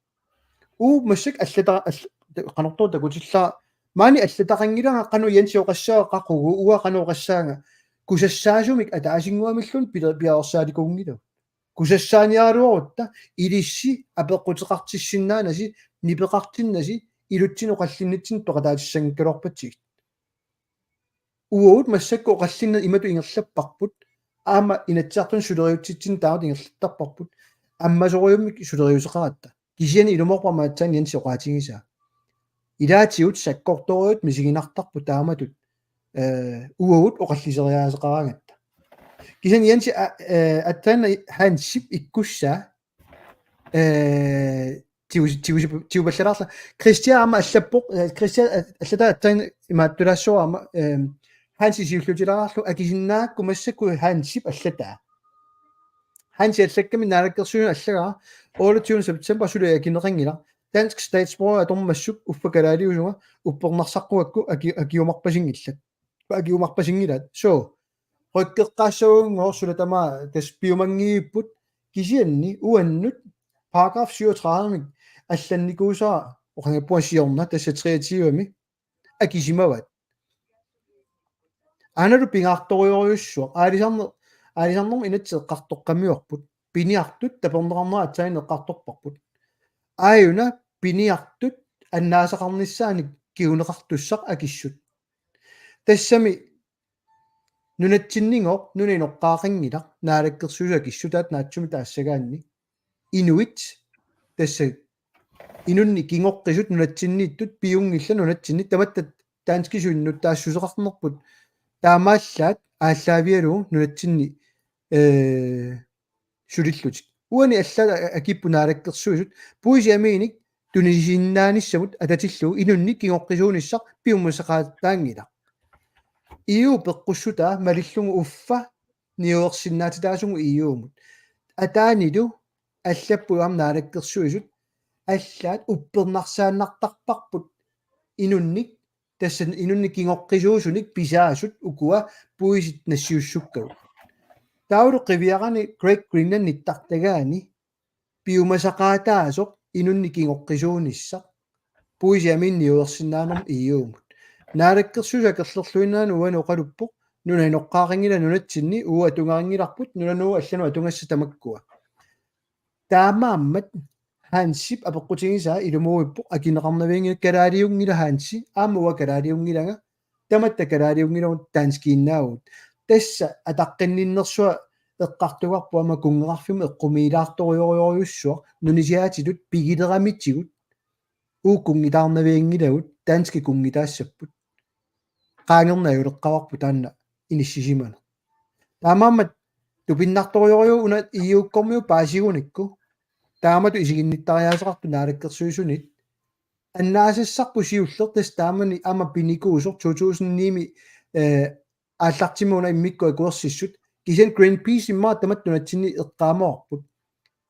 Uu massakkut allata-, all-, qanortoq takutillara. Maani allataqanngilanga qanoq Jensi oqassaanga qaqugu, uanga qanoq oqassaanga. Kusassaasumik ataasinnguamilluunniit pila-, piareersaalikuunngilagut. Kusassaaniaraluarutta ilissi apeqquteqartissinnaanasi, nipeqartinnasi, ilutsinni oqallinnitsinni peqataatissanngikkaluarpatsigit. Uagut massakkut oqallinneq imatut ingerlapparput, aamma Inatsisartuni suleriutsitsineq taamatut ingerlattarparput, ammasorujummik suleriuseqaratta. Kisianni ilumoorpoq aamma aatsaat Jensi oqaatigisaa. Ilaatigut sakkortoorujuttut misiginartarput taamatut, ee, uagut oqalliseriaaseqaraangatta. Kisianni Jensi a-, ee, aatsaannaq Hansip ikkussaa, ee, tigus-, tigus-, tigupallalaarlanga. Christian aamma allappoq, ee, Christian a-, allataa aatsaannaq imaattulaassavara aamma, ee, Hansi siulliutilaarlugu akisinnaagakku massakkut Hansip allataa. Hansi allakkami Naalakkersuisunut allagara, otteogtyvende september suli akineqanngilaq. Dansk statsborger atormassuk uffa kalaaliusunga uppernarsarpugakku aki-, akiumarpasinngillat. Akiumarpasinngilaat. So, rykkeqqaassagunngooq suna tamaat tassa piumanngivipput kisianni uannut paragraf syvogtredive-mik allannikuusara oqanngippunga siorna tassa treogtyve-mi akisimavaat. Aanalu pingaartorujorujussuaq. Aalisarner-, aalisarnermut inatsit eqqartoqqammerput. Piniartut taperneqarnerat aatsaannguaq eqqartorparput. Aajuna piniartut annaasaqarnissaanik kinguneqartussaq akissut. Tassami Nunatsinninngoq nunap inoqqaaqanngilaq, naalakkersuisut akissutaat naatsumik taassagaanni. Inuit, tassa inunnik kingoqqisut nunatsinniittut piunngillat nunatsinni, tamatta danskisut innuttaassuseqarnerput taamaallaat aallaavigalugu nunatsinni, eh, sulillutik. Uani allaat a-, akipput naalakkersuisut puisit amiinik tunisinnaanissamut atatillugu inunnik kingoqqisuunissaq piumasaqaataanngilaq. E U peqqussutaa malillugu uffa niuersinnaatitaasugut E U-mut. Ataanilu allapput aamma naalakkersuisut allaat uppernarsaannartarparput inunnik, tassa inunnik kingoqqisuusunik pisaasut ukua puisit nassiussukkagut. Taavalu qiviarani Great Greenland nittartagaani piumasaqaataasoq inunnik kingoqqisuunissaq puisit amiinik niuersinnaanermut E U-mut. Naalakkersuisut akerlerluinnaanik uani oqaluppoq, nunap inoqqaaqanngilaq nunatsinni, uagut atugarinngilarput, nunanut allanut atugassat tamakkua. Taamaammat Hansip apeqqutigisaa ilumuuippoq, akineqarnavianngilanga, kalaaliunngilaq Hansi, aamma uanga kalaaliunngilanga, tamatta kalaaliunngilagut danskiinnaavugut. Tassa ataqqinninnersua eqqartugarput aamma kunngeqarfimmut eqqumiilaartorujorujussuaq nunisiaatitut pigileramitigut, uagut kunngitaarnavianngilagut, danskit kunngitaassapput. Qaangerneq ajuleqqaarparput taanna inissisimaneq. Taamaammat tupinnartorujorujuuvoq una E U-kkormiut paasigunikku. Taamatut isiginnittariaaseqartut naalakkersuisunit. Annaasassarput siulleq, tassa taamani aamma pinikuusoq to tusind ni-mi, eh, aallartimmut una immikkut akuersissut. Kisianni Greenpeace immaqa tamatta nunatsinni eqqaamavarput.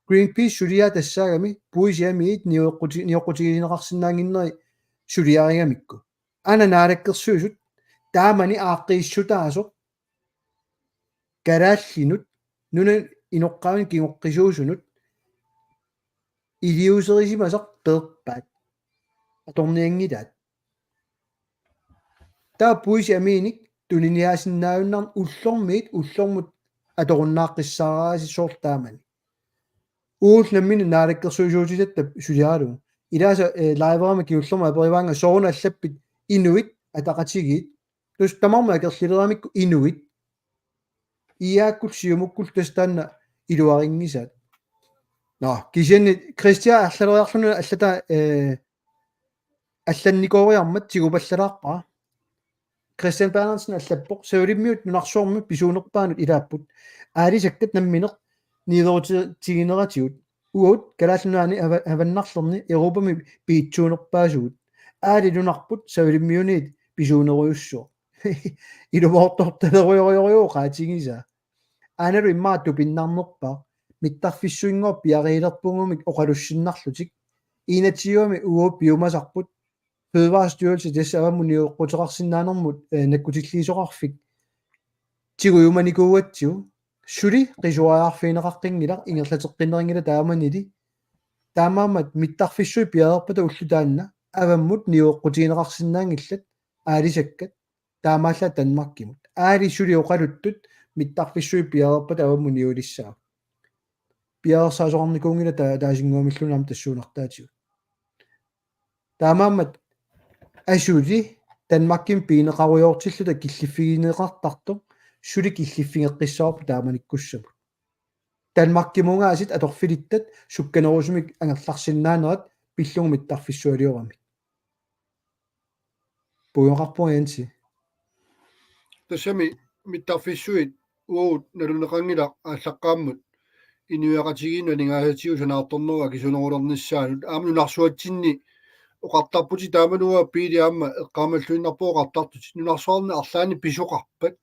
Greenpeace suliaa tassaagami puisit amiit nioqquti-, nioqqutigisineqarsinnaannginneri suliarigamikku. Aana naalakkersuisut taamani aaqqiissutaasoq kalaallinut nunap inoqqaavinik kingoqqisuusunut iliuuserisimasaq peerpaat, atornianngilaat. Taava puisit amiinik tuniniaasinnaajunnaarneq ullormiit ullormut atorunnaaqqissaarasi soorlu taamani. Uagut nammineq naalakkersuisuutitatta suliaralugu. Ilaasa, eh, liverama kingullermik aperivaannga sooruna allappit inuit ataqatigiit. Tassa tamarmik akerlileramikku inuit. I A-kkut Siumukkullu tassa taanna iluarinngisaat. Nå, kisianni Christian arlaleriarluni allata, eh, allannikooriarmat tigupallalaarpara. Christian Bernhardsen allappoq: Savalimmiut nunarsuarmi pisuunerpaanut ilaapput aalisakkat nammineq niuerutigineratigut. Uagut Kalaallit Nunaanni ava-, avannarlerni Europami piitsuunerpaasugut. Aali nunarput Savalimmiuniit pisuunerujussuuvoq. Ilumoortortalerujorujorujussuuvoq oqaatigisaa. Aanalu immaqa tupinnarnerpaaq. Mittarfissuinngooq piareerpugumik oqalussinnarlutik. Enogtyvemi uagut piumasarput. Fødevarestyrelse tassa avammut nioqquteqarsinnaanermut, eh, nakkutilliisoqarfik tigujumanikuugatsigu, suli qisuariarfigineqaqqinngilaq, ingerlateqqinneqanngilaq taamanili. Taamaammat mittarfissuit piareerpata ulloq taanna avammut nioqqutigineqarsinnaanngillat aalisakkat, taamaallaat Danmarkimut. Aali suli oqaluttut mittarfissuit piareerpata avammut niulissaagut. Piareersaasoqarnikuunngilaq ta-, taasinnguamilluunniit aamma tassuunartaatigut. Taamaammat asuli Danmarkimi pigineqarujoortilluta killiffigineqartartoq suli killiffigeqqissaarpoq taamanikkussamut. Danmarkimukaasut atorfilittat sukkanerusumik angerlarsinnaanerat pillugu mittarfissualioramik. Puigaqarpunga, Jensi. Tassami mittarfissuit uagut naluneqanngilaq aallaqqaammut inuiaqatigiinnut aningaasatigut sanaartornerup akisunerulernissaanut. Aamma nunarsuatsinni oqartarputit taamanuua Piili aamma eqqaamalluinnarpoq oqartartutit. Nunarsuarmi arlaanni pisoqarpat,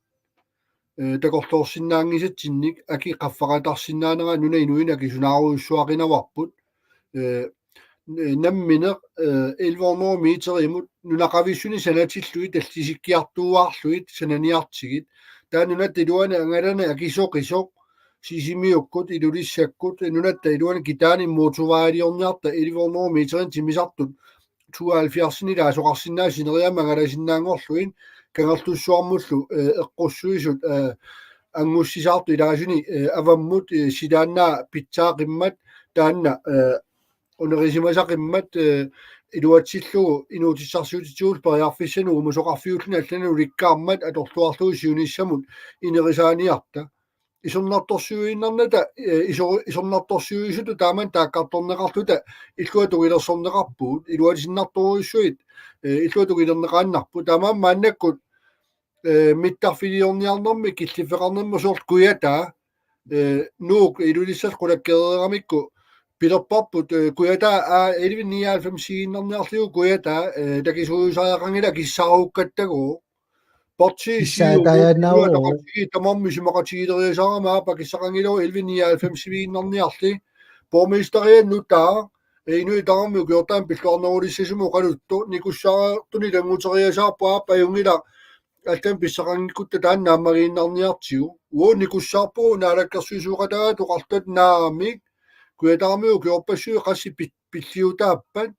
eh, takorloorsinnaanngisatsinnik aki qaffaqatarsinnaanera nunap inuinik akisunaarujussuaqinavarput. Eh, n-, nammineq, eh, elleve hundrede meterimut nunaqavissuni sanatillugit tallisikkiartuuaarlugit sananiartigit. Taava nunatta iluani angalani akisoqisoq, Sisimiukkut, Ilulissakkut, nunatta iluani kitaani motorvejliorniarta elleve hundrede meterinik timmisartut tooghalvfjerdsinik ilaasoqarsinnaasut sineriammi angalasinnaanngorlugit, Kangerlussuarmullu, eh, eqqussuisut, eh, anngussisaartut ilaasuni, eh, avammut, eh, silaannaa pitsaaqimmat, taanna, eh, unerisimasaqimmat, eh, iluatsillugu inuutissarsiutitigut periarfissanik uumasoqarfiulluni allanik ulikkaarmat atorluarlugu siunissamut inerisaaniarta. Isornartorsiuinnarnata, eh, iso-, isornartorsiuisutut taamani taakkartorneqarluta illuatungilersorneqarpugut, iluatinnartorujussuit, eh, illuatungilerneqaannarput. Taamaammat maannakkut, eh, mittarfiliorniarnermi killiffeqarnermi soorlu Kujataa, eh, Nuuk Ilulissat qulakkeereeramikku pilerparput, eh, Kujataa A elleve nioghalvfemsiinnarniarlugu Kujataa, eh, takisuujusariaqanngilaq akissarukkattagu. Partiit Kissaatajaannaavoq. Siumut, Inuit Ataqatigiit tamarmik isumaqatigileriasaarami aap akissaqanngilagut elleve nioghalvfemsiinnarniarli. Borgmesteriat nutaaq, eh, inuit tamarmik ukiortaamik pilluarnerulissasumik oqaluttoq, nikussaartunik ilannguteriasaarput aap ajunngilaq allamik pissaqanngikkutta taanna naammagiinnarniartigu. Uagut nikussaarpugut naalakkersuisooqataat oqartut naamik, Kujataarmiut ukiorpassuit qassit pi-, pilliutaappat,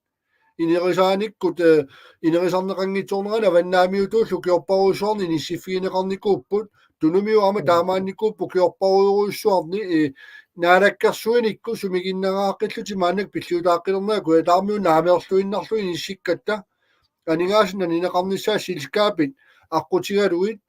inerisaanikkut, eh, inerisarneqanngitsoornerani avannaamiutullu ukiorparujussuarni inissiffigineqarnikuupput, Tunumiut aamma taamaannikuupput ukiorparujorujussuarni, eh, naalakkersuinikkut sumiginnagaaqqillutik maannakkut pilliutaaqqilernerat Kujataarmiut naamerluinnarlugit inissikkatta, aningaasat nanineqarnissaat selskabit aqqutigalugit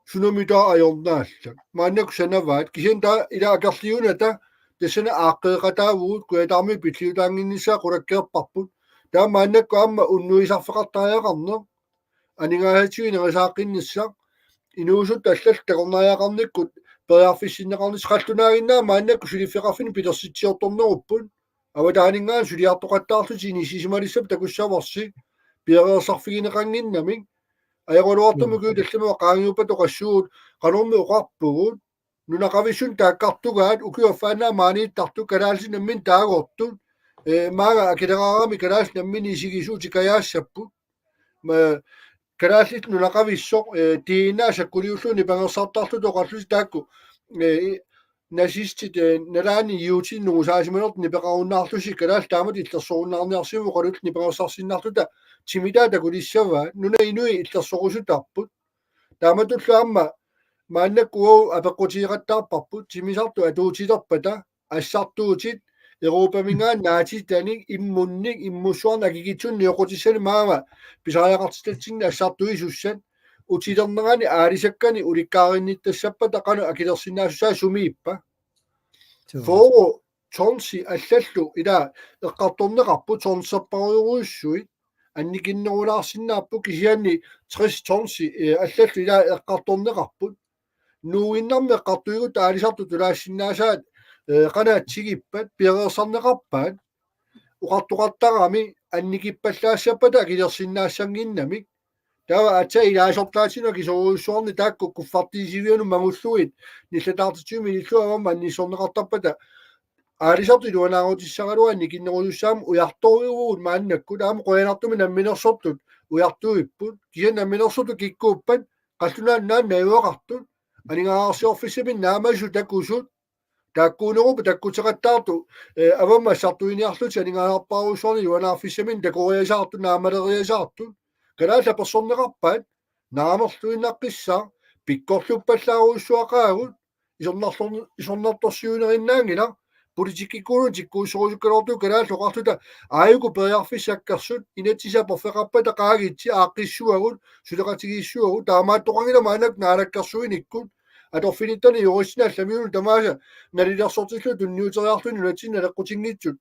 sunamita ajornaallat. Maannakkut sanavaat, kisianni taava ila akerliunata tassani aaqqeeqataavugut, Kujataarmiut pilliutaannginnissaat qulakkeerparput. Taava maannakkut aamma unnuisarfeqartariaqarneq, aningaasatigut inerisaaqqinnissaa, inuusuttut allallu takornariaqarnikkut periarfissinneqarnissaq, qallunaaginnaq maannakkut suliffeqarfinni pilersitsiortornerupput, avataaninngaanniit suliartoqattaarlutik inissisimalissapput takussavarsi, piareersarfigineqannginnamik. Ajoraluartumik, mm, ukiut tallimat qaangiuppata oqassuugut, qanormi oqarpugut, nunaqavissunik taakkartugaat, ukiup affaannaa maaniittartut, kalaallit namminneq taagortut, eh, maanga akileraarami kalaallit namminneq isigisut utikajaassapput. Ma-, kalaallit nunaqavissoq, eh, D N A sakkuliullugu nipangersartarlutik oqarlutik taakku, eh, i-, nazistit, eh, nalaani juutinut nungusaasimanertik nipeqarunnaarlutik, kalaallit taamatut illersorunnaarniarsigit oqalullutik nipangersarsinnarluta, timitaat takulissavaat, nunap inui illersorusutarput. Taamatullu aamma maannakkut uagut apeqqutigeqattaarparput, timmisartut atuutilerpata, assartuutit, Europaminngaanniit naatitanik, immunnik, immussuarnik akikitsunik nioqqutissanik maanga pisariaqartitatsinnik assartuisussat, utilernerani aalisakkanik ulikkaarinnittassappata qanoq akilersinnaassusaa sumiippa? Suu. Fyrre tonsi allallu ila eqqartorneqarput, tonserparujorujussuit annikinnerulaarsinnaapput, kisianni tres tonsi, eh, allallu ila eqqartorneqarput. Nuuinnarmi eqqartuigutta aalisartut tulaassinnaasaat, eh, qanoq atsigippat, piareersarneqarpat? Oqartoqartarami annikippallaassappata akilersinnaassanngimmat. Taava aatsaat ilaasortaatinut akisoorujussuarnik taakku kuffartiisivianut mangullugit nillataartitsivimmi ilillugit avammut annissorneqartarpata, aalisartut iluanaarutissaraluaat annikinnerujussuarmik ujartorujuuvugut maannakkut, aamma qujanartumik namminersortut ujartuipput, kisianni namminersortut kikkuuppat, qallunaat nunaanni najugaqartut, aningaasarsiorfissaminnik naamasut takusut, taakkuunerupput takkuteqattaartut, eh, avammut assartuiniarlutik aningaasarpassuarnik iluanaarfissaminnik takoriasaartut, naammaleriasaartut, kalaallit apersorneqarpaat, naamerluinnaqqissaaq, pikkorluppallaarujussuaqaagut, isornarlor-, isornartorsiuinerinnaanngilaq, politikkikkut tikkuussorusukkaluartut kalaallit oqarluta, aajuku periarfissat akkersut, inatsisit aporfeqarpata qaagitsi aaqqissuagut, suleqatigiissuagut, taamaattoqanngilaq maannakkut naalakkersuinikkut, atorfinittani juristinik allamiunut tamaasa nalilersortillugu tunniuteriarluni nunatsinni naleqqutinngitsut,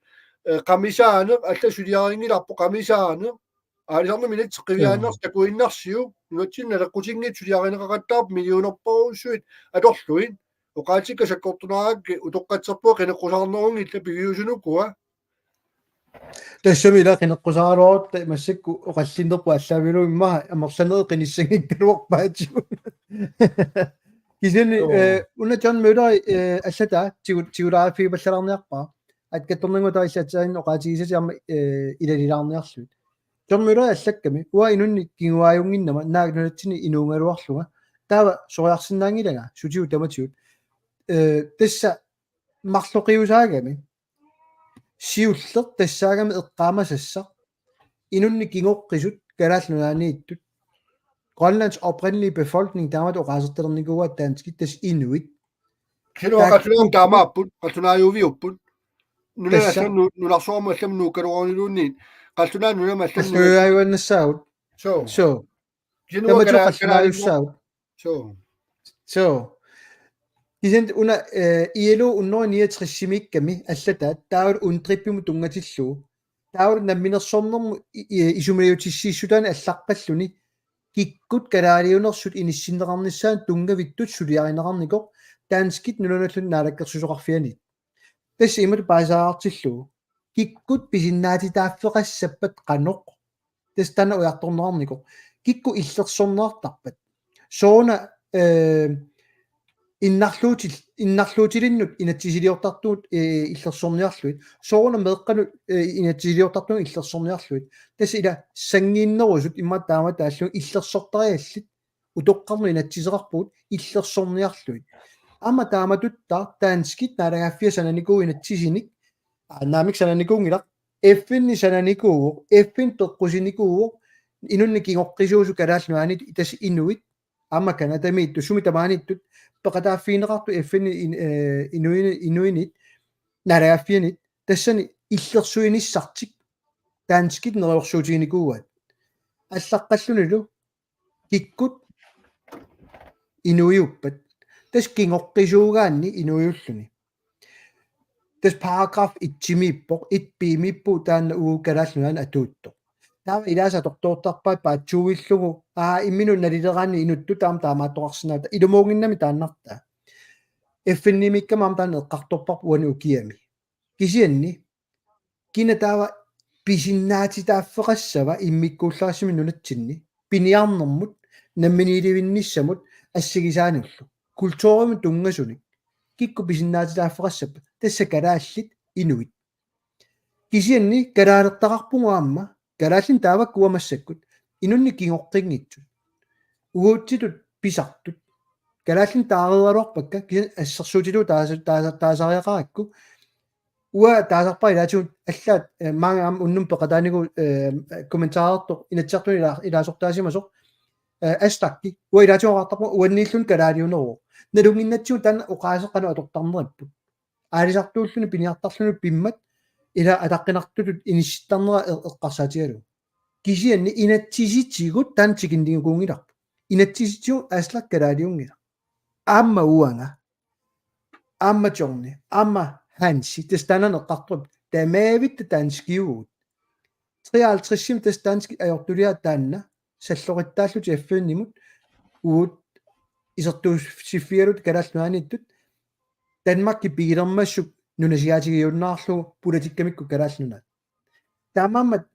eh, qamisaaneq, alla suliarinngilarput qamisaaneq, aalisarnermik inatsit qiviaannarsi takuinnarsiuk, nunatsinni naleqqutinngitsut suliarineqaqattaarput millionerparujussuit atorlugit, oqaatsikka sakkortunaarakkit utoqqatserpunga qineqqusaarnerunngillat piviusunukua. Tassami ila qineqqusaaraluarutta massakkut oqallinnerput aallaavigalugu immaqa amerlanerit qinissanngikkaluarpaatigut. Kisianni, joo, eh, una John Møller, eh, allataa tigu-, tigulaarfigipallaalaarniarpara. Atkattornannguaq tarissaatsaanni oqaatigisatit aamma, eh, ilalilaarniarlugit. John Møller allakkami, uanga inunnik kinguaajunnginnama, naak nunatsinni inuugaluarlunga. Taava soriarsinnaanngilanga, sutigut tamatigut. Eh, tassa marloqiusaagami. Siulleq tassaagami eqqaamasassaq. Inunnik kingoqqisut Kalaallit Nunaanniittut. Grønlands oprindelige befolkning taamatut oqaasertalernikuuaat danskit, tassa inuit. Kisianni taak-, qallunaat taamaapput, qallunaajuviupput. Nunat tassa allat nu-, nunarsuarmi allamut nuukkaluaruniluunniit Qallunaat nunamut allanut. Qallunaajunnassaagut. Soo. Soo. Kisianni uanga tamatut kala-, qallunaajunnassaagut. Soo. Soo. Kisianni una, eh, I L O hundrede niogtres-imiikkami allataat taavalu UNDRIP-imut tunngatillugu. Taavalu namminersornermut i-, i-, isumaliutissiissutaani allaqqalluni kikkut kalaaliunersut inissinneqarnissaannut tunngavittut suliarineqarnikoq danskit nunanullu naalakkersuisoqarfianit. Tassa imatut paasisaartillugu. Kikkut pisinnaatitaaffeqassappat qanoq. Tassa taanna ujartorneqarnikoq. Kikkut illersorneqartarpat. Sooruna, eh, innarluutil-, innarluutilinnut inatsisiliortartugut, eh, illersorniarlugit. Sooruna meeqqanut, eh, inatsisiliortartugut illersorniarlugit. Tassa ila sanngiinnerusut immaqa taama taallugu illersortariallit utoqqarnut inatsiseqarpugut illersorniarlugit. Aamma taamatut taava danskit naalagaaffiat sananikuuvoq inatsisinik, aa, naamik sananikuunngilaq, F N-i sananikuuvoq, F N peqqusinikuuvoq, inunnik kingoqqisuusut Kalaallit Nunaanniittut, tassa inuit, aamma Canadamiittut, sumi tamaaniittut, peqataaffigineqartut F N-i in-, eh, inuini-, inuinit, naalagaaffianit, tassani illersuinissartik, danskit neriorsuutiginikuuaat. Allaqqallunilu, kikkut inuiuppat. Tassa kingoqqisuugaanni inuiulluni. Tassa paragraf et-imiippoq, et B-miippoq taanna uagut Kalaallit Nunaanni atuuttoq. Taava ilaasa atortoortarpaat paatsuuillugu, aa, imminut nalileraanni inuttut taama taamaattoqarsinnaavoq, ilumuunnginnami taannartaa. F N-imiikkami aamma taanna eqqartorparput uani ukiami. Kisianni, kina taava pisinnaatitaaffeqassava immikkuullarissumik nunatsinni, piniarnermut, namminiilivinnissamut assigisaanullu. Kulturimut tunngasunik. Kikkut pisinnaatitaaffeqassappat, tassa kalaallit inuit. Kisianni kalaalertaqarpugut aamma, kalaallinik taavakka uanga massakkut, inunnik kingoqqinngitsut. Uagutsitut pisartut. Kalaallinik taareeraluarpakka, kisianni assersuutigalugu taasa-, taasa-, taasariaqarakku, uanga taasarpara ilaatigut allaat, eh, maanga aamma unnuk peqataanikuuvoq, eh, kommentarertoq Inatsisartuni ila-, ilaasortaasimasoq, eh, Astakki. Uanga ilaatigut oqartarpunga uanniilluni kalaaliuneruvoq. Nalunnginnatsigu taanna oqaaseq qanoq atortarneripput. Aalisartuulluni piniartarluni pimmat ila ataqqinartutut inissittarnera e-, eqqarsaatigalugu. Kisianni inatsisitigut taanna tikinnikuunngilarput. Inatsisitigut Aslak kalaaliunngilaq. Aamma uanga. Aamma Johnny. Aamma Hansi. Tassa taanna eqqartorput. Tamaavitta danskiuvugut. Treoghalvtredsimi tassa danskit ajortuliaat taanna. Salloqittaallutik F N-imut. Uagut isertuussiffigaluta Kalaallit Nunaanniittut. Danmarki pigilermassuk nunasiaatigiunnaarlugu politikkamikku Kalaallit Nunaat. Taamaammat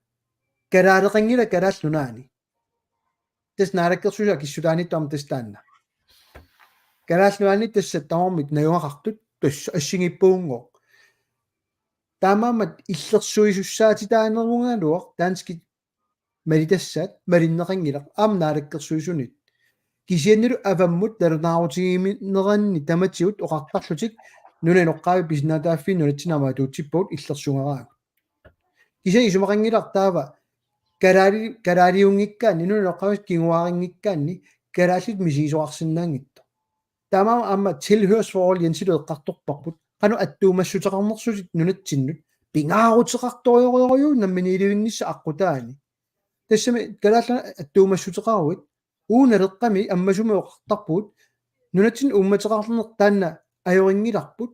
kalaaleqanngilaq Kalaallit Nunaanni. Tassa naalakkersuisut akissutaanniittut aamma tassa taanna. Kalaallit Nunaanni tassa tamarmik najugaqartut tassa assigiippugunngooq. Taamaammat illersuisussaatitaanerugaluaq danskit malitassaat malinneqanngilaq aamma naalakkersuisunit. Kisiannilu avammut nalunaarutigineranni tamatigut oqartarlutik nunap inoqqaavi pisinnaatitaaffiini nunatsinni aamma atuutsippagut illersugaraagut. Kisianni isumaqanngilaq taava kalaali-, kalaaliunngikkaanni, nunap inoqqaavisut kinguaarinngikkaanni, kalaallit misigisoqarsinnaanngitsoq. Taamaammat aamma tilhørsforhold Jensilu eqqartorparput, qanoq attuumassuteqarnersutit nunatsinnut, pingaaruteqartorujussuuvoq namminiilivinnissaq aqqutaani. Tassami kalaallit attuumassuteqaruit, uagut Naleqqami ammasumik oqartarpugut, nunatsinni uummateqarneq taanna ajorinngilarput,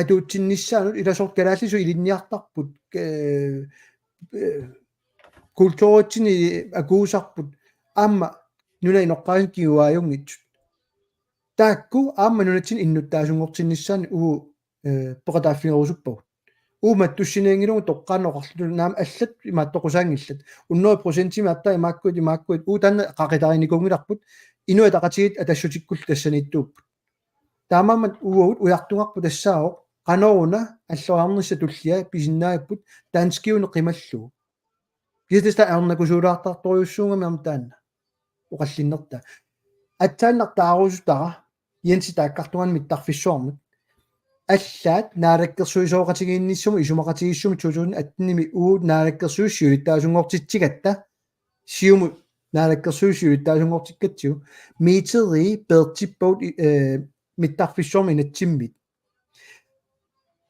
atuutsinnissaanut ilasoq kalaallisut ilinniartarput, eh, eh, kulturitsinni akuusarput, aamma nunap inoqqaavisut kinguaajunngitsut. Taakku aamma nunatsinni innuttaasunngortinnissaannut uagut, eh, peqataaffigerusuppagut. Uagut mattussinianngilagut toqqaannaq oqarlutut naamik allat imaattoqqusaanngillat. Hundrede procentimik aatsaat imaakkuit, imaakkuit, uagut taanna qaqitariinikuunngilarput, Inuit Ataqatigiit Atassutikkullu tassaniittuupput. Taamaammat uagut ujartugarput tassaavoq, qanoruna alloriarnissaq tullia pisinnaapput danskiuneq qimallugu. Kisianni tassa ajornakusuulaartartorujussuugami aamma taanna. Oqallinnertaa. Aatsaannaq taarusutara Jensi taakkartungaani mittarfissuarmut. Allaat naalakkersuisooqatigiinnissamut isumaqatigiissummi to tusind atten-imi uagut naalakkersuisut siulittaasunngortitsigatta. Siumut naalakkersuisut siulittaasunngortikkatsigu. Meterii peertippagut i-, eh, mittarfissuarmi inatsimmit.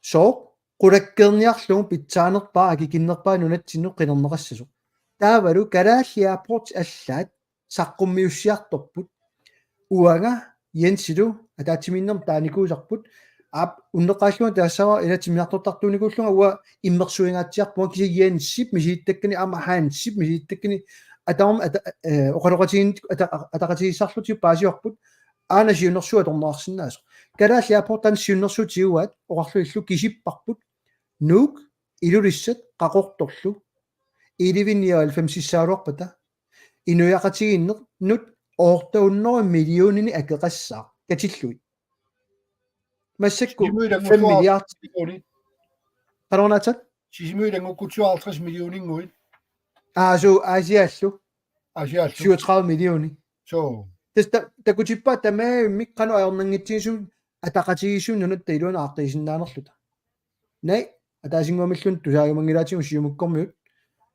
Sooq qulakkeerniarlugu pitsaanerpaaq akikinnerpaaq nunatsinnut qinerneqassasoq. Taavalu Kalaallit Airports allaat saqqummiussiartorput. Uanga Jensilu ataatsimiinnermi taanikuusarput. Aap, unneqqarillugu taassavara ila timmisartortartuunikuullunga uanga immersuingaatsiarpunga, kisianni Jensip misilittakkani aamma Hansip misilittakkani ataarm-, ata-, eh, oqaloqatigiin-, ata-, ataqatigiissaarlutik paasivarput. Aana siunnersuut atorneqarsinnaasoq. Kalaallit Airports taanna siunnersuut tiguaat oqarlunilu kisipparput. Nuuk, Ilulissat, Qaqortorlu. Elleve nioghalvfemsissaagaluarpata. Inuiaqatigiinnut otte hundrede millioninik akeqassaaq katillugit. Massakkut Sisimiut ilanngullugit fem milliard. Millioni. Qanoruna aatsaat? Sisimiut ilanngukkut syvoghalvtreds millioninnguit. Aa, suu, Aasiaallu. Aasiaallu. Syvogtredive millioni. Suu. Tassa ta-, takutippaat tamarmik qanoq ajornanngitsigisumik ataqatigiissumik nunatta iluani aaqqiisinnaanerluta. Naa, ataasinnguamilluunniit tusaajumanngilaatigut Siumukkormiut.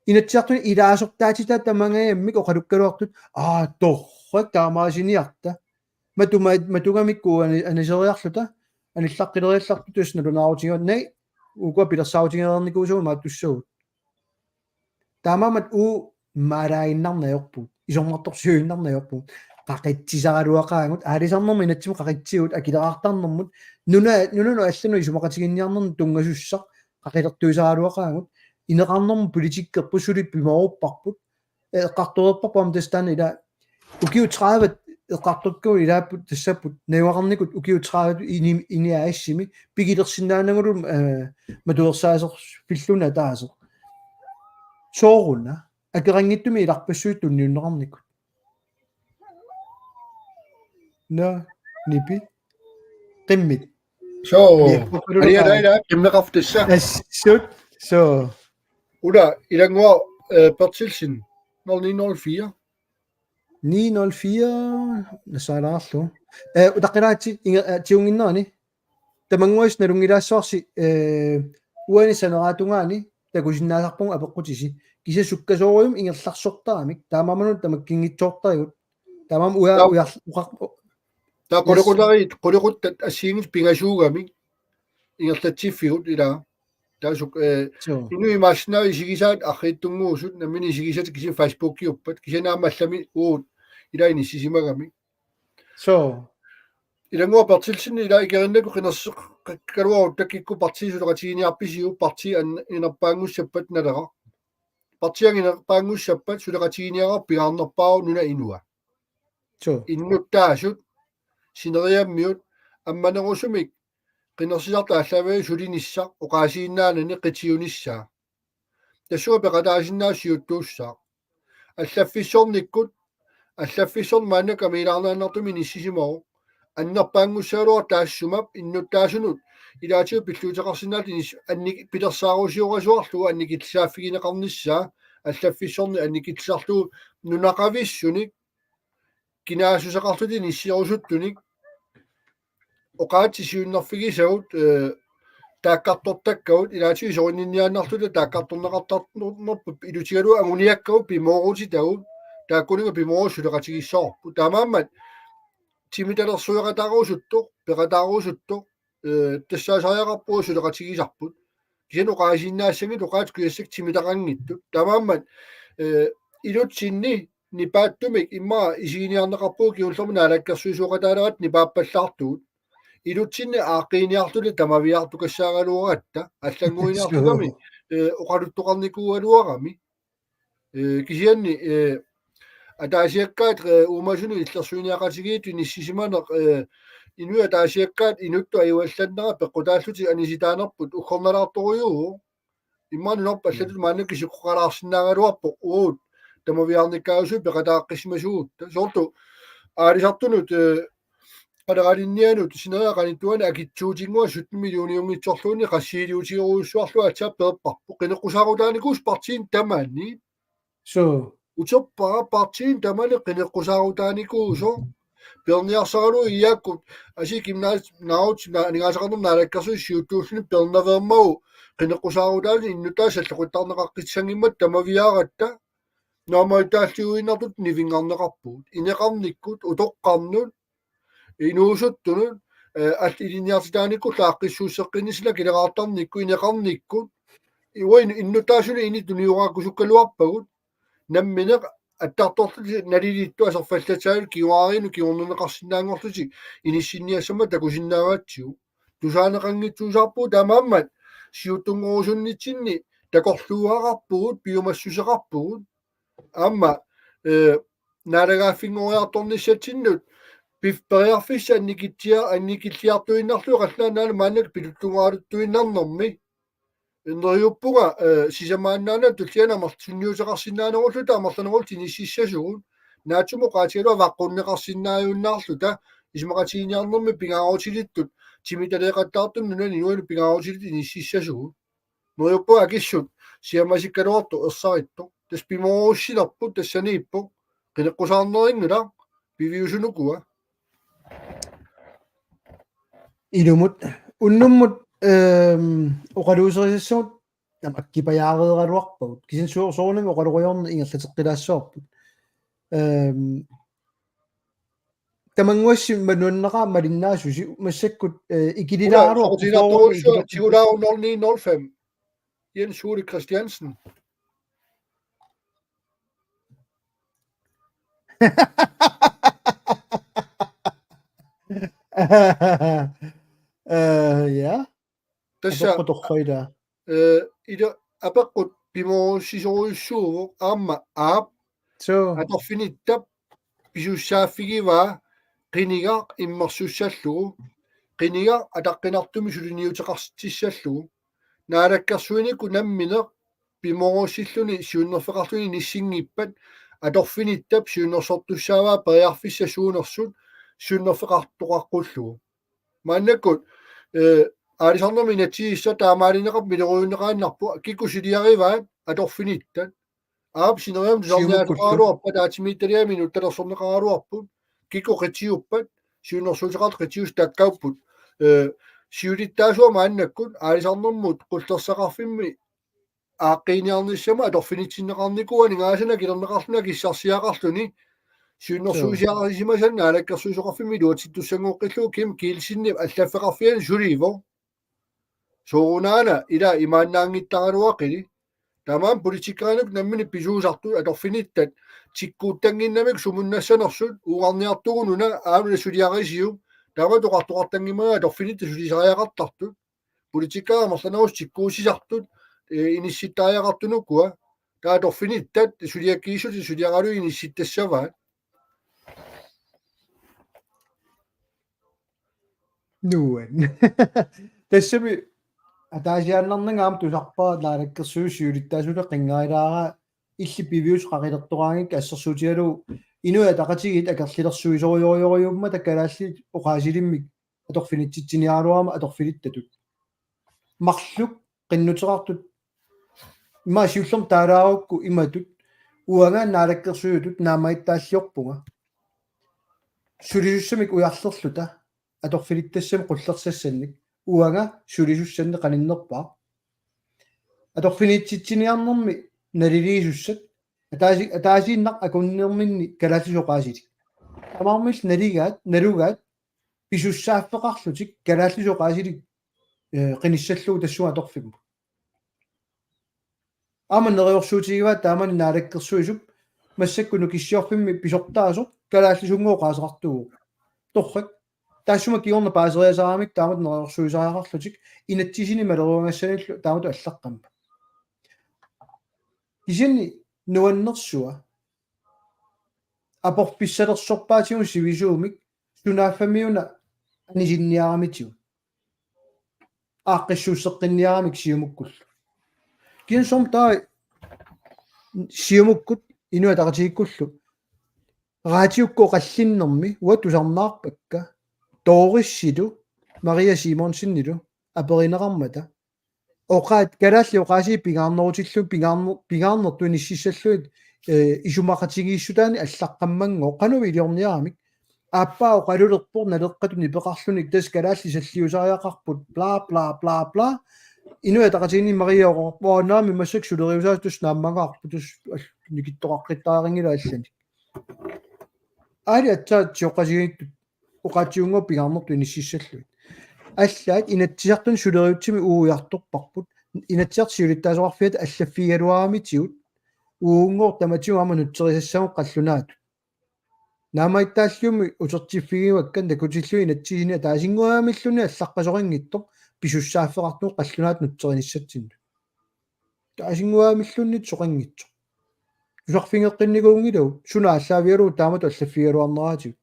Inatsisartuni ilaasortaatitaa tamangajammik oqalukkaluartut, aa, torrak taamaasiniarta. Matu-, ma-, matugamikku ani-, aniseriarluta, anillaqqileriallartut tassa nalunaarutigaat, naa, ukua pilersaarutigereernikuusagut imaattussagut. Taamaammat uagut maalaaginnarneq ajorpugut, isornartorsiuinnarneq ajorpugut, qaqitsisaraluaqaagut, aalisarnermut inatsimmi qaqitsigut, akileraartarnermut, nuna-, nunanut allanut isumaqatiginninniarnermut tunngasussaq, qaqilertuisaraluaqaagut, ineqarnermut politikkerput suli pimoorupparput, eqqartoreerparput aamma tassa taanna ila ukiut tredive eqqartortagut ilaapput tassapput najugaqarnikut ukiut tredive ini-, INI A/S-imi pigilersinnaanagulu, eh, matuersaaserfilluunniit ataaseq. Sooruna akeqanngitsumik ilarpassui tunniunneqarnikut. Naa, nipi. Qimmit. Suu. Nipi. Alia, alia, alia, qimmeqarfik tassa. Assut. Suu. Ulla, ilannguaq, eh, Berthelsen, nul ni nul fire. Ni nul fire, nassaalaarlugu. Eh, utaqqilaatsi, inge-, eh, tigunnginnerani. Tamannguassi nalunngilaassavarsi, eh, uani saneraatungaani takusinnaasarpugut apeqqutisi. Kisianni sukkasoorujussuarmik ingerlarsortaramik. Taamaammat tamakkinngitsoortarigut. Taamaammat uja-, Taam-, ujar-, uqar-, u-, Taava yes. Qulequtariit, qulequttat assigiinngitsut pingasuugamik ingerlatsiffigut ilaa. Taasuk, eh, Suu. Inuit imaassinnaavik isigisaat arriitsunnguusut, nammineq isigisaat kisianni Facebookiuppat, kisianni aamma allamik uagut ilaa inissisimagamik. Suu. Ilannguaq Berthelsen ilaa ikerinnakku qinerseq-, qa-, kaluarutta kikkut partiit suleqatiginiarpisiuk, partiit an-, anginerpaanngussappat Naleraq. Partiit anginerpaanngussappat suleqatiginiagara pingaarnerpaavoq nunap inua. Suu. Innuttaasut, sineriammiut, ammanerusumik, qinersisartut aallaavigalugit sulinissaq, oqaasiinnaanani qitiunissaa. Tassunga peqataasinnaasaq siuttuussaaq. Allaffissornikkut, allaffissorneq maannakkut amiilaarneqartartumik inissisimavoq. Annerpaanngussagaluaq taassuma innuttaasunut ilaatigut pilluutseqarsinnaalluni nis-, annik-, pilersaarusiorasuarlugu annikillisaaffigineqarnissaa, allaffissorneq annikillisarlugu nunaqavissunik kinaassuseqarlutik inissisimasuttunik oqaatsit siunnerfigisagut, eh, taakkartortakkagut, ilaatigut isorinninniaannarluta taakkartorneqartarnerput ilutigalugu anguniakkagut pimoorutitagut, taakkuninnga pimoorussut suleqatigissavarput. Taamaammat timitalersueqataarusuttoq, peqataarusuttoq, eh, tassaasariaqarpugut suleqatigisarput. Kisianni oqaasiinnaassanngitsut oqaatsit kujassakka timitaqanngitsut. Taamaammat, eh, ilutsinni nipaattumik immaqa isiginiarneqarpugut kingullermik naalakkersuisooqataalerat nipaappallaartugut. Ilutsinni aaqqiiniarluta tamaviaartukassaagaluaratta, allannguiniarlugami, Suu. eh, oqaluttoqarnikuugaluarami. Eh, kisianni, eh, ataasiakkaat, eh, uumasunut illersuiniaqatigiittut inissisimaneq, eh, inuit ataasiakkaat inuttut ajuallannera peqqutaallutik anisitaanerput uggornalaartorujuuvoq. Immaqa nunarput allatut maanna kisikkoqalaarsinnaagaluarpoq uagut tamaviaarnikkaajusugut peqataaqqisimasugut. Soorlu aalisartunut, eh, qaleralinnianut sineriak qanittuani akitsuutinnguaq sytten millioniunngitsorluunniit qassiiliutigerujussuarlugu aatsaat peerparput. Qineqqusaarutaanikuusoq partiini tamani. Suu. Uterpara partiini tamani qineqqusaarutaanikuusoq. Peerniarsaralugu iiakkut asi kimnaas naut na-, aningaasaqarnermut naalakkersuisut siuttuulluni peernaveermagu qineqqusaarutaanut innuttaasut salloqittarneqaqqissanngimmat tamaviaaratta. Naammagittaalliuinnartut nivinngarneqarpugut. Ineqarnikkut, utoqqarnut, inuusuttunut, eh, allat ilinniartitaanikkullu aaqqissuusseqqinnissinni akileraartarnikkut, ineqarnikkut, uagut innuttaasut init tuniugaakkusukkaluarpagut, nammineq attartorlutik nalilittut aserfallatsaat kinguaariinut kingornunneqarsinnaanngorlutik inissinniassammat takusinnaagatsigu. Tusaaneqanngitsuusaarpugut taamaammat siuttunngorusunnitsinni takorluugaqarpugut, piumassuseqarpugut. Aamma, eh, naalagaaffinngoriartornissatsinnut pif-, periarfissat annikitsia-, annikilliartuinnarlugit qallunaat maannakkut pituttunnguaruttuinnarnermi. Neriuppunga, eh, sisamaannaana tulliani amerlasunniuteqarsinnaanerulluta amerlanerulluta inississasugut. Naatsumik oqaatigalugu avaqqunneqarsinnaajunnaarluta isumaqatigiinniarnermi pingaarutilittut timitaleeqattaartumik nunani inuanut pingaarutilittut inississasugut. Neriuppunga akissut siammasikkaluartoq ersarittoq. Tassa pimoorussilerput tassaniippoq. Qineqqusaarnerinngilara piviusunukua. Ilumut unnummut, ehm, oqaluuserisassagut tamakku kipajaareeraluarpagut. Kisianni suu-, soorunami oqalorujoorneq ingerlateqqilaassavarput. Ehm, tamannguassi manunnaqaaq malinnaasusi massakkut, eh, ikililaaraluarpoq. Soqutigilaartorujussuaq tigulaaruk nul ni nul fem. Jens Ole Christiansen. Eh, ja. Tassa, apeqqut torrailaa. Eh, ila apeqqut pimoorussisorujussuuvoq aamma aap. Suu. Atorfinittap pisussaaffigivaa qinigaq immersussallugu, qinigaq ataqqinartumik suliniuteqartitsissallugu. Naalakkersuinikkut nammineq pimoorussilluni siunnerfeqarluni inissinngippat atorfinittap siunnersortussaavaa periarfissat suunersut siunnerfeqartoqaqqullugu. Maannakkut, eh, aalisarnermi inatsisissaq taamaalineqarpoq miloriunneqaannarpoq kikkut suliarivaat atorfinittat. Aap sineriammi tusarniaasoqaraluarpat ataatsimiititaliami inuttalersorneqaraluarput kikkut qitiuppat siunnersuuteqartut qitiusut takkaupput. Eh, siulittaasuat maannakkut aalisarnermut qullersaqarfimmi aaqqiiniarnissamut atorfinitsinneqarnikuuvoq aningaasanik akilerneqarluni akissarsiaqarluni siunnersuusiarisimasannik naalakkersuisoqarfimmi iluatsittussanngoqqillugu Kim Kielsenip allaffeqarfiani sulivoq. Soorunaana ila imaannaanngittaraluaqili. Taamaammat politikerinik nammineq pisuusartut atorfinittat tikkuuttannginnamik sumunnassanersut uugarniartugununa aamma suliarisiuk. Taama toqartoqartanngimmata atorfinittat sulisariaqartartut. Politikerit amerlanerusut tikkuussisartut, eh, inissittariaqartunukua. Taava atorfinittat suliakkiissut suliaralugit inissittassavaat. Nuan. Tassami ataasiaannarnanga aamma tusarpara naalakkersuisut siulittaasuata qinngarilaara illit piviusut qaqilertoraangakkit assersuutigalugu Inuit Ataqatigiit akerlilersuisorujussuummata kalaallit oqaasilimmik atorfinitsitsiniaraluarama atorfinittatut. Marluk qinnuteqartut immaqa siullermik taalaarukku imatut uanga naalakkersuisutut naammagittaalliorpunga. Sulisussamik ujarlerluta atorfinittassamik qullersassannik uanga sulisussannik qaninnerpaaq. Atorfinitsitsiniarnermi naliliisussat ataasi-, ataasiinnaq akunnerminni kalaallisut oqaasilik. Tamarmik naligaat, nalugaat pisussaaffeqarlutik kalaallisut oqaasilik, eh, qinissallugu tassunga atorfimmut. Aamma neriorsuutigivaat taamani naalakkersuisup massakkut Nukissiorfimmi pisortaasoq kalaallisunnguaq oqaaseqartuuvoq. Torrak. Taassuma kingorna paaseriasaaramik taamatut neriorsuisariaqarlutik inatsisini maleruagassanillu taamatut allaqqammat. Kisianni nuannersua aporfissalersorpaatigut sivisuumik sunaaffamiuna anisinniaramitigut. Aaqqissuusseqqinniaramik Siumukkullu. Kisianni soormi taava Siumukkut Inuit Ataqatigiikkullu raatiukkut oqallinnermi uanga tusarnaarpakka Doorisilu Maria Simonsenilu aperineqarmata oqaat kalaallit oqaasii pingaarnerutillugit pingaarner-, pingaarnertut inississallugit, eh, isumaqatigiissutaannik allaqqammanngooq qanoq iliorniaramik. Aappaa oqalulerpoq naleqqatut nipeqarluni tassa kalaallit salliusariaqarput bla bla bla bla. Inuit Ataqatigiinni Maria oqarpoq naamik massakkut suleriusaasut tassa naammagaarput tassa nikittoqaqqittariaqanngilaq allanik. Aali aatsaat sioqqatigiittut oqaatsiunngooq pingaarnertut inississallugit. Allaat Inatsisartuni suleriutsimik uagut ujartorparput. Inatsisartut siulittaasoqarfiata allaffigigaluaramitigut uunngooq tamatigut aamma nutserisassagut qallunaatut. Naammagittaalliummik utertiffigivakka takutillugit inatsisini ataasinnguamilluunniit allaqqasoqanngitsoq pisussaaffeqartugut qallunaatut nutserinissatsinnut. Ataasinnguamilluunniit soqanngitsoq. Tusarfigeqqinnikuunngilagut suna aallaavigalugu taamatut allaffigigaluarneraatigut.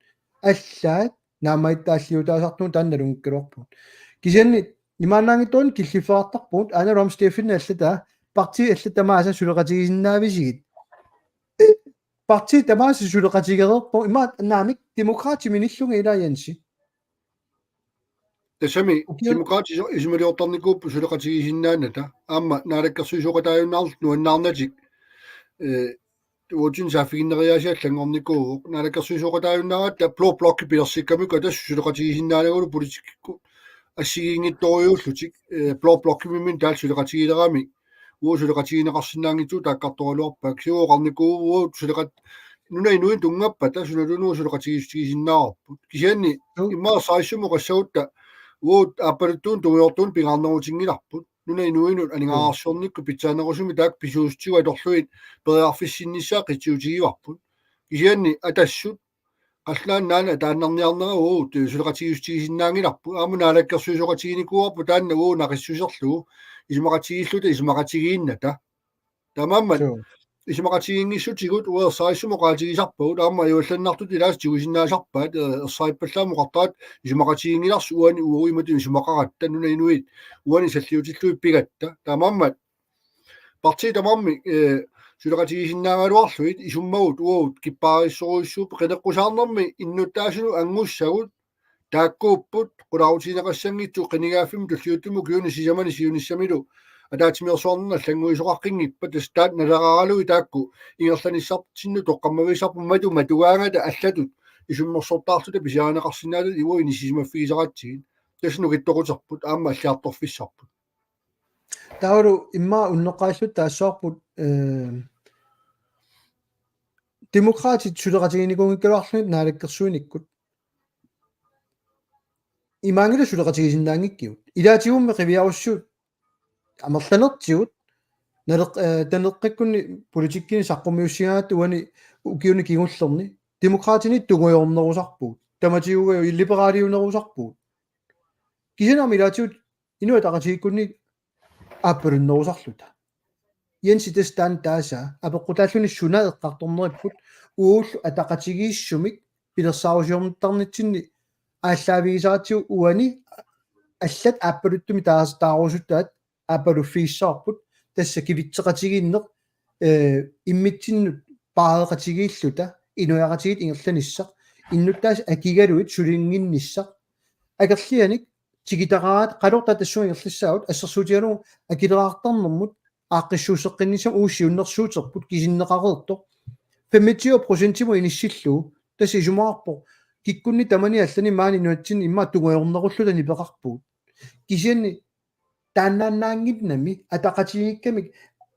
Allaat naammagittaalliutaasartugut taanna nalunngikkaluarpugut. Kisianni imaannaanngitsoq killiffeqartarpugut aana Rom Steffen allataa partii allat tamaasa suleqatigisinnaavisigut. Partii tamaasa suleqatigereerpoq ima naamik Demokraatit minillugit ilaa Jensi. Tassami Ukiu- Demokraatit isu-, isumaliortarnikuupput suleqatigisinnaanata. Aamma naalakkersuisooqataajunnaarluta nuannaarnatik. Eh, uatsinnut saaffiginneriaasia allanngornikuuvoq. Naalakkersuisooqataajunnaaratta Blå Blokki pilersikkamikku tassa suleqatigisinnaanagulu politikkikkut assigiinngitsorujuullutik. Eh, Blå Blokkimimminni taava suleqatigilerami. Uagut suleqatigineqarsinnaanngitsugut taakkartoraluarpaat. Kisianni oqarnikuuvoq uagut suleqat-, nunap inuit tunngappata sunaluunniit suleqatigiissutigisinnaavarput. Kisianni Joo. Immaqa saissumut oqassagutta uagut aappaluttuunik tungujortuunik pingaarnerutinngilarput. Nunap inuinut aningaasarsiornikkut pitsaanerusumik taakku pisuussutigut atorlugit periarfissinnissaat qitiutigivarput. Kisianni Atassut qallunaat nunaanni ataannarniarnera uagut suleqatigiissutigisinnaanngilarput. Aamma naalakkersuisooqatiginikuuarput taanna uagut naqissuserlugu isumaqatigiilluta isumaqatigiinnata. Taamaammat Joo. Isumaqatigiinngissutigut uagut ersarissummik oqaatigisarpagut aamma ajuallannartutut ilaasa tigusinnaasarpaat, eh, ersarippallaamik oqartarat isumaqatiginngilarsi uani uagut imatut isumaqaratta nunap inuit uani salliutillugit pigatta. Taamaammat partiit tamarmik, eh, suleqatigisinnaagaluarlugit isummagut uagut kippaarissorujussuupput qineqqusaarnermi innuttaasunut anngussagut taakkuupput qularuutigineqassanngitsut qinigaaffimmi tulliuttumi ukiuni sisamani siunissamilu ataatsimeersuarnerni allannguisoqaqqinngippat tassa taanna naleraaralugit taakku ingerlanissartinnut toqqammavigisarput matu matugaangata allatut isummersortaarluta pisiarineqarsinnaatitut uagut inissisimaffigisaratsigit tassa nukittoquterput aamma alliartorfissarput. Taavalu immaqa unneqqarilluta taassavarput, eh, Demokraatit suleqatiginikuunngikkaluarlugit naalakkersuinikkut. Imaanngilaq suleqatigisinnaanngikkigut. Ilaatigummi qiviarussiuk amerlanertigut naleq-, eh, taneqqikkunni politikkikkut saqqummiussigaangatta uani ukiuni kingullerni Demokraatinit tungujornerusarpugut. Tamatiguugaluit liberaaliunerusarpugut. Kisianni aamma ilaatigut Inuit Ataqatigiikkunni aappalunnerusarluta. Jensi tassa taanna taasaa apeqqutaalluni suna eqqartorneripput uagullu ataqatigiissumik pilersaarusiornittarnitsinni aallaavigisaratsigu uani allat aappaluttumik taas-, taarusuttaat aappaluffigissavavut tassa kivitseqatigiinneq, eh, immitsinnut paareqatigiilluta inuiaqatigiit ingerlanissaq innuttaasut akigalugit sulinnginnissaq akerlianik tikitaqaraat qalortaat tassunga ingerlassaagut assersuutigalugu akileraartarnermut aaqqissuusseqqinnissamut uagut siunnersuuterput kisinneqareertoq femogtyve procentimut inissillugu tassa isumaqarpoq kikkunni tamani allani maani nunatsinni immaqa tungujornerulluta nipeqarpugut. Kisianni taannaannaannginnami ataqatigiikkamik,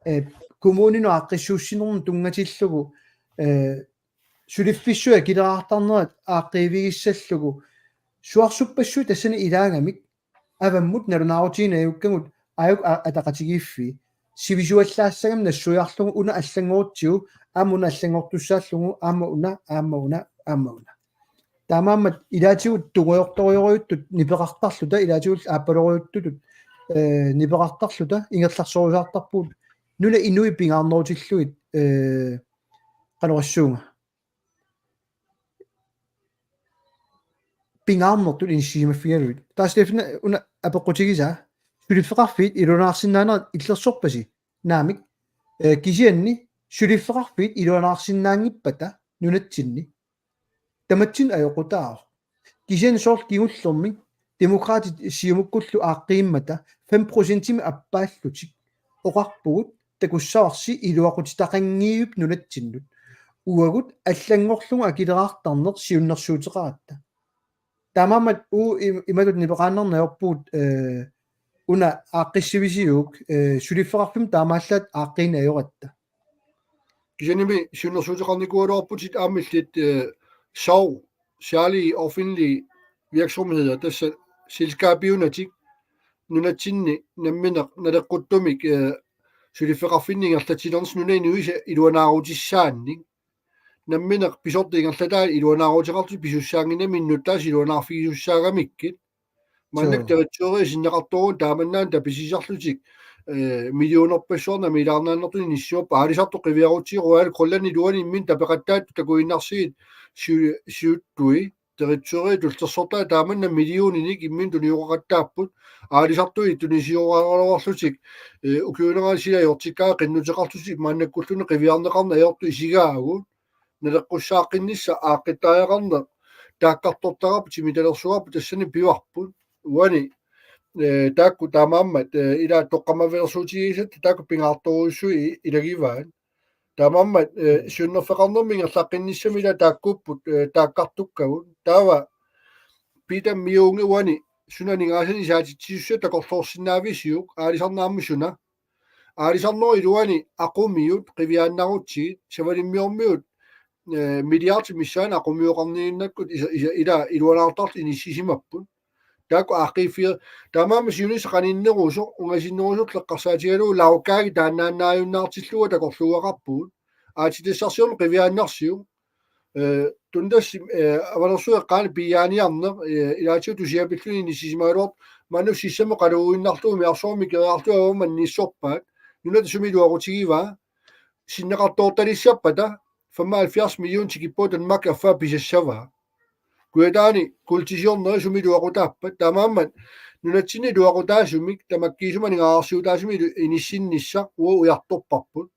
eh, kommuninut aaqqissuussinermut tunngatillugu, eh, suliffissuit akileraartarnerat aaqqiivigissallugu suarsuppassuit tassani ilaagamik avammut nalunaarutigineq ajukkagut aajuku a-, ataqatigiiffii sivisuallaassagami nassuiarlugu una allanngorutsigu aamma una allanngortussaallugu aamma una aamma una aamma una. Taamaammat ilaatigut tungujortorujorujuttut nipeqartarluta ilaatigut aappalorujuttutut, eh, nipeqartarluta ingerlarsorusaartarpugut nunap inui pingaarnerutillugit, eh, qanorsuunga. Pingaarnertut inissisimaffigalugit. Taava Steffen una apeqqutigisaa suliffeqarfiit iluanaarsinnaanerat illersorpasi. Naamik, eh, kisianni suliffeqarfiit iluanaarsinnaanngippata nunatsinni. Tamatsinnut ajoqutaavoq. Kisianni soorlu kingullermik Demokraatit Siumukkullu aaqqiimmata fem procentimik appaallutik oqarpugut takussavarsi iluaqutitaqanngivippoq nunatsinnut. Uagut allanngorlugu akileraartarneq siunnersuuteqaratta. Taamaammat uagut im-, imatut nipeqaannarneq ajorpugut, eh, una aaqqissivisiuk, eh, suliffeqarfimmut taamaallaat aaqqiineq ajoratta. Kisiannimi siunnersuuteqarnikuugaluarputit aamma illit, eh, sorg, særlige offentlige virksomheder, tassa selskabiunatik, nunatsinni nammineq naleqquttumik, eh, suliffeqarfinni ingerlatsinersi nunap inuisa iluanaarutissaannik. Nammineq pisortat ingerlataat iluanaaruteqartut pisussaannginnamik innuttaasut iluanaarfigisussaagamikku. Maannakkut Suu. Direktøri sinneqartooruni taamannaana tapisisarlutik, eh, millionerpassuarnik amiilaarnaannartunik inissisimappat aalisartut qiviarutsigu Royal Greenlandip iluani imminut tapeqattaattut takuinnarsigit siu-, siuttui. Direktøri tullersortaa taamanna millioninik imminut tunioqaqattaapput. Aalisartut tunisioraraluarlutik, eh, ukiunerani sila ajortikkaat qinnuteqarlutik maannakkulluunniit qiviarneqarneq ajortut isigaagut. Naleqqussaaqqinnissaq aaqqittariaqarneq taakkartortaqarpoq, timitalersugaarput, tassani pivarput. Uani, eh, taakku taamaammat, eh, ila toqqammavilersuutigisatta taakku pingaartorujussuit i-, ilagivaat. Taamaammat, eh, siunnerfeqarnermi ingerlaqqinnissami ila taakkuupput, eh, taakkartukkagut. Taava Peter Mioungi uani suna aningaasanik isaatitsisussat takorloorsinnaavisiuk, aalisarneq aamma suna? Aalisarnerup iluani aqumiut qiviaannarutsigit, Savalimmiormiut, eh, milliardit missaanni aqumioqarniinnakkut isa-, isa-, ila iluanaartartut inissisimapput. Taakku aaqqiiffiger-, taamaammat siunissaq qaninnerusoq, ungasinnerusoq eqqarsaatigalugu Lars Løkke Rasmussen taannaannaajunnaartillugu takorluugaqarpugut. Aatsitassarsiorneq qiviaannarsiuk. Eh, Tundassi, eh, avanersueqqaani piiaaniarneq, eh, ilaatigut tusiapilluni inissisimagaluartoq, maanna sissami qaluguinnarlugu umiarsuarmi keriarlugu avammut annissorpaat. Nunat sumi iluaqutigivaa. Sinneqartoortalissappata femoghalvfjerds million tikippoq Danmark affaa pisassavaa. Kujataani kuultisiorneri sumi iluaqutaappat. Taamaammat nunatsinni iluaqutaasumik tamakkiisumik aningaasarsiutaasumik ilu-, inissinnissaq uagut ujartorparput.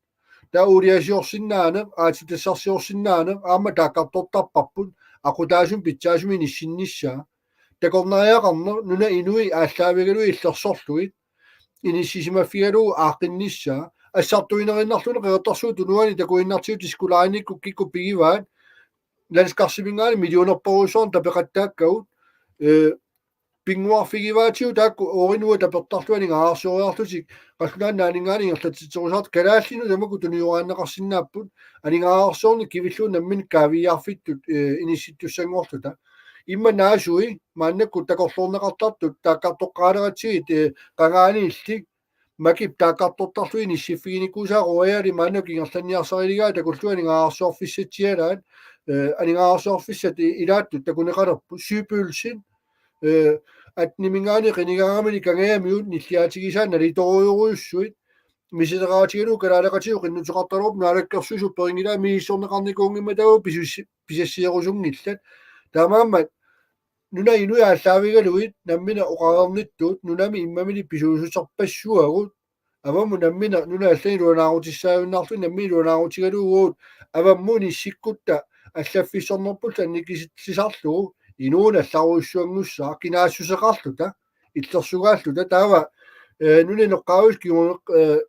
Taava uuliasiorsinnaaneq, aatsitassarsiorsinnaaneq, aamma taakkartortarparput, aqutaasumik pitsaasumik inissinnissaa. Takornariaqarneq, nunap inui aallaavigalugit illersorlugit, inissisimaffigalugu aaqqinnissaa, assartuinerinnarluni Qeqertarsuup Tunuani takuinnartigut Disco Line-ikkut kikkut pigivaat, landskarsimingaanniit millionerpassuarnik tapeqattaakkagut, eh, pinnguarfigivaatigut taakku oorinuat tapertarlutik aningaasarsioriarlutik, qallunaat naaninngaanniit ingerlatitserusaartut kalaallinut tamakku tunioraanneqarsinnaapput, aningaasarsiorneq kivillugu namminneq kaaviiaarfittut, eh, inissittussanngorluta. Immaqa naasui, maannakkut takorloorneqartartut, taakkartoqqaaleratsigit, eh, qangaaniilli, makip taakkartortarlugit inissiffiginikuusaa Royali maannakkut ingerlanniarsariligaa takullugu aningaasarsiorfissatsialaat, eh, aningaasarsiorfissat i-, ilaattut takuneqalerput, Sø Poulsen, eh, atnimingaani qinigaangamini Kangajamiut nilliaatigisaa nalitoorujorujussuit, misileraatigalugu kalaaleqatigut qinnuteqartaraluarput, Naalakkersuisut superingilaat misissorneqarnikuunngimmata pisussi-, pisassierusunngillat. Taamaammat nunap inui aallaavigalugit nammineq oqareernittut nunami immamili pisuussuterpassuagut, avammut nammineq nunat allanit iluanaarutissaajunnaarlugit nammineq iluanaarutigalugu uagut avammut inissikkutta allaffissornerpullu annikillisarlugu inuuneq allarujussuanngussaaq kinaassuseqarluta, illersugaalluta, taava, eh, nunap inoqqaavisut kingu-, eh,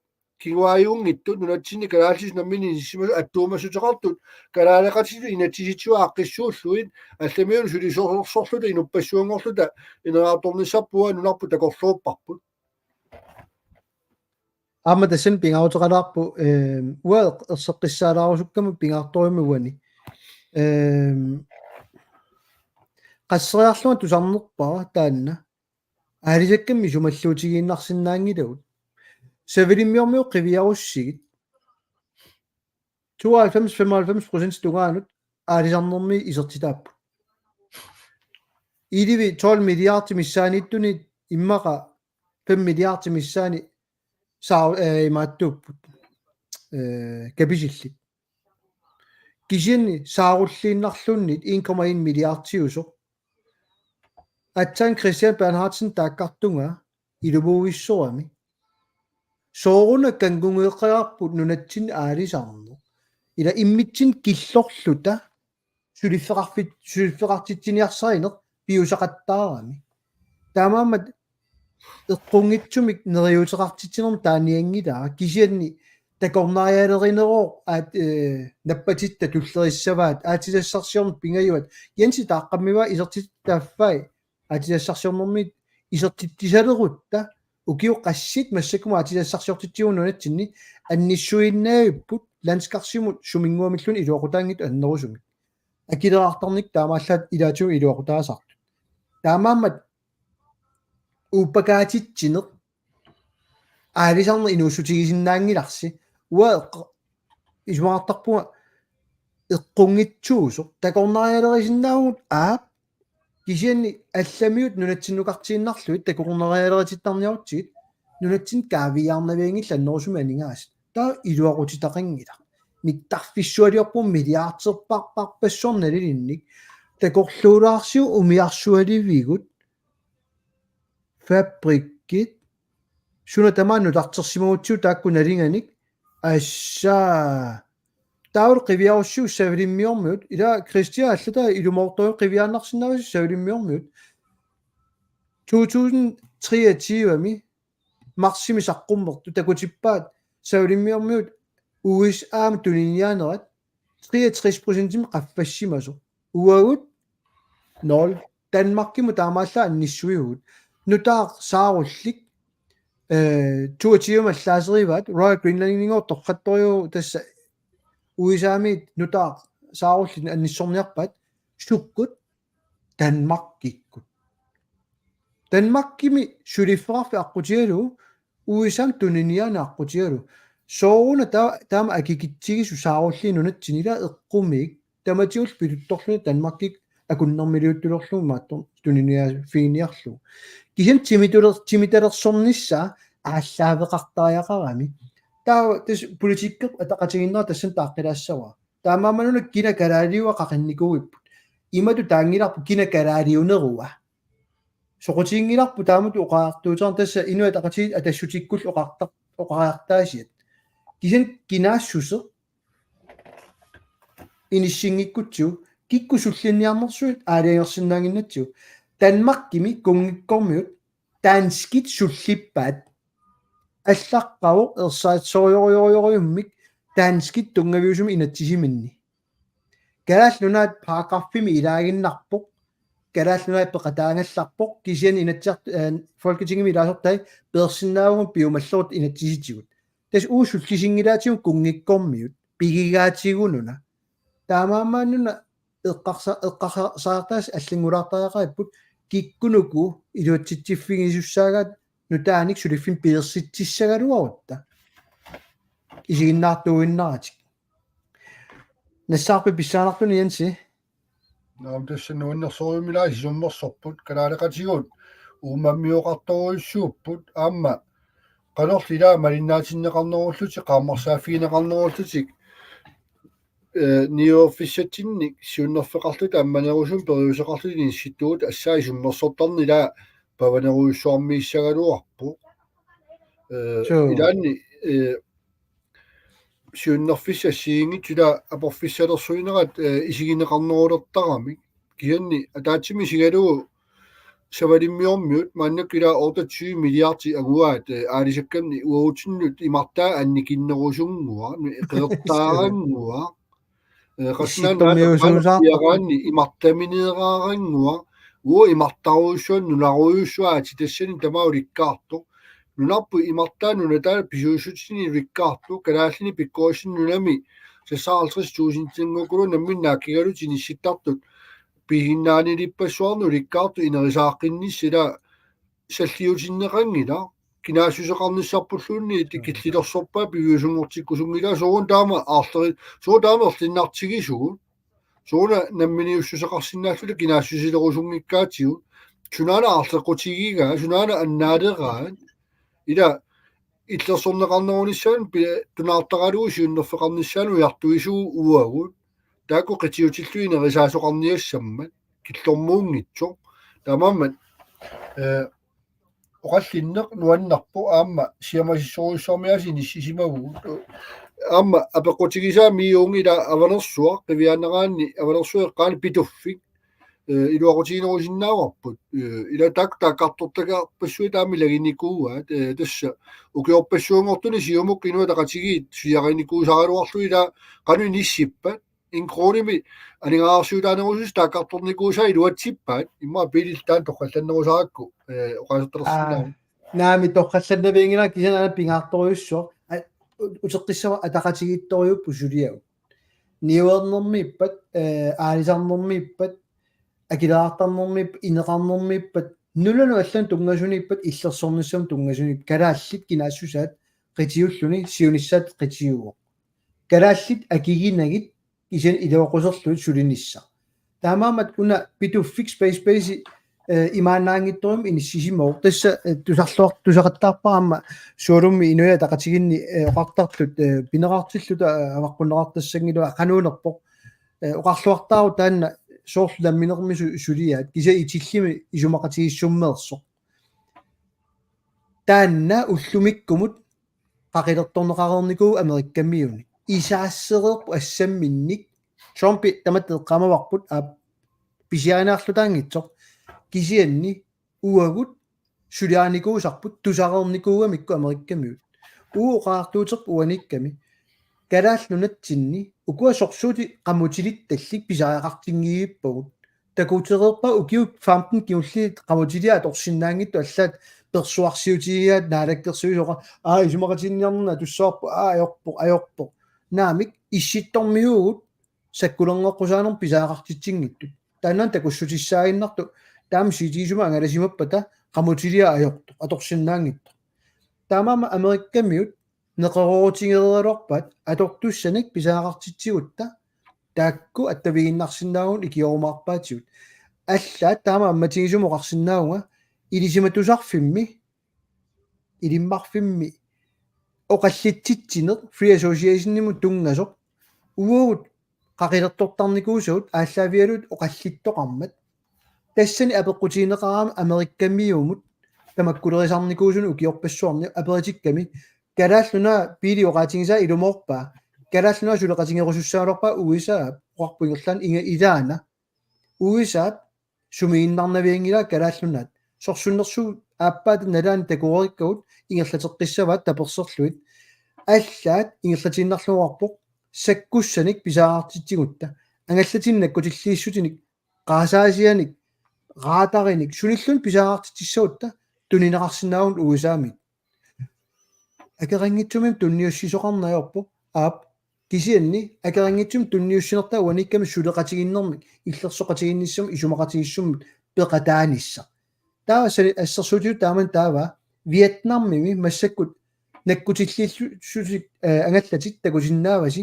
kinguaajunngittut nunatsinni kalaallisut namminneq inissisimasut attuumassuteqartut kalaaleqatigut inatsisitigut aaqqissuullugit allamiunut sulisorsorluta inuppassuanngorluta ineriartornissarput, uanga nunarput takorluupparput. Aamma tassani pingaaruteqalaarpoq, eh, uanga erseqqissaalaarusukkama pingaartorujummi uani. Eh, qasseriarlunga tusarnerpara taanna. Aalisakkamik isumalluutigiinnarsinnaanngilagut. Savalimmiormiut qiviarussigit. Tooghalvfems femoghalvfems procent tungaanut aalisarnermi isertitaapput. Ilivi tolv milliardi missaaniittuni immaqa fem milliardi missaani saa-, eh, imaattuupput. Eh, kapisillit. Kisianni saarulliinnarluunniit en komma en milliardiusoq. Aatsaat Kristian Bernhardsen taakkartungaa ilumuuvissorami. Sooruna kanngungeeqqaarput nunatsinni aalisarneq. Ila immitsinnut killorluta suliffeqarfit-, suliffeqartitsiniarsarineq piusaqattaarami. Taamaammat eqqunngitsumik neriuuteqartitsinermi taanianngilara, kisianni takornarialerineruvoq aat, eh, nappatitta tullerissavaat, aatsitassarsiorneq pingajuat, Jensi taaqqammivaa isertitaffai, aatsitassarsiornermi isertitsisalerutta, ukiut qassit massakkut aatsitassarsiortitsivugut nunatsinni, annissuinnaavipput landskarsimut suminnguamilluunniit iluaqutaanngitsut annerusumik. Akileraartarnikkut taamaallaat ilaatigut iluaqutaasartut. Taamaammat uuppakaatitsineq aalisarneq inuussutigisinnaanngilarsi. Uanga eqqa-, isumaqartarpunga eqqunngitsuusoq. Takornarialerisinnaavugut, aap, kisianni allamiut nunatsinnukartiinnarlugit takornarialeritittarniarutsigit nunatsinni kaaviiaarnavianngillat annerusumik aningaasat. Taava iluaqutitaqanngilaq. Mittarfissualiorpugut milliarderparparpassuarnik nalilinnik. Takorluulaarsiuk umiarsualivigut fabrikkit, suna tamaat nutartersimagutsigu taakku nalinganik, assa. Taavalu qiviarussiuk Savalimmiormiut, ila Kristian allataa ilumoortorujussuaq qiviaannarsinnaavasi Savalimmiormiut. To tusind treogtyve-mi marsimi saqqummertut takutippaat Savalimmiormiut U S A-mut tuniniaanerat treogtres procentimik qaffassimasoq. Uagut nul. Danmarkimut taamaallaat annissuivugut. Nutaaq saarullik, eh, toogtyve-mik allaaserivaat, Royal Greenlandingoq torrattorujuuvoq tassa U S A-miit nutaaq saarullik annissorniarpaat, sukkut? Danmarkikkut. Danmarkimi suliffeqarfik aqqutigalugu, U S A-mut tuniniaaneq aqqutigalugu. Sooruna taa-, taama akikitsigisoq saarulliit nunatsinni, ila eqqumiik, tamatigut pituttorluni Danmarkik akunnermiliuttulerlugu imaattoq tuniniaaffiginiarlugu. Kisianni timituler-, timitalersornissaa aallaaveqartariaqarami. Taava tassa politikki ataqatigiinnerat tassani taaqqilaassavara. Taamaammat una kina kalaaliua qaqinnikuuipput. Imatut taanngilarput kina kalaaliunerua. Soqutiginngilarput taamatut oqaatigineq, tassa Inuit Ataqatigiit Atassutikkut oqarta-, oqariartaasiat. Kisianni kinaassuseq inissinngikkutsigu, kikkut sullinniarnersuit aalajangersinnaannginnatsigu. Danmarkimi kunngikkormiut danskit sullippaat. Allaqqavoq ersarissorujussuarmik danskit tunngaviusumik inatsisiminni. Kalaallit Nunaat paragraffimi ilaaginnarpoq, Kalaallit Nunaat peqataagallarpoq, kisianni Inatsisart-, eh, Folketingimi ilaasortai peersinnaavugut piumalleruttut inatsisitigut. Tassa uagut sullisinngilaatigut kunngikkormiut, pigigaatigut una. Taamaammat una eqqarsa-, eqqarsaartaasa allanngulaartariaqaripput, kikkunuku iluatsitsiffigisussaagaat nutaanik suliffinnik pilersitsissagaluarutta. Isiginnaartuuinnaratik. Nassaarpit pissanganartuni, Jensi? Naam, tassa nuannersorujussuarmik isummersorput, kalaaleqatigut uummammioqartorujussuupput, aamma qanorli ilaa malinnaatinneqarnerullutik, qaammarsaaffigineqarnerullutik, eh, niuerfissatsinnik siunnerfeqarlutik ammanerusumik periuseqarlutik inissittugut, tassa isummersortarneq ilaa pavanerujussuarmiissagaluarpoq. Eh, Suu. Ilaanni, eh, siunnerfissat assigiinngitsut ilaa aporfissalersuinerat, eh, isigineqarnerulertaramik. Kisianni ataatsimik isigalugu Savalimmiormiut maannakkut ilaa otteogtyve milliardi anguaat, eh, aalisakkanik uagutsinnut imartaa annikinnerusunnguaq, qeqertaarannguaq. Eh, qassinaan Issittormiusuusaartoq. Naatapaanni imartamineeraarannguaq, uagut imartarujussuaq, nunarujussuaq, aatsitassani tamaat ulikkaartoq. Nunarput imartaa nunataa pisuussutini ulikkaartoq, kalaallinik pikkorissani nunami seksoghalvtreds tusindinnguukkulu namminneq naakkigalutik inissittartut, pisinnaanilippassuarnik ulikkaartoq, inerisaaqqinnissaa ilaa salliutinneqanngilaq, kinaassuseqarnissarpulluunniit. Suu. Killilersorpaat piviusunngortikkusunngilaa, sooruna taama aarleri-, sooruna taama erlinnartigisugut, sooruna namminiussuseqarsinnaalluta kinaassusilerusunngikkaatigut, sunaana aarleqqutigigaa, sunaana annaaleraat, ilaa illersorneqarnerunissaanut pi-, tunaartaralugu siunnerfeqarnissaanut ujartuisugut uagut, taakku qitiutillugit inerisaasoqarniassammat, killormuunngitsoq. Taamaammat, eh, oqallinneq nuannerpoq, aamma siamasissorujussuarmik aasiit inissisimavugut. Aamma apeqqutigisaa Miiungi ilaa Avanersuaq qiviaannaraanni, Avanersuaq eqqaani Pituffik, eh, iluaqutiginnerusinnaavarput. Eh, ilaa taakku taakkartortaqarpassuit taama ilaginikuuaat, eh, tassa ukiorpassuanngortuni Siumukka Inuit Ataqatigiit suliarinikuusaraluarlugit ilaa qanoq inissippat, en kronemi aningaasarsiutaanerusussat taakkartornikuusaat iluatsippaat, immaqa Biilip taanna torrallannerusarakku, eh, oqaasertalersinnaavat. Aa, naamik, torrallannavianngilaq, kisianni aana pingaartorujussuaq, a-, u-, uteqqissavara ataqatigiittorujuupput suliagut. Niuernermiippat, eh, aalisarnermiippat, akileraartarnermiippat, ineqarnermiippat, nunanut allanut tunngasuniippat, illersornissamut tunngasuniippat, kalaallit kinaassusaat qitiulluni siunissaat qitiuvoq. Kalaallit akiginagit kisianni iluaquserlugit sulinissaq. Taamaammat una Pituffik Space Base, eh, imaannaanngitsorujummik inissisimavoq. Tassa, eh, tusarluar-, tusaqattaarpara aamma sualummik Inuit Ataqatigiinni, eh, oqartartut, eh, pineqartilluta, eh, avaqqunneqartassanngilagut, qanuunerpoq. Eh, oqarluartaarut taanna soorlu namminermi su-, suliaat, kisianni itillimi isumaqatigiissummeersoq. Taanna ullumikkumut qaqilertorneqareernikuuvoq Amerikkamiuni. Isaassereerpoq assamminnik. Trumpi tamatta eqqaamavarput, aap, pisiariniarlutaanngitsoq. Kisianni uagut suliarinikuusarput, tusareernikuugamikku Amerikkamiut. Uagut oqariartuuterput uaniikkami. Kalaallit Nunatsinni ukua sorsuutit qamutilittallit pisariaqartinngilluinnarpagut. Takutereerpaa ukiut femten kingulliit qamutiliat atorsinnaanngitsut, allaat persuarsiutigigaat naalakkersuisoq, aa, isumaqatiginninniarneq atussavarput, aa, ajorpoq, ajorpoq. Naamik, issittormiuugut sakkulerneqqusaanermut pisariaqartitsinngitsut. Taanna takussutissaaginnartoq, taama C D-sumik angalasimappata qamutiliaq ajortoq, atorsinnaanngitsoq. Taamaammat Amerikkamiut neqeroorutigereeraluarpaat atortussanik pisariaqartitsigutta, taakku attavigiinnarsinnaagunik ikiorumaarpaatigut. Allaat taama ammatigisumik oqarsinnaavunga, ilisimatusarfimmi, ilimmarfimmi oqallitsitsineq Free Associationimut tunngasoq, uagut qaqilertortarnikuusagut aallaavigalugit oqallittoqarmat. Tassani apeqqutigineqarami Amerikkamiumut tamakkulerisarnikuusunut ukiorpassuarni aperitikkami, Kalaallit Nunaat biili oqaatigisaa ilumoorpaa, Kalaallit Nunaat suleqatigerusussaagaluarpaa U S A-p, oqarpoq ingerlaannaq, inga ilaana. U S A-p sumiginnarnavianngilaa Kalaallit Nunaat. Sorsunnersuup aappaata nalaani takoreerikkagut ingerlateqqissavaat taperserlugit. Allaat ingerlatiinnarluarpoq sakkussanik pisariaqartitsigutta. Angallatinnik nakkutilliissutinik, qaasaasianik, raatarinik, sunilluunniit pisariaqartitsissagutta tunineqarsinnaavugut U S A-mit. Akeqanngitsumik tunniussisoqarneq ajorpoq, aap, kisianni akeqanngitsumik tunniussinertaa uaniikkami suleqatigiinnermik, illersoqatigiinnissamut isumaqatigiissummut peqataanissaq. Taava sani assersuutigalugu taamani taava Vietnamimi massakkut nakkutilliillutik, eh, angallatit takusinnaavasi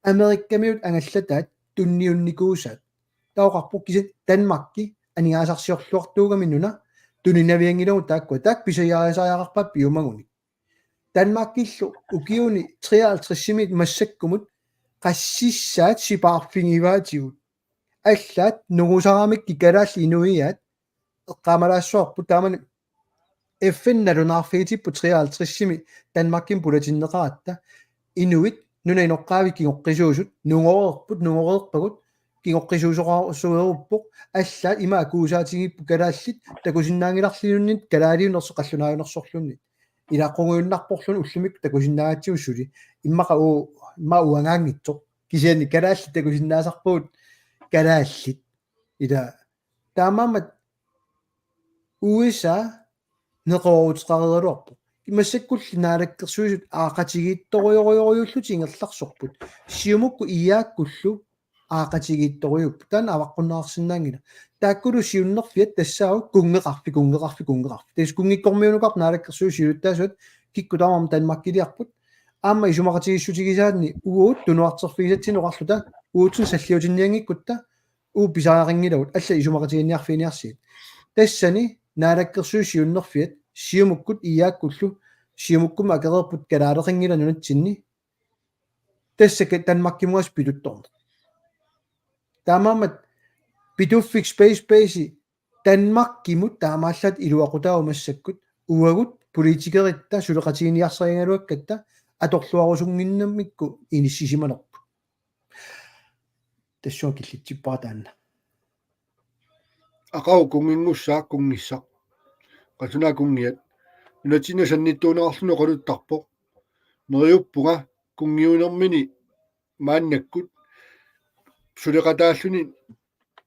Amerikkamiut angallataat tunniunnikuusaat. Taava oqarpoq kisianni Danmarki aningaasarsiorluartuugami nuna tuninavianngilagut taakkua. Taakku pisariaqariaqarpaat piumagunik. Danmarkillu ukiuni treoghalvtredsimiit massakkumut qassissaat sipaarfigivaatigut. Allaat nungusaramikkit kalaallit inuiaat eqqaamalaassavarput taamani F N nalunaarfigitipput treoghalvtredsimi Danmarkimi pulatinneqaratta. Inuit nunap inoqqaavi kingoqqisuusut, nungoreerput, nungoreerpagut, kingoqqisuusoqarsueruppoq, allaat ima akuusaatigipput kalaallit takusinnaanngilarluunniit kalaaliunersoq qallunaajunersorluunniit. Ila qungujunnarporluunniit ullumikkut takusinnaagatsigu suli. Immaqa uu, immaqa uangaanngitsoq. Kisianni kalaallit takusinnaasarpagut kalaallit. Ila taamaammat U S A neqerooruteqareeraluarpoq. Massakkulli naalakkersuisut aaqatigiittorujorujorujullutik ingerlarsorput. Siumukkut I A K-kullu aaqatigiittorujuupput. Taanna avaqqunneqarsinnaanngilaq. Taakkulu siunnerfiat tassaavoq kunngeqarfik, kunngeqarfik, kunngeqarfik. Tassa kunngikkormiuugaluarpoq naalakkersuisut siulittaasuat, kikkut tamarmik Danmarkiliarput. Aamma isumaqatigiissutigisaanni uagut tunuarterfigisatsinnut oqarluta uatsinnut salliutinnianngikkutta uagut pisariaqanngilagut allat isumaqatigiinniarfiginiarsigit. Tassani naalakkersuisut siunnerfiat Siumukkut I A K-kullu Siumukkummi akereerput kalaaleqanngilaq nunatsinni. Tassa Danmarkimugassaq pituttorneq. Taamaammat Pituffik Space Base Danmarkimut taamaallaat iluaqutaavoq massakkut, uagut politikeritta suleqatigiinniarsarigaluakkatta atorluarusunnginnamikku inissisimanerput. Tassunga killitsippara taanna. Aqagu kunnginngussaaq kunngissaq. Qallunaat kunngiat. Nunatsinni sannittuuneqarluni oqaluttarpoq. Neriuppunga kunngiunermini maannakkut suleqataalluni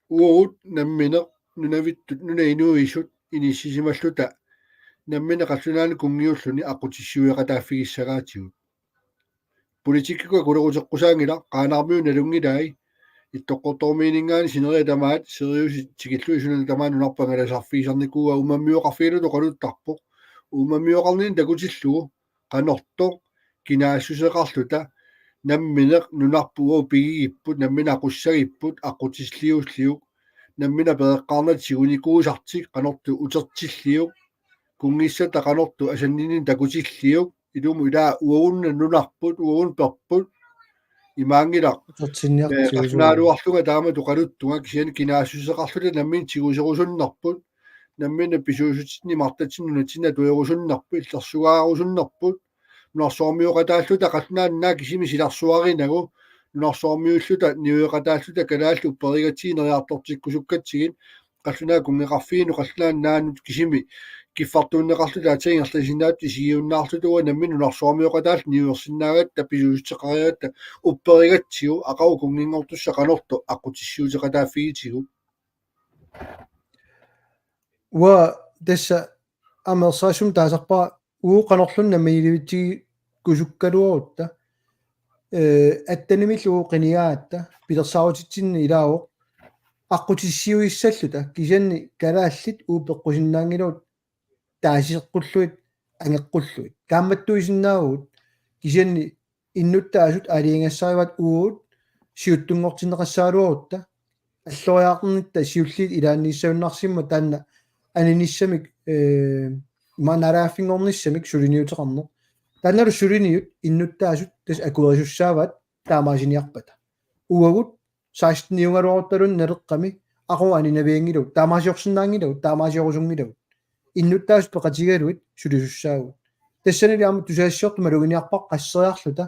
uagut nammineq nunavittut nunap inuisut inissisimalluta nammineq qallunaanut kunngiulluni aqqutissiueqataaffigissagaatigut. Politikkikkut akuleruteqqusaanngilaq, Qaanaarmiut nalunngilai, Ittoqqortoormiininngaanniit sineriak tamaat, Siriusi tikillugu suna tamaat nunarput angalasarfigisarnikuuaa uummammioqarfigalugu oqaluttarpoq. Uummammioqarnini takutillugu qanortoq kinaassuseqarluta nammineq nunarput uagut pigigipput, nammineq aqussagipput, aqqutissiuulliuk, nammineq pereqqaarnata tigunikuusartik qanortoq utertilliuk, kunngissata qanortoq asanninneq takutilliuk, ilumut ilaa uagunna nunarput, uagunna perput, imaanngilaq. Utertinniartigu. Eh, qallunaatuarlunga taamatut oqaluttunga, kisianni kinaassuseqarluta nammineq tiguserusunnerput, nammineq pisuussutsinni imartatsinni nunatsinni atuerusunnerput, illersugaarusunnerput, nunarsuarmioqataalluta qallunaat naak kisimi silarsuarinagu, nunarsuarmiulluta niueqataalluta kalaallit upperigatsigit neriartortikkusukkatsigit, qallunaat kunngeqarfiinut qallunaat naanut kisimi kiffartuunneqarluta aatsaat ingerlasinnaasut isigiunnaarluta uanga nammineq nunarsuarmioqataalluta niuersinnaagatta pisuussuteqarigatta upperigatsigu aqagu kunnginngortussaq qanortoq aqqutissiuuteqataaffigitigut. Uanga tassa amersaasum taasarpara uagut qanorluunniit namminiilivitsigikusukkaluarutta, eh, attenimillu uagut qinigaagatta, pilersaarutitsinni ilaavoq, aqqutissiuissalluta, kisianni kalaallit uagut peqqusinnaanngilagut taasiseqqullugit, angeqqullugit. Kaammattuisinnaavugut, kisianni innuttaasut aalajangigassarivaat uagut siuttunngortinneqassagaluarutta, alloriarnitta siulliit ilaanniissagunarsimmat taanna aninissamik, eh, ima naalagaaffinngornissamik suliniuteqarneq. Taannalu suliniut innuttaasut tassa akuerisussaavaat taamaasiniarpata. Uagut seksten-iugaluaruttaluunniit Naleqqami aqagu aninavianngilagut, taamaasiorsinnaanngilagut, taamaasiorussunngilagut. Innuttaasut peqatigalugit sulisussaavugut. Tassanili aamma tusagassiortut maluginiarpara qasseriarluta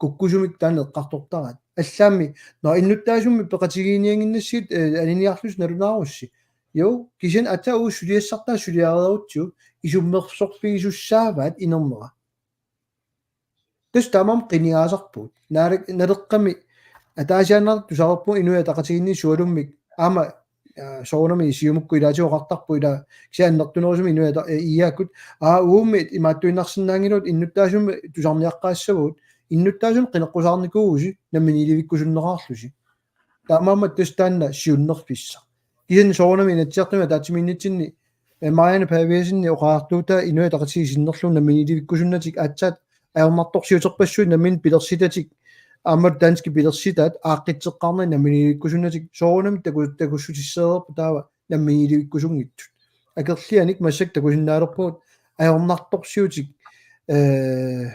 kukkusumik taanna eqqartortaraat. Allaammi, nå, innuttaasummi peqatigiinniannginnassigit, eh, aniniarlusi nalunaarussi. Jo, kisianni aatsaat uagut suliassartaa suliareerutsigu isummersorfigisussaavaat inernera. Tassa taamaammat qinigaasarpugut. Naalak-, Naleqqami ataasiaannartut tusarpugut Inuit Ataqatigiinni sualummik aamma, aa, soorunami Siumukkut ilaatigut oqartarput ilaa kisianni annertunerusumik Inuit Ata-, eh, I A-kkut, aa, uummi imaattuinnarsinnaanngilagut innuttaasummi tusarniaqqaassavagut, innuttaasummi qineqqusaarnikuuvusi namminiilivikkusunneqarlusi. Taamaammat tassa taanna siunnerfissaq. Kisianni soorunami Inatsisartuni ataatsimiinnitsinni, eh, Marianne Paviasenip oqariartuutaa Inuit Ataqatigiit sinnerlugu namminiilivikkusunnatik aatsaat ajornartorsiuterpassuit nammineq pilersitatik, aamma danskit pilersitaat aaqqitseqqaarnatik namminiilivikkusunnatik soorunami taku-, takussutissereerput taava namminiilivikkusunngitsut. Akerlianik massakkut takusinnaalerpugut ajornartorsiutik, eh,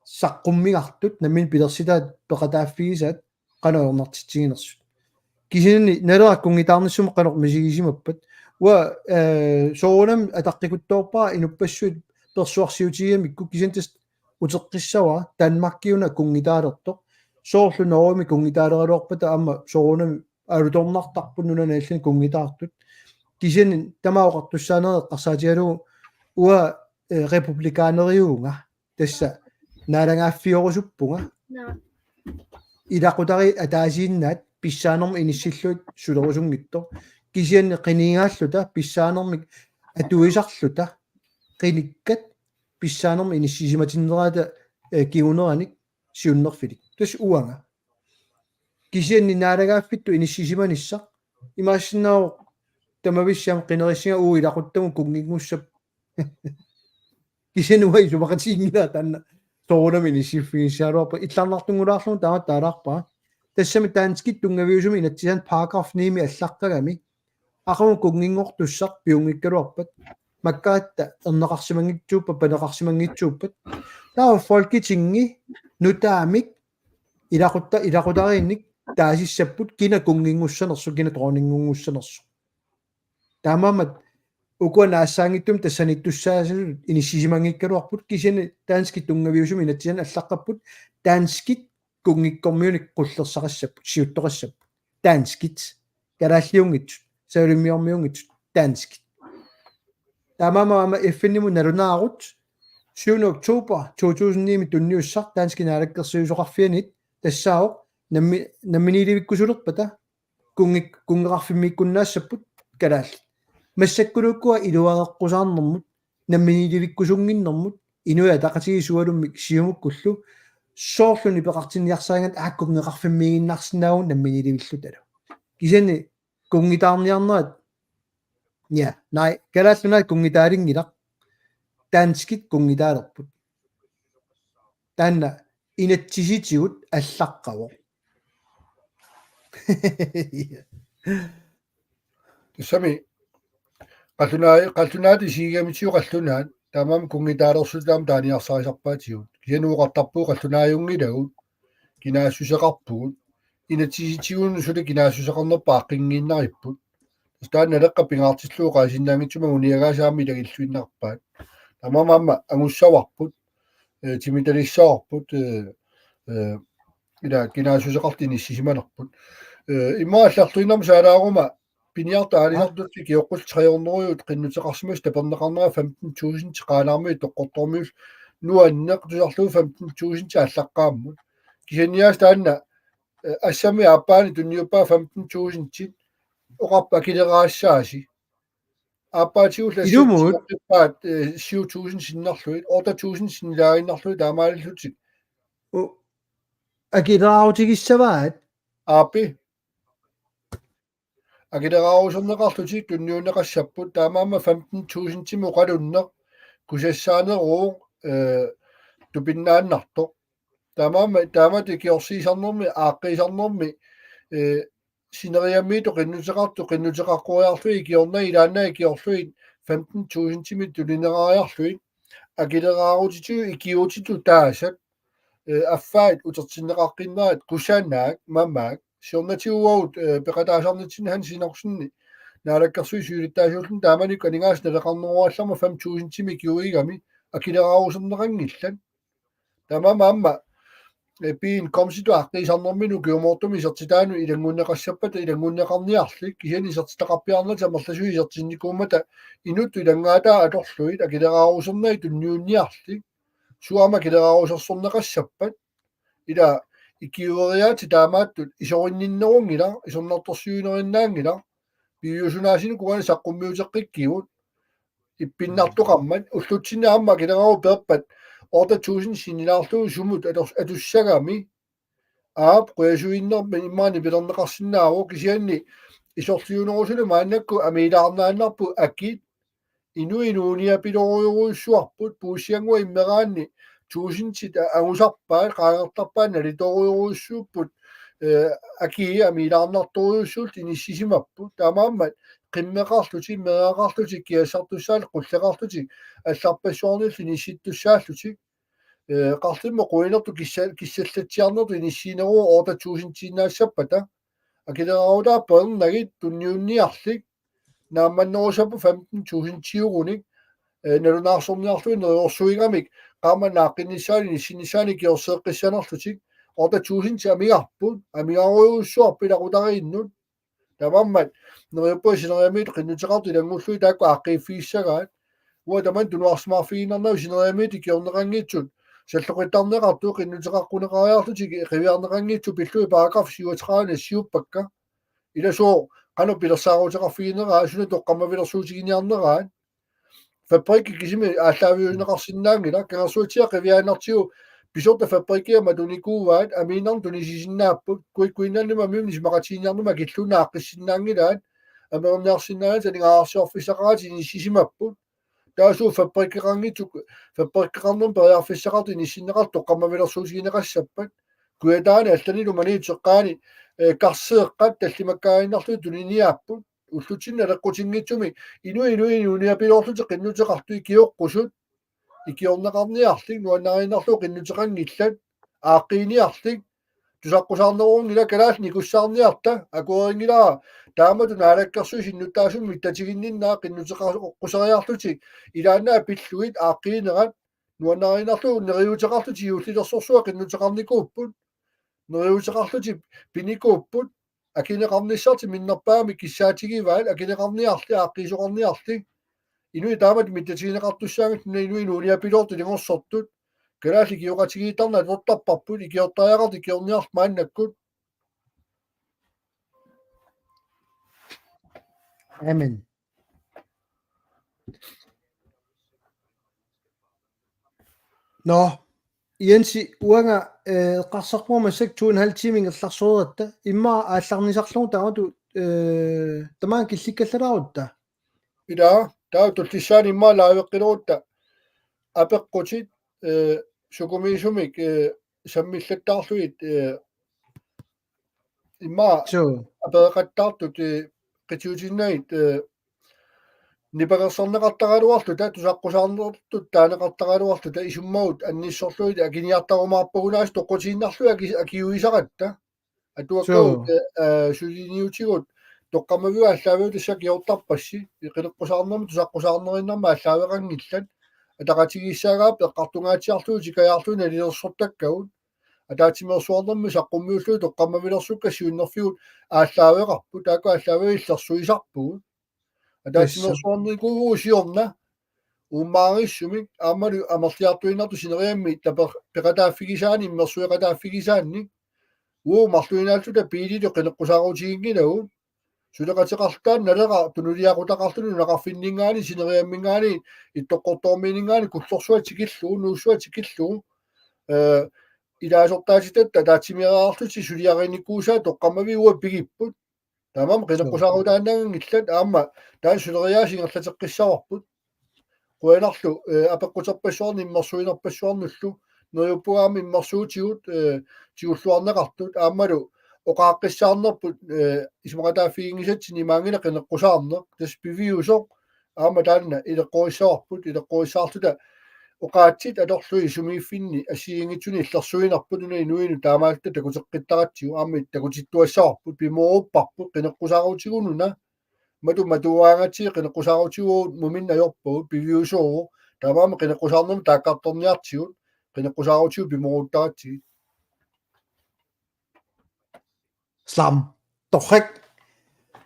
saqqummigartut nammineq pilersitaat peqataaffigisaat qanoq ajornartitsiginersut. Kisianni Naleraq kunngitaarnissumut qanoq misigisimappat. Uanga, eh, soorunami ataqqikuttoorpara inuppassuit persuarsiutigigamikku kisianni tassa uteqqissavara Danmarkiuna kunngitaalertoq. Soorlu Norgemi kunngitaaleraluarpata aamma soorunami alutornartarput nunani allani kunngitaartut. Kisianni tamaat oqartussaaneq eqqarsaatigalugu uanga, eh, republikaaneriuvunga. Tassa naalagaaffiorusuppara. Naa. Ilaqutariit ataasiinnaat pissaanermut inissillugit sulerusunngitsoq. Kisianni qinigaalluta pissaanermik atuisarluta qinikkat pissaanermut inissisimatinnerata, eh, kinguneranik siunnerfilik. Tassa uanga. Kisianni naalagaaffittut inissisimanissaq. Imaassinnaavoq tamavissi aamma qinerissiga uagut ilaquttagut kunnginngussapput. Kisianni uanga isumaqatiginngilara taanna soorunami inissiiffigissagaluarpat illarnartunngulaarlugu taama taalaarpara. Tassami danskit tunngaviusumik inatsisaannik paragraf ni-mi allaqqagami aqagu kunnginngortussaq piunngikkaluarpat. Makkaratta erneqarsimanngitsuuppat, paneqarsimanngitsuuppat. Taava Folketingi nutaamik ilaqutta-, ilaqutariinnik taasissapput kina kunnginngussanersoq, kina dronningunngussanersoq. Taamaammat ukua naassaanngitsumik tassaniittussaasutut inissisimanngikkaluarput kisianni danskit tunngaviusumik inatsisaannik allaqqapput danskit kunngikkormiunik qullersaqassapput, siuttoqassapput. Danskit. Kalaalliunngitsut, savalimmiormiunngitsut, danskit. Taamaammat aamma F N-imut nalunaarut syvende oktober to tusind ni-mi tunniussaq danskit naalakkersuisoqarfianit tassaavoq nammi-, namminiilivikkusulerpata kunngik-, kunngeqarfimmiikkunnaassapput kalaallit. Massakkuluukkua iluareqqusaarnermut, namminiilivikkusunnginnermut, Inuit Ataqatigiit sualummik Siumukkullu, soorlumi peqartinniarsarigaanni aajuku neqarfimmiiginnarsinnaavugut namminiilivilluta. Kisianni kunngitaarniarnerat, ja, nej, Kalaallit Nunaat kunngitaalinngilarput. Danskit kunngitaalerput. Taanna inatsisitigut allaqqavoq. Tassami qallunaa-, qallunaat isigigamitigut qallunaat taamaammat kunngitaalersutit aamma taaniarsarisarpaatigut. Kisianni oqartarpugut qallunaajunngilakka, kinaassuseqarpugut. Inatsisitigut suli kinaassuseqarnerput aaqqinngiinnaripput. Tassa taanna Naleqqap pingaartillugu oqaasinnaanngitsumik anguniagaasa aamma ilagilluinnarpaat. Taamaammat aamma angussavarput, eh, timitalissavarput, eh, eh, ila kinaassuseqartut inissisimanerput. Eh, immaqa allarluinnarmik saalaaruma piniartut aalisartut ikioqqullu tre hundrede qinnuteqarsimasut taperneqarnerat femten tusind Qaanaarmiut Qaqortormiut nuanneq tusarlugu femten tusind allaqqaammut. Kisianni aasiit taanna, eh, assammi aappaani tunniuppaa femten tusind oqarpat akileraassaasi. Aappaatigullu assammi ilumut oqarpat, eh, syv tusind sinnerlugit, otte tusind sinnilaaginnarlugit taamaalillutik. U-, akileraarutigissavat? Aappi. Akileraaruserneqarlutik tunniunneqassapput taamaammat femten tusindimik oqalunneq kusassaaneruvoq, eh, tupinnaannartoq. Taamaammat taamatut ikiorsiisarnermi, aaqqiisarnermi, eh, sineriammiitut qinnuteqartut, qinnuteqaqqoriarlugit ikiornagit, ilaannaat ikiorlugit femten tusindimik tunineqariarlugit, akileraarutitigut ikiuutitut taasat, eh, affaat utertinneqaqqinnerat, kusanaak, mamaak, siornatigut uagut, eh, peqataasarnitsinni Hans Enoksenip Naalakkersuisut siulittaasuulluni taamanikkut aningaasat naleqarnerugallarmat fem tusindimik ikiuigami akileraaruserneqanngillat. Taamaammat aamma, eh, piin komsitut aaqqiisarnerminut ukiumoortumik isertitaanut ilanngunneqassappata ilanngunneqarniarlik, kisianni isertitaqarpiarnata amerlasuut isertinnikuummata inuttut ilanngaataa atorlugit akileraarusernerit tunniunniarlik, suut aamma akileraarusersorneqassappat, ila ikiueriaatsit taamaattut isorinninnerunngilaq, isornartorsiuinerinnaanngilaq, piviusunaasinik uani saqqummiuteqqikkigut, ippinnartoqarmat, ullutsinni aamma akileraarut peerpat otte tusind sinnilaarlugu sumut ator-, atussagami, aap, qujasuinnermi immaqa nipilerneqarsinnaavoq, kisianni isorliunerusuni maannakkut amiilaarnaannarput akit, inuit inuuniapilorujorujussuarput, puussiannguaq immeraanni tusindit a-, angusarpaat, qaangertarpaat nalitoorujorujussuupput, eh, akii amiilaarnartorujussuullutik inissisimapput. Taamaammat qimmeqarlutik, meeraqarlutik, kiassartussaallutik, qulleqarlutik, allarpassuarnillu inissittussaallutik, eh, qarlimmut quinertut kissa-, kissallatsiarnertut inissiineruvoq otte tusindtiinnaassappata. Akileraarutaat peernagit tunniunniarlik, naammannerusarput femten tusindiugunik, eh, nalunaarsorniarlugit neriorsuigamik, qaammat naaqqinnissaanut inissinnissaanut ikiorseeqqissanerlutik, otte tusind amigarput, amigarujussuarput ilaqutariinnut. Taamaammat neriuppunga sineriammiit qinnuteqartut ilanngullugit taakku aaqqiiffigissagaat. Uanga tamanna tunuarsimaarfigiinnarnagu sineriammiit ikiorneqanngitsut salloqittarneqartut qinnuteqaqquneqariarlutik qiviarneqanngitsut pillugit paragraf syvogtredive nassiuppakka. Ila sooq qanoq pilersaaruteqarfigineraat, suna toqqammavilersuutiginiarneraat. Fabrikkit kisimik aallaaviuneqarsinnaanngilaq, kangersuatsiaat qiviaannartigut pisortat fabrikkiat matunikuuaat, amiinnarnik tunisisinnaapput, Kui-, Kuinnaannima amiimmi isumaqatigiinniarnermi akilluunniit aaqqissinnaanngilaat, ameriniarsinnaanani aningaasarsiorfissaqaratik inissisimapput. Taava suut fabrikkeqanngitsut, fabrikkeqarnermi periarfissaqartut inissinneqartut toqqammavilersuutigineqassappat. Kujataani allanilu maniitsoq eqqaani, eh, karseeqqat tallimakkaaginnarlugit tuniniaapput. Ullutsinni naleqqutinngitsumi inuit inuit inuuniapiloorlutik qinnuteqartut ikioqqusut, ikiorneqarniarlik, nuannariinnarlugu qinnuteqanngillat, aaqqiiniarlik, tusaqqusaarnerunngilaq, kalaallit nikussaarniarta, akuerinngilara taamatut naalakkersuisut innuttaasut mittatiginninnaat qinnuteqaqquseriarlutik, ilaannaat pillugit aaqqiinerat, nuannariinnarlugu neriuuteqarlutik juullilersorsuaq qinnuteqarnikuupput, neriuuteqarlutik pinikuupput, akineqarnissartik minnerpaamik kissaatigivaat, akineqarniarlik, aaqqiisoqarniarlik. Inuit taamatut mittatigineqartussaanngillat, inuit inuuniapiloortut ilungersortut. Kalaallit ikioqatigiittarneq atortarparput, ikiortariaqartut ikiorniarlutik maannakkut. Amen. Nå. Jensi, uanga, eh, eqqarsarpunga massakkut to en halv time ingerlasoratta. Immaqa aallarnisarlugu taamatut, eh, tamaanga killikkallarutta. Ila, taava tullissaani immaqa liveqqilerutta apeqqutit, eh, sukumiisumik, eh, sammillattaarlugit, eh, immaqa Suu. apereqattaartut, eh, qitiutinnagit, eh, nipangersarneqartaraluarluta, tusaqqusaarnertut taaneqartaraluarluta, isummagut annissorlugit akiniartarumaarpagut aasiit toqqutiinnarlugit aki-, akiuisaratta. Atuakkagut, Suu. eh, eh, suliniutigut toqqammaviup aallaaviup tassa akiortarpassi, qineqqusaarnermut tusaqqusaarnerinnarmik aallaaveqanngillat. Ataqatigiissaagaat eqqartungaatsiarlugit tikajaarlugit nalilersortakkagut. Ataatsimeersuarnermi saqqummiullugit toqqammavilersukkat siunnerfigut aallaaveqarput, taakku aallaavigalugit illersuisarpugut. Ataatsimeersuarnikuuvugut siorna uummaarissumik aammalu amerliartuinnartut sineriammi taper-, peqataaffigisaannik, immersueqataaffigisaannik. Uagut marluinaalluta biililu qineqqusaarutiginngilagut. Suleqateqarluta Naleraq tunuliaqutaqarluni nunaqarfinninngaanniit sineriamminngaanniit Ittoqqortoormiininngaanniit kullorsuaq tikillugu, nuussuaq tikillugu. Eh, ilaasortaatitatta ataatsimeeriarlutik suliarinikuusaat toqqammaviup uanga pigipput. Taamaammat qineqqusaarutaannaanngillat aamma taanna suleriaaseq ingerlateqqissavarput. Qujanarlu, eh, apeqquterpassuarnik immersuinerpassuarnullu neriuppunga aamma immersuutigut, eh, tigulluarneqartut aammalu oqaaqqissaarnerput, eh, isumaqataaffiginngisatsinni imaanngilaq qineqqusaarneq, tassa piviusoq aamma taanna ileqqorissavarput, ileqqorissaarluta oqaatsit atorlugit sumiiffinni assigiinngitsunik illersuinerput una inuinut taamaalluta takuteqqittaratsigu aamma takutittuassavarput, pimoorupparput qineqqusaarutigununa. Matu matuaangatsigit qineqqusaarutigut muminneq ajorpagut piviusuuvoq. Taamaammat qineqqusaarnermut taakkartorniartigut qineqqusaarutigut pimooruttaratsigit. Slam. Torrak.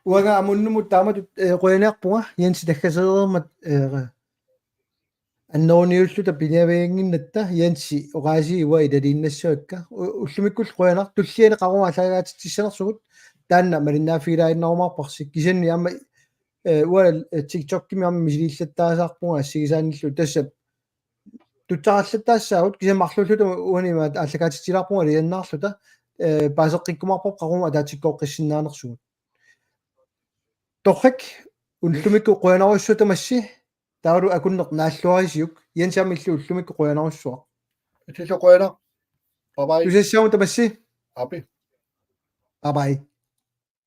Uanga amunnumut taamatut, eh, qujaniarpunga Jensi takkasereermat, eh, anneruniulluta piniaviannginnatta Jensi oqaasii uanga ilaliinnassavakka. U-, ullumikkullu qujanaq, tulliani qaqugu aallakaatitsissanersugut taanna malinnaaffigilaajunnarumaarparsi. Kisianni aamma, eh, uanga, eh, TikTokimi aamma misiliillattaassavarput assigisaanillu tassa tutsaqallattaassaagut, kisianni marluulluta uani aamma aallakaatitsilaarpugut alianaarluta, eh, paaseqqikkumaarparput qaqugu ataatsikkooqqissinnaanersugut. Torrak, ullumikkut qujanarujussuaq tamassi, taavalu akunneq naalluarisiuk, Jensi aamma illit ullumikkut qujanarujussuaq. Illillu qujanaq. Bye bye. Tusassaammat tamassi. Aap. Bye bye.